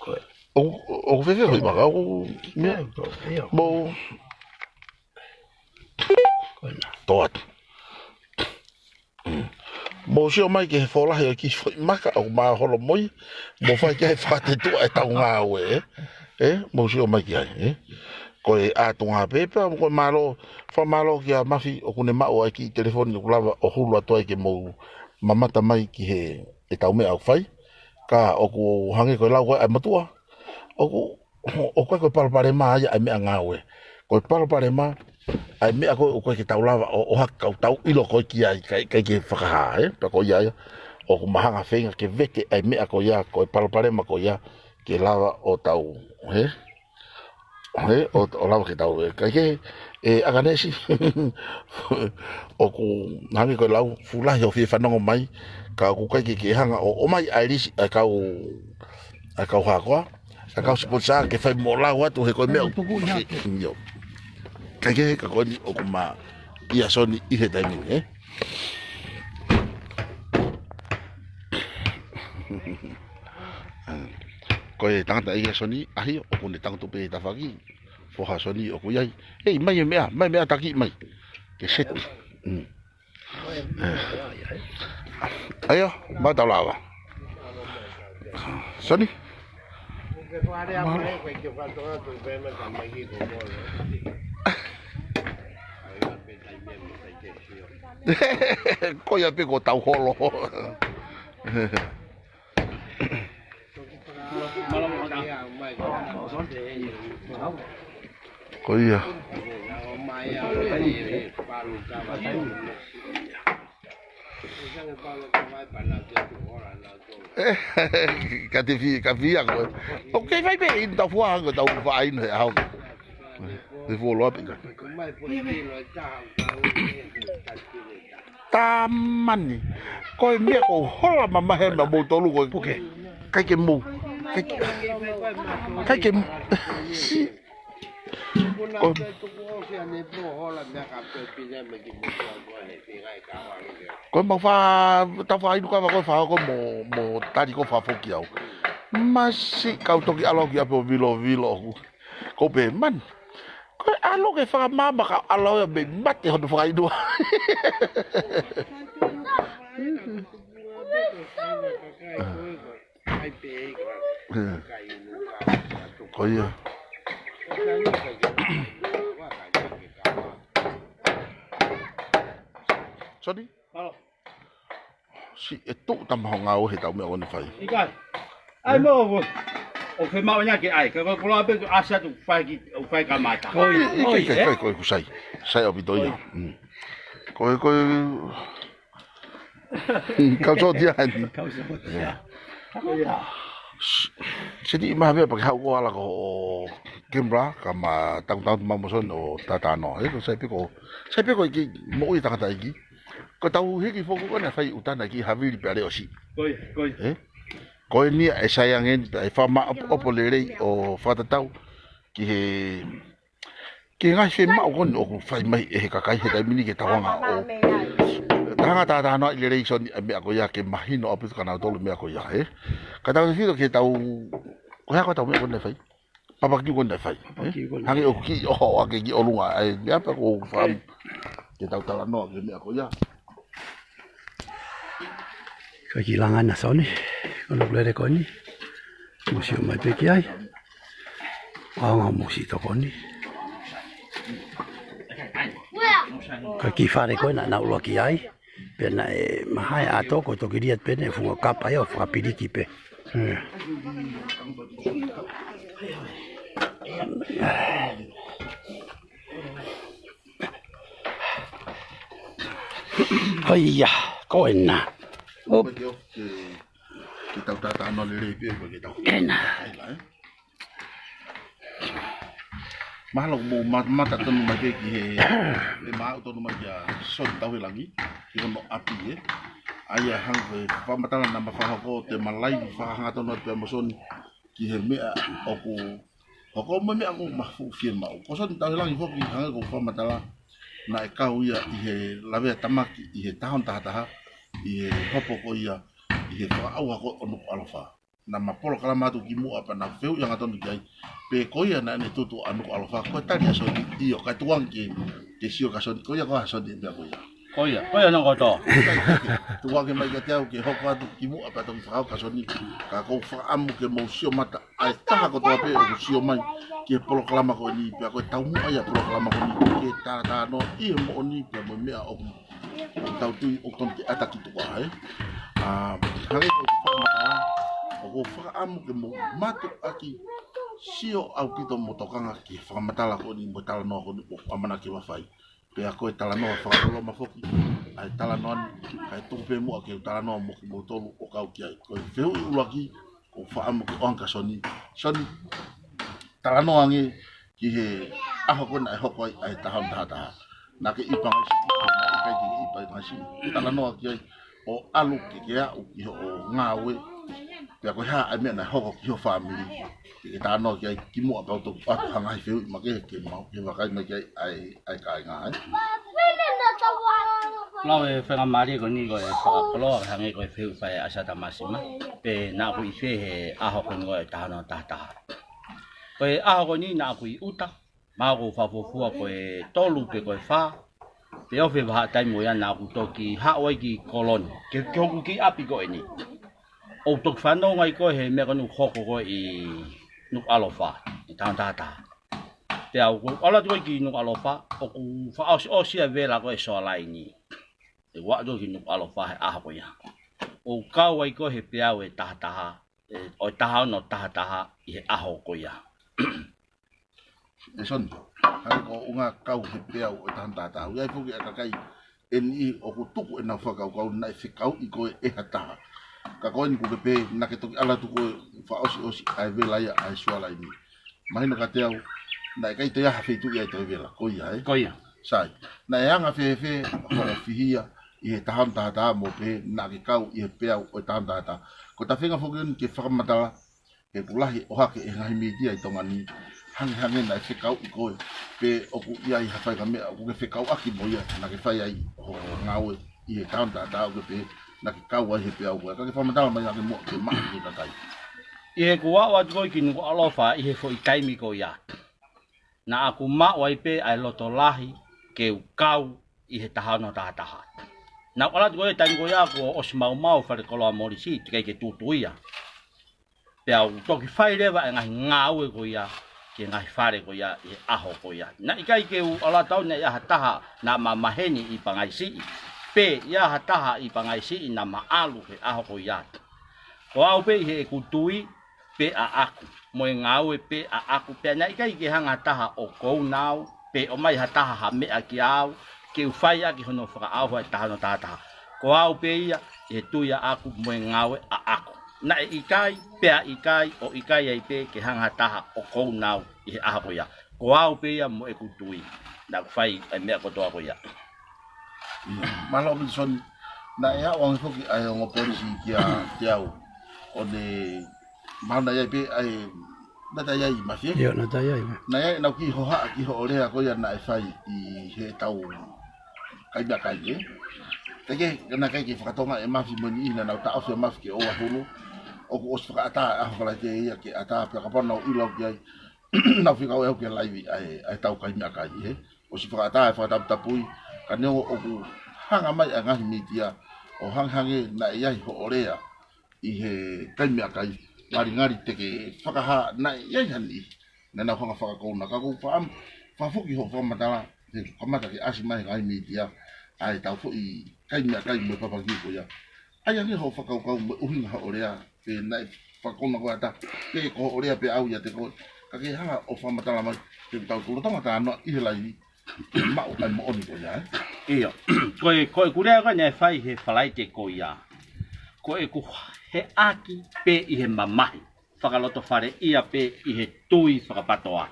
Ko e. ʻOku, ʻoku fēfē foʻi maka, ʻoku, meʻa. Ko e, ʻio. Mou. Ko ena. Tō atu. Mm. Mou sio mai ki he folahi ʻo e kiʻi foʻi maka, ʻoku ma holo mo ia, mou fai ki ai fakatetuʻa ʻetau ngāue, e. E, mou sio mai ki ai, e. Ko e ʻātunga pē, pea ko e mālō, fakamālō kia Mafi, ʻoku ne maʻu ʻa e kiʻi telefoni ʻoku lava ʻo hulu atu ai ke mou mamata mai ki he, ʻetau meʻa ʻoku fai. Ka ʻoku hangē ko e lau ko ē ʻa e motuʻa. ʻOku, ʻoku ʻikai ko e palopalema ia ʻa e meʻangāue. Ko e palopalema, ʻa e meʻa ko ē ʻoku ʻikai ke tau lava ʻo, ʻohake kau tau ʻilo ko ē ki ai, ʻikai, ʻikai ke fakahā, e. Pea ko ia ia, ʻoku ma hanga feinga ke vete ʻa e meʻa ko ia, ko e palopalema ko ia, ke lava ʻo tau, he? He, ʻo, ʻo lava ke tau, e, kaikehe, e, ʻAkanesi. ʻOku hangē ko e lau, fuʻu lahi hoʻo fie fanongo mai, ka ʻoku ʻikai ke, ke hanga ʻo, ʻomai ʻa e lisi, ʻa e kau, ʻa e kau hā koā, ʻa e kau siponisā, ke fai mo lau atu, he ko e meʻa ʻoku tuku ia. ʻIo. Kaikehe, ka ko eni ʻoku ma ʻia Soni ʻi he taimi ni, e. Ko e tangataʻeiki ʻa Soni, ʻahi, ʻoku ne tangutu pē he tafaʻaki. Foha ʻa Soni ʻoku ʻi ai. Hei, mai e meʻa, mai meʻa taki, mai. Ke seti. Mm. ʻAia, mau tau lava. Soni? Ko ia pē ko tau holo. Ko ia. Ka te fi, ka fia ko e. ʻOku kei fai pē inu tau fua ko tau faʻa inu he ʻaho. Te fuoloa pē ka. Tamani. Ko e meʻa ko hola mamahi mo moutolu ko e. ʻIkai ke mou. ʻIkai ke, ʻikai ke mou. Si. Ko ko e mau fa, tau faʻa inu kava ko e fa ko mo, mo tali ko fa foki au. Masi kau toki ʻalu ki ʻapi ʻo vilo, vilo ʻoku. Ko pē man. Ko e ʻalu ke fakamama ka ʻalu ia mei mate hono fakainua. Ko ia. Soni? Siʻi e tuʻu tama ho ngāue he tau meʻa ʻoku ne fai. ʻIkai. ʻAi mo ʻo. ʻO fe mau ina ke ʻai. Ka ko e koloa pē tu ʻasi atu fai ki, ʻo fai ka mata. Ko ia. ʻIkai, ʻikai, ʻikai, ko e kusai. Sai ʻaupito ia. Ko e, ko e, Kau sōtia eni. Kau sōtia. Seti i maha mea pake hau ko ala ko o Kimra, ka ma tau tau ma moson o tatano. E ko sai pē ko, sai pē ko iki moʻui tangata iki. Ko tau hiki foku ko na fai utana ki havili pe ale osi. Ko ia, ko ia. E? Ko e nia e sai angen, e fama op-, opo lelei o fakatatau ki he Ke ngaahi fiemaʻu ko eni ʻoku fai mai ʻe he kakai he taimi ni ke tau hanga ʻo. Tau hanga tatano ʻi lelei Soni ʻa e meʻa ko ia ke mahino ʻaupito kia nautolu meʻa ko ia, ē. Ka tau filo ke tau, ko e hā ko e tau meʻa ko eni fai. Papakiu ko eni fai, ē. Papakiu ko eni. Hangē ʻoku kiʻi ʻoho ake ki ʻolunga, ʻa e meʻa pē ko fa. Ke tau talanoa ki he meʻa ko ia. Ka ki langa na Soni, ko no lele ko eni. Mo sio mai pē ki ai. Anga mo si tokoni. Ka ki fale ko ena na ulo ki ai. Pea naʻe mahae ato ko toki liat pē ne funga kapa ia ʻo fakapiliki pē. Hmm. Hoi ia, ko ena. Op. Ke, ke tau tatano lelei pē, ke tau. Ena. Mahalo mo ma-, mata tonu mai ke ki he, e mau tonu mai kia Soni Tauhelangi, ki hono ʻapi ē. ʻA ia hangē ko e fakamatala naʻa ma fakahoko te malai fakahanga tonu atu pea mo Soni ki he meʻa ʻoku hoko mo e meʻa ʻoku ma fuʻu fiemaʻu. Ko Soni Tauhelangi foki hangē ko e fakamatala naʻe kau ia ʻi he lavea tamaki ʻi he taha ono taha taha, ʻi he hopo ko ia, ʻi he fakaʻauha ko ē ʻo Nukuʻalofa. Naʻa ma polokalama atu kimuʻa pea naʻa fehuʻi angatonu ki ai. Pe ko ia naʻa ne tutu ʻa Nukuʻalofa, ko e tali ʻa Soni, ʻio, ka tukuange ke, ke sio kia Soni, ko ia ko ā Soni e meʻa ko ia. Ko ia, ko ia nō kotoa. Tukuange mai kiate au ke hoko atu kimuʻa pea toki fakahoko kia Soni, ka ʻoku ou fakaʻamu ke mou sio mata ʻa e taha kotoa pē ʻoku sio mai ki he polokalama ko eni, pea ko e taumuʻa ia polokalama ko eni, ke tatano ʻi he moʻoni pea mo e meʻa ʻoku ʻoku tau tui ʻoku tonu ke ʻata ki tuʻa, ē. ʻA, hangē ko e fakamatala, ʻoku ou fakaʻamu ke mou mātuʻaki sio ʻaupito mo tokanga ki he fakamatala ko eni mo e talanoa ko eni ʻoku ʻamanaki ke ma fai. Pea ko e talanoa fakaloloma foki, ʻa e talanoa ni, kae tuku pē muʻa ke u talanoa mo kimoutolu ʻo kau ki ai. Ko e fehuʻi ʻuluaki, ʻoku ou fakaʻamu ke ʻoange kia Soni. Soni, talanoa ange ki he ʻaho ko ē naʻe hoko ai ʻa e taha ono taha taha. Naʻa ke ʻi Pangasiʻi, naʻe ʻikai ke ke ʻi Pangasiʻi. Talanoa ki ai ʻo ʻalu ke ke aʻu ki hoʻo ngāue. Pea ko e hā ʻa e meʻa naʻe hoko ki ho fāmili. Ke ke talanoa ki ai kimuʻa pea u toki ʻoatu ha ngaahi fehuʻi makehe ke mau, ke vakai mai ki ai ʻa e, ʻa e kāinga ai. Lau e faingamālie ko eni ko e fakakoloa hangē ko e fehuʻi fai ʻa Sata Masima. Pe naʻa ku ʻi fē he ʻaho ko eni ko e taha ono taha taha. Ko e ʻaho ko eni naʻa ku ʻi ʻuta, ma ko fakafuofua ko e tolu pe ko e fā, Pea ʻosi e vahaʻa taimi ko ia naʻa ku toki haʻu ai ki Kolo ni, ke, ke hoku kiʻi ʻapi ko eni. ʻOku toki fanongo ai ko ē he meʻa ko eni ʻoku hoko ko ē ʻi Nukuʻalofa, ʻi Tahanatahataha. Pea ʻoku ou ʻalu atu ko ē ki Nukuʻalofa, ʻoku fakaʻosiʻosi ʻa e vela ko ē Soalaini. ʻE u ʻalu atu ki Nukuʻalofa he ʻaho ko ia. ʻOku kau ai ko ē he peau ʻe tahataha, ʻe, ʻo e tahaono tahataha ʻi he ʻaho ko ia. ʻEsoni, hangē ko ʻeku ʻuhinga kau he peau ʻo e tahaono tahataha. ʻOku ʻi ai foki ʻa e kakai ʻe niʻihi ʻoku tuku ʻenau fakakaukau naʻe fekauʻi koe ʻe ha taha. Ka ko eni ʻoku ke pehē naʻa ke toki ʻalu atu ko ē fakaʻosiʻosi ʻa e vela ia ʻa e Soalaini. Mahino kiate au, naʻe ʻikai toe ʻi ai ha feituʻu ia ʻe toe vela, ko ia, ē? Ko ia. Sai, naʻe anga fēfē hoʻo fihia ʻi he tahaono tahataha mo pehē naʻa ke kau ʻi he peau ʻo e tahaono tahataha? Ko e taha e feinga foki eni ke fakamatala, he ʻoku lahi e ʻohake ʻe he ngaahi mītia ʻi Tonga ni, hangehangē naʻe fekauʻi koe, pe ʻoku ʻi ai ha faʻahinga meʻa ʻoku ke fekauʻaki mo ia, naʻa ke fai ai hoʻo ngāue ʻi he tahaono tahataha ʻo ke pehē naʻa ke kau ai he peau ko ia. Ka ke fakamatala mai ange muʻa ke maʻa ki he kakai. ʻI heʻeku aʻu atu ko ē ki Nukuʻalofa ʻi he foʻi taimi ko ia, naʻa ku maʻu ai pē ʻa e loto lahi ke u kau ʻi he tahaono tahataha. Naʻa ku ʻalu atu ko ē taimi ko ia kuo ʻosi maumau e falekoloa Molisi, teʻeki ai ke tutu ia. Pea u toki fai leva e ngaahi ngāue ko ia ki he ngaahi fale ko ia ʻi he ʻaho ko ia. Naʻe ʻikai ke u ʻalu atu au naʻe ʻi ai ha taha naʻa ma maheni ʻi Pangaisiʻi, pe ʻi ai ha taha ʻi Pangaisiʻi naʻa ma ʻalu he ʻaho ko ia. Ko au pē ʻi heʻeku tui pē ʻaʻaku, mo e ngāue pē ʻaʻaku, pea naʻe ʻikai ke hanga ha taha ʻo kouna au, pe ʻomai ha taha ha meʻa kiate au ke u fai ʻaki hono fakaʻauha e tahaono tahataha. Ko au pē ia ʻi he tui ʻaʻaku mo e ngāue ʻaʻaku. Naʻe ʻikai, pea ʻikai, ʻo ʻikai ai pē ke hanga ha taha ʻo kouna au ʻi he ʻaho ko ia. Ko au pē ia mo ʻeku tui naʻa ku fai e meʻa kotoa ko ia. Mālō Pitisoni, naʻe aʻu ange foki ʻa e ongo polisi kiate au, ʻo ne, mahalo naʻe ʻi ai pē ʻa e, naʻa ta ʻi ai Mafi, ē? ʻIo, naʻa ta ʻi ai, ē. Naʻe ʻi ai ʻenau kiʻi hohaʻa ki hoʻo lea ko ia naʻe fai ʻi heʻetau kai meʻakai, ē? Teʻeki ke, naʻe ʻikai ke fakatonga e Mafi mo e niʻihi naʻa nau taʻofi ʻa Mafi ke ʻoua hulu. ʻOku ʻosi fakaʻatā e ʻaho Falaite ia ke ʻatā pea kapau naʻa nau ʻilo ki ai, nau fika ʻo e au ke laivi ʻa e, ʻa e tau kai meʻakai, ē? ʻOsi fakaʻatā e fakataputapui, ka neongo ʻoku hanga mai ʻa e ngaahi mītia ʻo hangehangē naʻe ʻi ai hoʻo lea ʻi he kai meʻakai, ngalingali te ke fakahā naʻe ʻi ai ha niʻihi naʻa nau hanga fakakouna. Ka ʻoku ou fakaʻamu, fakafoki hoʻo fakamatala, he kamata ke ʻasi mai he ngaahi mītia ʻa e tau foʻi kai meʻakai mo e papakiu ko ia. ʻAi ange hoʻo fakakaukau mo e ʻuhinga hoʻo lea, pe naʻe fakakouna koe ʻe ha taha, pe ko hoʻo lea pē ʻaʻau ʻiate koe, ka ke hanga ʻo fakamatala mai, he ʻoku tau lolotonga talanoa ʻi he laivi, ke maʻu ʻa e moʻoni ko ia, ē? ʻIo, ko e, ko ʻeku lea ko ē naʻe fai he Falaite ko ia, ko ʻeku heʻaki pē ʻi he mamahi, fakalotofaleʻia pē ʻi he tui fakapatoa.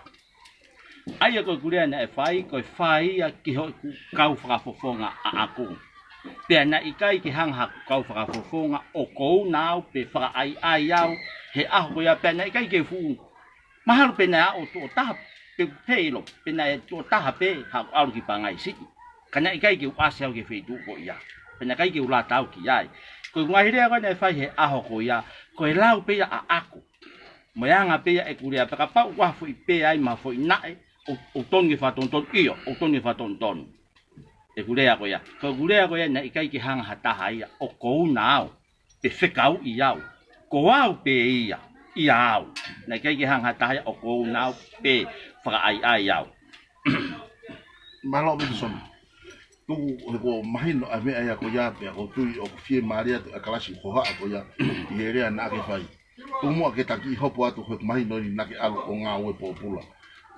ʻA ia ko ʻeku lea naʻe fai, ko e fai ia ki hoku kau fakafofonga ʻaʻaku. Pea naʻe ʻikai ke hanga haku kau fakafofonga ʻo kouna au pe fakaʻaiʻai au he ʻaho ko ia, pea naʻe ʻikai ke fuʻu mahalo pe naʻe aʻu tuʻo taha, pe pē ʻilo, pe naʻe tuʻo taha pē haku ʻalu ki Pangaisiʻi. Ka naʻe ʻikai ke u ʻasi au ki he feituʻu ko ia, pe naʻe ʻikai ke u lata au ki ai. Ko e ngaahi lea ko ē naʻe fai he ʻaho ko ia, ko e lau pē ia ʻaʻaku. Mo e anga pē ia ʻeku lea, pea kapau ʻoku ʻi ai ha foʻi pē ai mo ha foʻi naʻe, ʻoku, ʻoku tonu ke fakatonutonu, ʻio, ʻoku tonu ke fakatonutonu. ʻEku lea ko ia, ko ʻeku lea ko ia naʻe ʻikai ke hanga ha taha ia ʻo kouna au, pe fekauʻi au. Ko au pē ia, ʻia au. Naʻe ʻikai ke hanga ha taha ia ʻo kouna au, pe fakaʻaiʻai au. Mālō Pitisoni. Tuku he kuo mahino ʻa e meʻa ia ko ia pea ʻoku ou tui ʻoku fiemālie atu ʻa e kalasi hohaʻa ko ia ʻi he lea naʻa ke fai. Tuku muʻa ke ta kiʻi hopo atu he ʻoku mahino eni naʻa ke ʻalu ʻo ngāue pōpula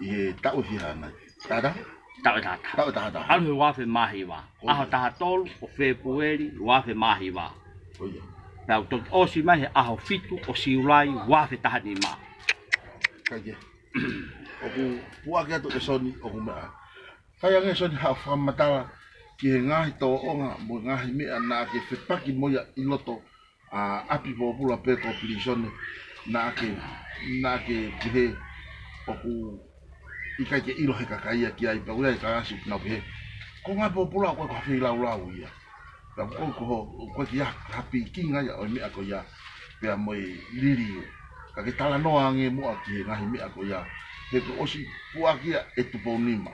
ʻi he taʻu ʻe fiha nai? Tahataha? Taʻu ʻe tahataha. Taʻu ʻe tahataha. ʻAlu he uaafe mā hiva. Ko ia. ʻAho tahatolu ʻo Fēpueli, uaafe mā hiva. Ko ia. Pea u toki ʻosi mai he ʻaho fitu ʻo Siulai, uaafe tahanima. Kae kehe, ʻoku puʻaki atu ʻEsoni ʻoku meʻa. Fai ange ʻEsoni haʻo fakamatala ki he ngaahi tōʻonga mo e ngaahi meʻa naʻa ke fepaki mo ia ʻi loto ʻa ʻapi pōpula pe ko Pitisoni, naʻa ke, naʻa ke pehē ʻoku ʻikai ke ʻilo he kakai ia ki ai, pea ʻoku ʻi ai e kalasi ʻoku nau pehē ko e ngaahi pōpula ʻoku ʻikai ko ha feilaulau ia. Pea ʻoku ʻikai ko ho, ʻoku ʻikai ke ʻi ai ha pikinga ia ʻo e meʻa ko ia, pea mo e liliu. Ka ke talanoa ange muʻa ki he ngaahi meʻa ko ia, he kuo ʻosi puʻaki ia ʻe Tupounima.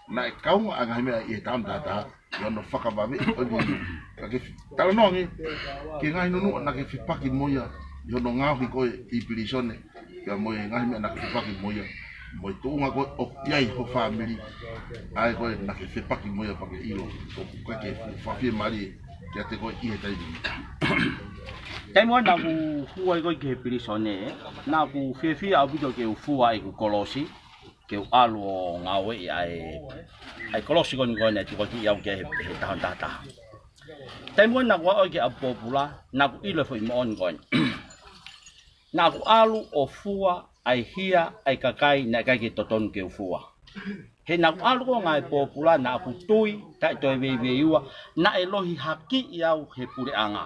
Naʻe kaunga ʻa e ngaahi meʻa ʻi he taha taha, ʻi hono fakavave ʻo e niu. Ka ke talanoa ange ki he ngaahi nunuʻa naʻa ke fepaki mo ia ʻi hono ngaohi koe ʻi pilīsone, pea mo e ngaahi meʻa naʻa ke fepaki mo ia, mo e tuʻunga ko ē ʻoku ʻi ai ho fāmili, ʻa ē ko ē naʻa ke fepaki mo ia pea ke ʻilo ʻoku ʻikai ke fakafiemālie kiate koe ʻi he taimi ni. Taimi ko ē naʻa ku fua ai koe ki he pilīsone, naʻa ku fiefia ʻaupito ke u fua ʻeku kolosi, ke u ʻalu ʻo ngāueʻi ʻa e, ʻa e kolosi ko eni ko ē naʻe tukuakiʻi au ki ai ʻe he, he taha taha taha. Taimi ko ē naʻa ku aʻu ki he ʻapi pōpula, naʻa ku ʻilo e foʻi moʻoni ko eni. Naʻa ku ʻalu ʻo fua ʻa e hia ʻa e kakai naʻe ʻikai ke totonu ke u fua. He naʻa ku ʻalu ko ē ʻo ngāue pōpula, naʻa ku tui, taʻe toe veiveiua, naʻe lohiakiʻi au ʻe he puleʻanga.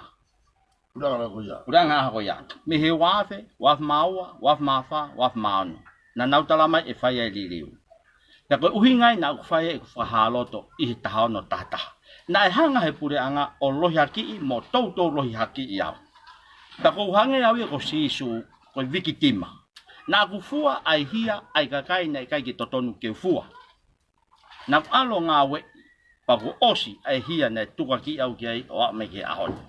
Puleʻanga ko ia. Puleʻanga ko ia. Mei he ua afe, ua afe mā ua, ua afe mā fā, ua afe mā ono. Naʻa nau tala mai ʻe fai ai e liliu. Pea ko e ʻuhinga ia naʻa ku fai ai ʻeku fakahā loto ʻi he taha ono taha taha. Naʻe hanga ʻe he puleʻanga ʻo lohiakiʻi mo toutou lohiakiʻi au. Pea ʻoku ou hangē au ia ko Sīsū, ko e vikitima. Naʻa ku fua ʻa e hia ʻa e kakai naʻe ʻikai ke totonu ke u fua. Naʻa ku ʻalu ʻo ngāueʻi, pea kuo ʻosi ʻa e hia naʻe tukuakiʻi au ki ai ʻo aʻu mai ki he ʻaho ni.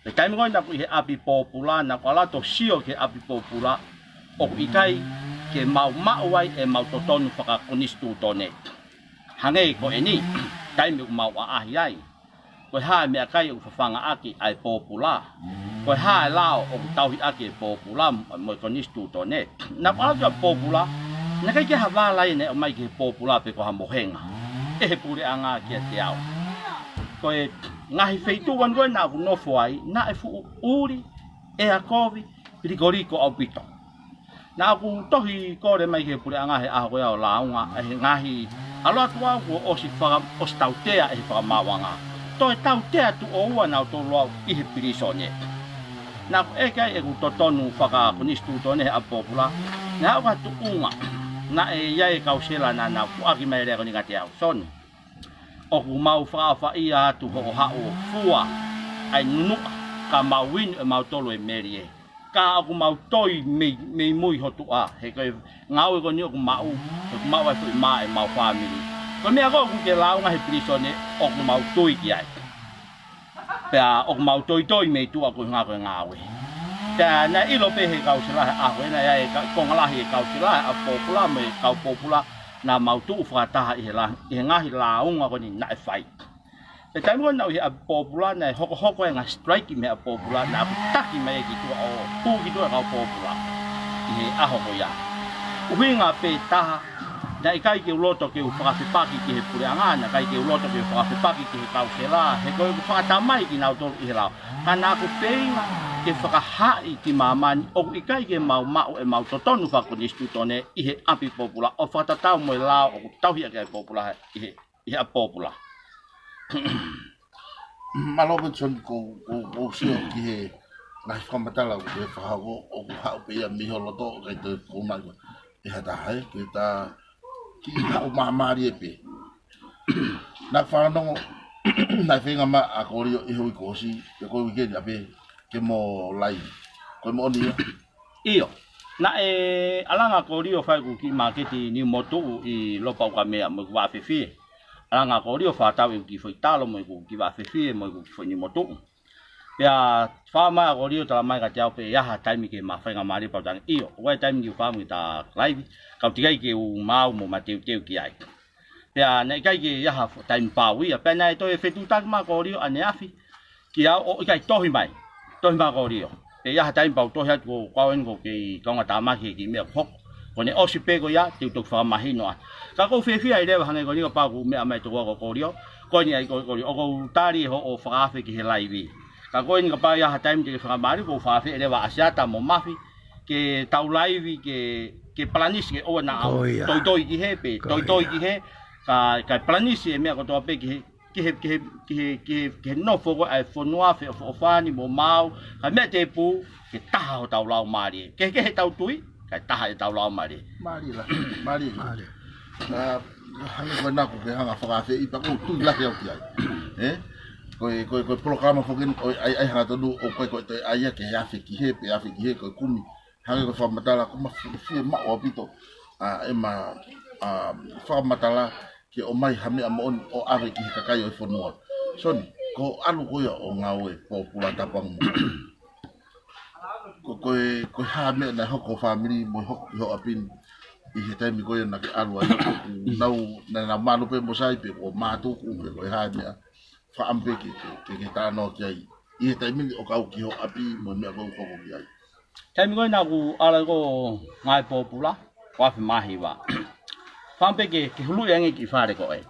Pea taimi ko ē naʻa ku ʻi he ʻapi pōpula, naʻa ku ʻalu atu ʻo sio ki he ʻapi pōpula, ʻoku ʻikai ke mau maʻu ai ʻemau totonu fakakonisitūtone. Hangē ko eni, taimi ʻoku mau ʻaʻahi ai. Ko e hā e meʻakai ʻoku fafangaʻaki ʻa e pōpula? Ko e hā e lao ʻoku tauhi ʻaki e pōpula mo e konisitūtone? Naʻa ku ʻalu ki he pōpula, naʻe ʻikai ke ha vala ia naʻe ʻomai ki he pōpula pe ko ha mohenga ʻe he puleʻanga kiate au. Ko e ngaahi feituʻu ko eni ko ē naʻa ku nofo ai, naʻe fuʻu ʻuli, ʻea kovi, likoliko ʻaupito. Naʻa ku tohi kole mai ki he puleʻanga he ʻaho ko ia ʻo lāunga ʻa e ngaahi ʻalu atu au kuo ʻosi faka-, ʻosi tautea ʻe he fakamaauʻanga. Toe tautea tuʻo ua nautolu au ʻi he pilīsone. Naʻa ku ʻeke ai ʻeku totonu fakakonisitūtone he ʻapi pōpula. Naʻe aʻu ki ha tuʻunga naʻe ʻi ai e kau sela naʻa nau foaki mai e lea ko eni kiate au: Soni, ʻoku mau fakaʻofaʻia atu hoʻo haʻu ʻo fua ʻa e nunuʻa, ka mau inu ʻe mautolu e melie. Ka ʻoku mau toi mei, mei mui ho tuʻa, he ko e ngāue ko eni ʻoku maʻu, ʻoku maʻu ai e foʻi mā ʻemau fāmili. Ko e meʻa ko ē ʻoku ke lāunga he pilīsone, ʻoku mau tui ki ai. Pea ʻoku mau toitoi mei tuʻa koeʻuhi ko e ngāue. Pea naʻe ʻilo pē ʻe he kau sela he ʻaho ko ena, ʻa e ka-, konga lahi e kau sela he ʻapi pōpula mo e kau pōpula, naʻa mau tuʻu fakataha ʻi he la-, ʻi he ngaahi lāunga ko eni naʻe fai. Pea taimi ko ē naʻa ku ʻi he ʻapi pōpula, naʻe hokohoko e ngaahi strike mei he ʻapi pōpula, naʻa ku taki mai ki tuʻa ʻo pū ki tuʻa e kau pōpula ʻi he ʻaho ko ia. ʻUhinga pē taha, naʻe ʻikai ke u loto ke u fakafepaki ki he puleʻanga, naʻe ʻikai ke u loto ke u fakafepaki ki he kau sela, he ko ʻeku fakatamai kinautolu ʻi he lao. Ka naʻa ku feinga ke fakahaaʻi ki māmani ʻoku ʻikai ke mau maʻu ʻemau totonu fakakonisitūtone ʻi he ʻapi pōpula, ʻo fakatatau mo e lao ʻoku tauhi ʻaki ʻa e pōpula ʻi he, ʻi he ʻapi pōpula. Mālō Penisoni, ko, ko, ko u sio ki he ngaahi fakamatala ʻoku ke fakahoko, ʻoku haʻu pē ia mei ho loto, ʻikai te u ʻuhinga ʻe ha taha, ē, ke ta kiʻi haʻu māmālie pē. Naʻa ku fanongo, naʻe feinga mai ʻa Kolio ʻi he uike kuo ʻosi, pe ko e uike ni ʻapē, ke mo laivi. Ko e moʻoni ia? ʻIo. Naʻe ʻalu ange ʻa Kolio ʻo fai ʻeku kiʻi māketi niu motuʻu ʻi Lopaukamea mo ʻeku vaʻa fefie. ʻAlu ange ʻa Kolio ʻo fakatau ʻeku kiʻi foʻi talo mo ʻeku kiʻi vaʻa fefie mo ʻeku kiʻi foʻi niu motuʻu. Pea fai mai ʻa Kolio ʻo tala mai kiate au pe ʻe ʻi ai ha taimi ke ma faingamālie pea u talaange, ʻio, ʻoku ʻi ai e taimi ke u fai mo kita laivi, ka ʻoku teʻeki ai ke u maau mo mateuteu ki ai. Pea naʻe ʻikai ke ʻi ai ha fo-, taimi pau ia. Pea naʻe toe fetuʻutaki mai ʻa Kolio ʻaneafi kiate au ʻo ʻikai tohi mai. Tohi mai ʻa Kolio pe ʻe ʻi ai ha taimi pea u tohi atu, ko au eni ʻoku ou kei kaungātāmaki he kiʻi meʻa ʻoku hoko. Ko ʻene ʻosi pē ko ia, te u toki fakamahino atu. Ka ʻoku ou fiefia ai leva hangē ko eni kapau ʻoku meʻa mai e tokoua ko Kolio. Ko eni ai ko Kolio, ʻoku ou tali hoʻo fakaafe ki he laivi. Ka ko eni kapau ʻe ʻi ai ha taimi te ke fakamālō, ʻoku ou fakaafe leva ʻa Siata mo Mafi ke tau laivi, ke, ke palanisi ke ʻoua naʻa toitoi ki hē, pe toitoi ki hē, ka, ka palanisi e meʻa kotoa pē ki he, ki he, ki he, ki he, ki he, ki he nofo ko ē ʻa e fonua, feʻofoʻofani mo maau, ka meʻa tēpū, ke taha hotau laumālie. Kehekehe ʻetau tui, kae taha ʻetau laumālie. Mālie lahi, mālie. Mālie. ʻA, hangē ko ena ʻoku ke hanga ʻo fakaafeʻi pea ʻoku ou tui lahi au ki ai. Ē? Ko e, ko e, ko e polokalama foki eni, ʻoku ʻi ai, ʻi ai hangatonu, ʻoku ʻikai ko e toe ʻai ia ke afe ki hē, pe afe ki hē, ko e kumi. Hangē ko e fakamatala, ʻoku ma fiefia maʻu ʻaupito, ʻa, ʻema, ʻa, fakamatala, ke ʻomai ha meʻa moʻoni ʻo ʻave ki he kakai ʻo e fonua. Soni, ko e ʻalu ko ia ʻo ngāue pōpula tapu ange mo. Ko, ko e, ko e hā e meʻa naʻe hoko ho fāmili mo e hoko ki ho ʻapi ni ʻi he taimi ko ia naʻa ke ʻalu ai? Naʻa nau, naʻa nau malu pē mo sai pe ko e mātuku pe ko e hā e meʻa? Fakaʻamu pē ke, ke, ke, ke talanoa ki ai. ʻI he taimi ni ʻo kau ki ho ʻapi mo e meʻa ko ē ʻoku hoko ki ai. Taimi ko ē naʻa ku ʻalu ai ʻo ngāue pōpula, ko e afe mā hiva. Fakaʻamu pē ke, ke huluʻi ange ki fale ko ē.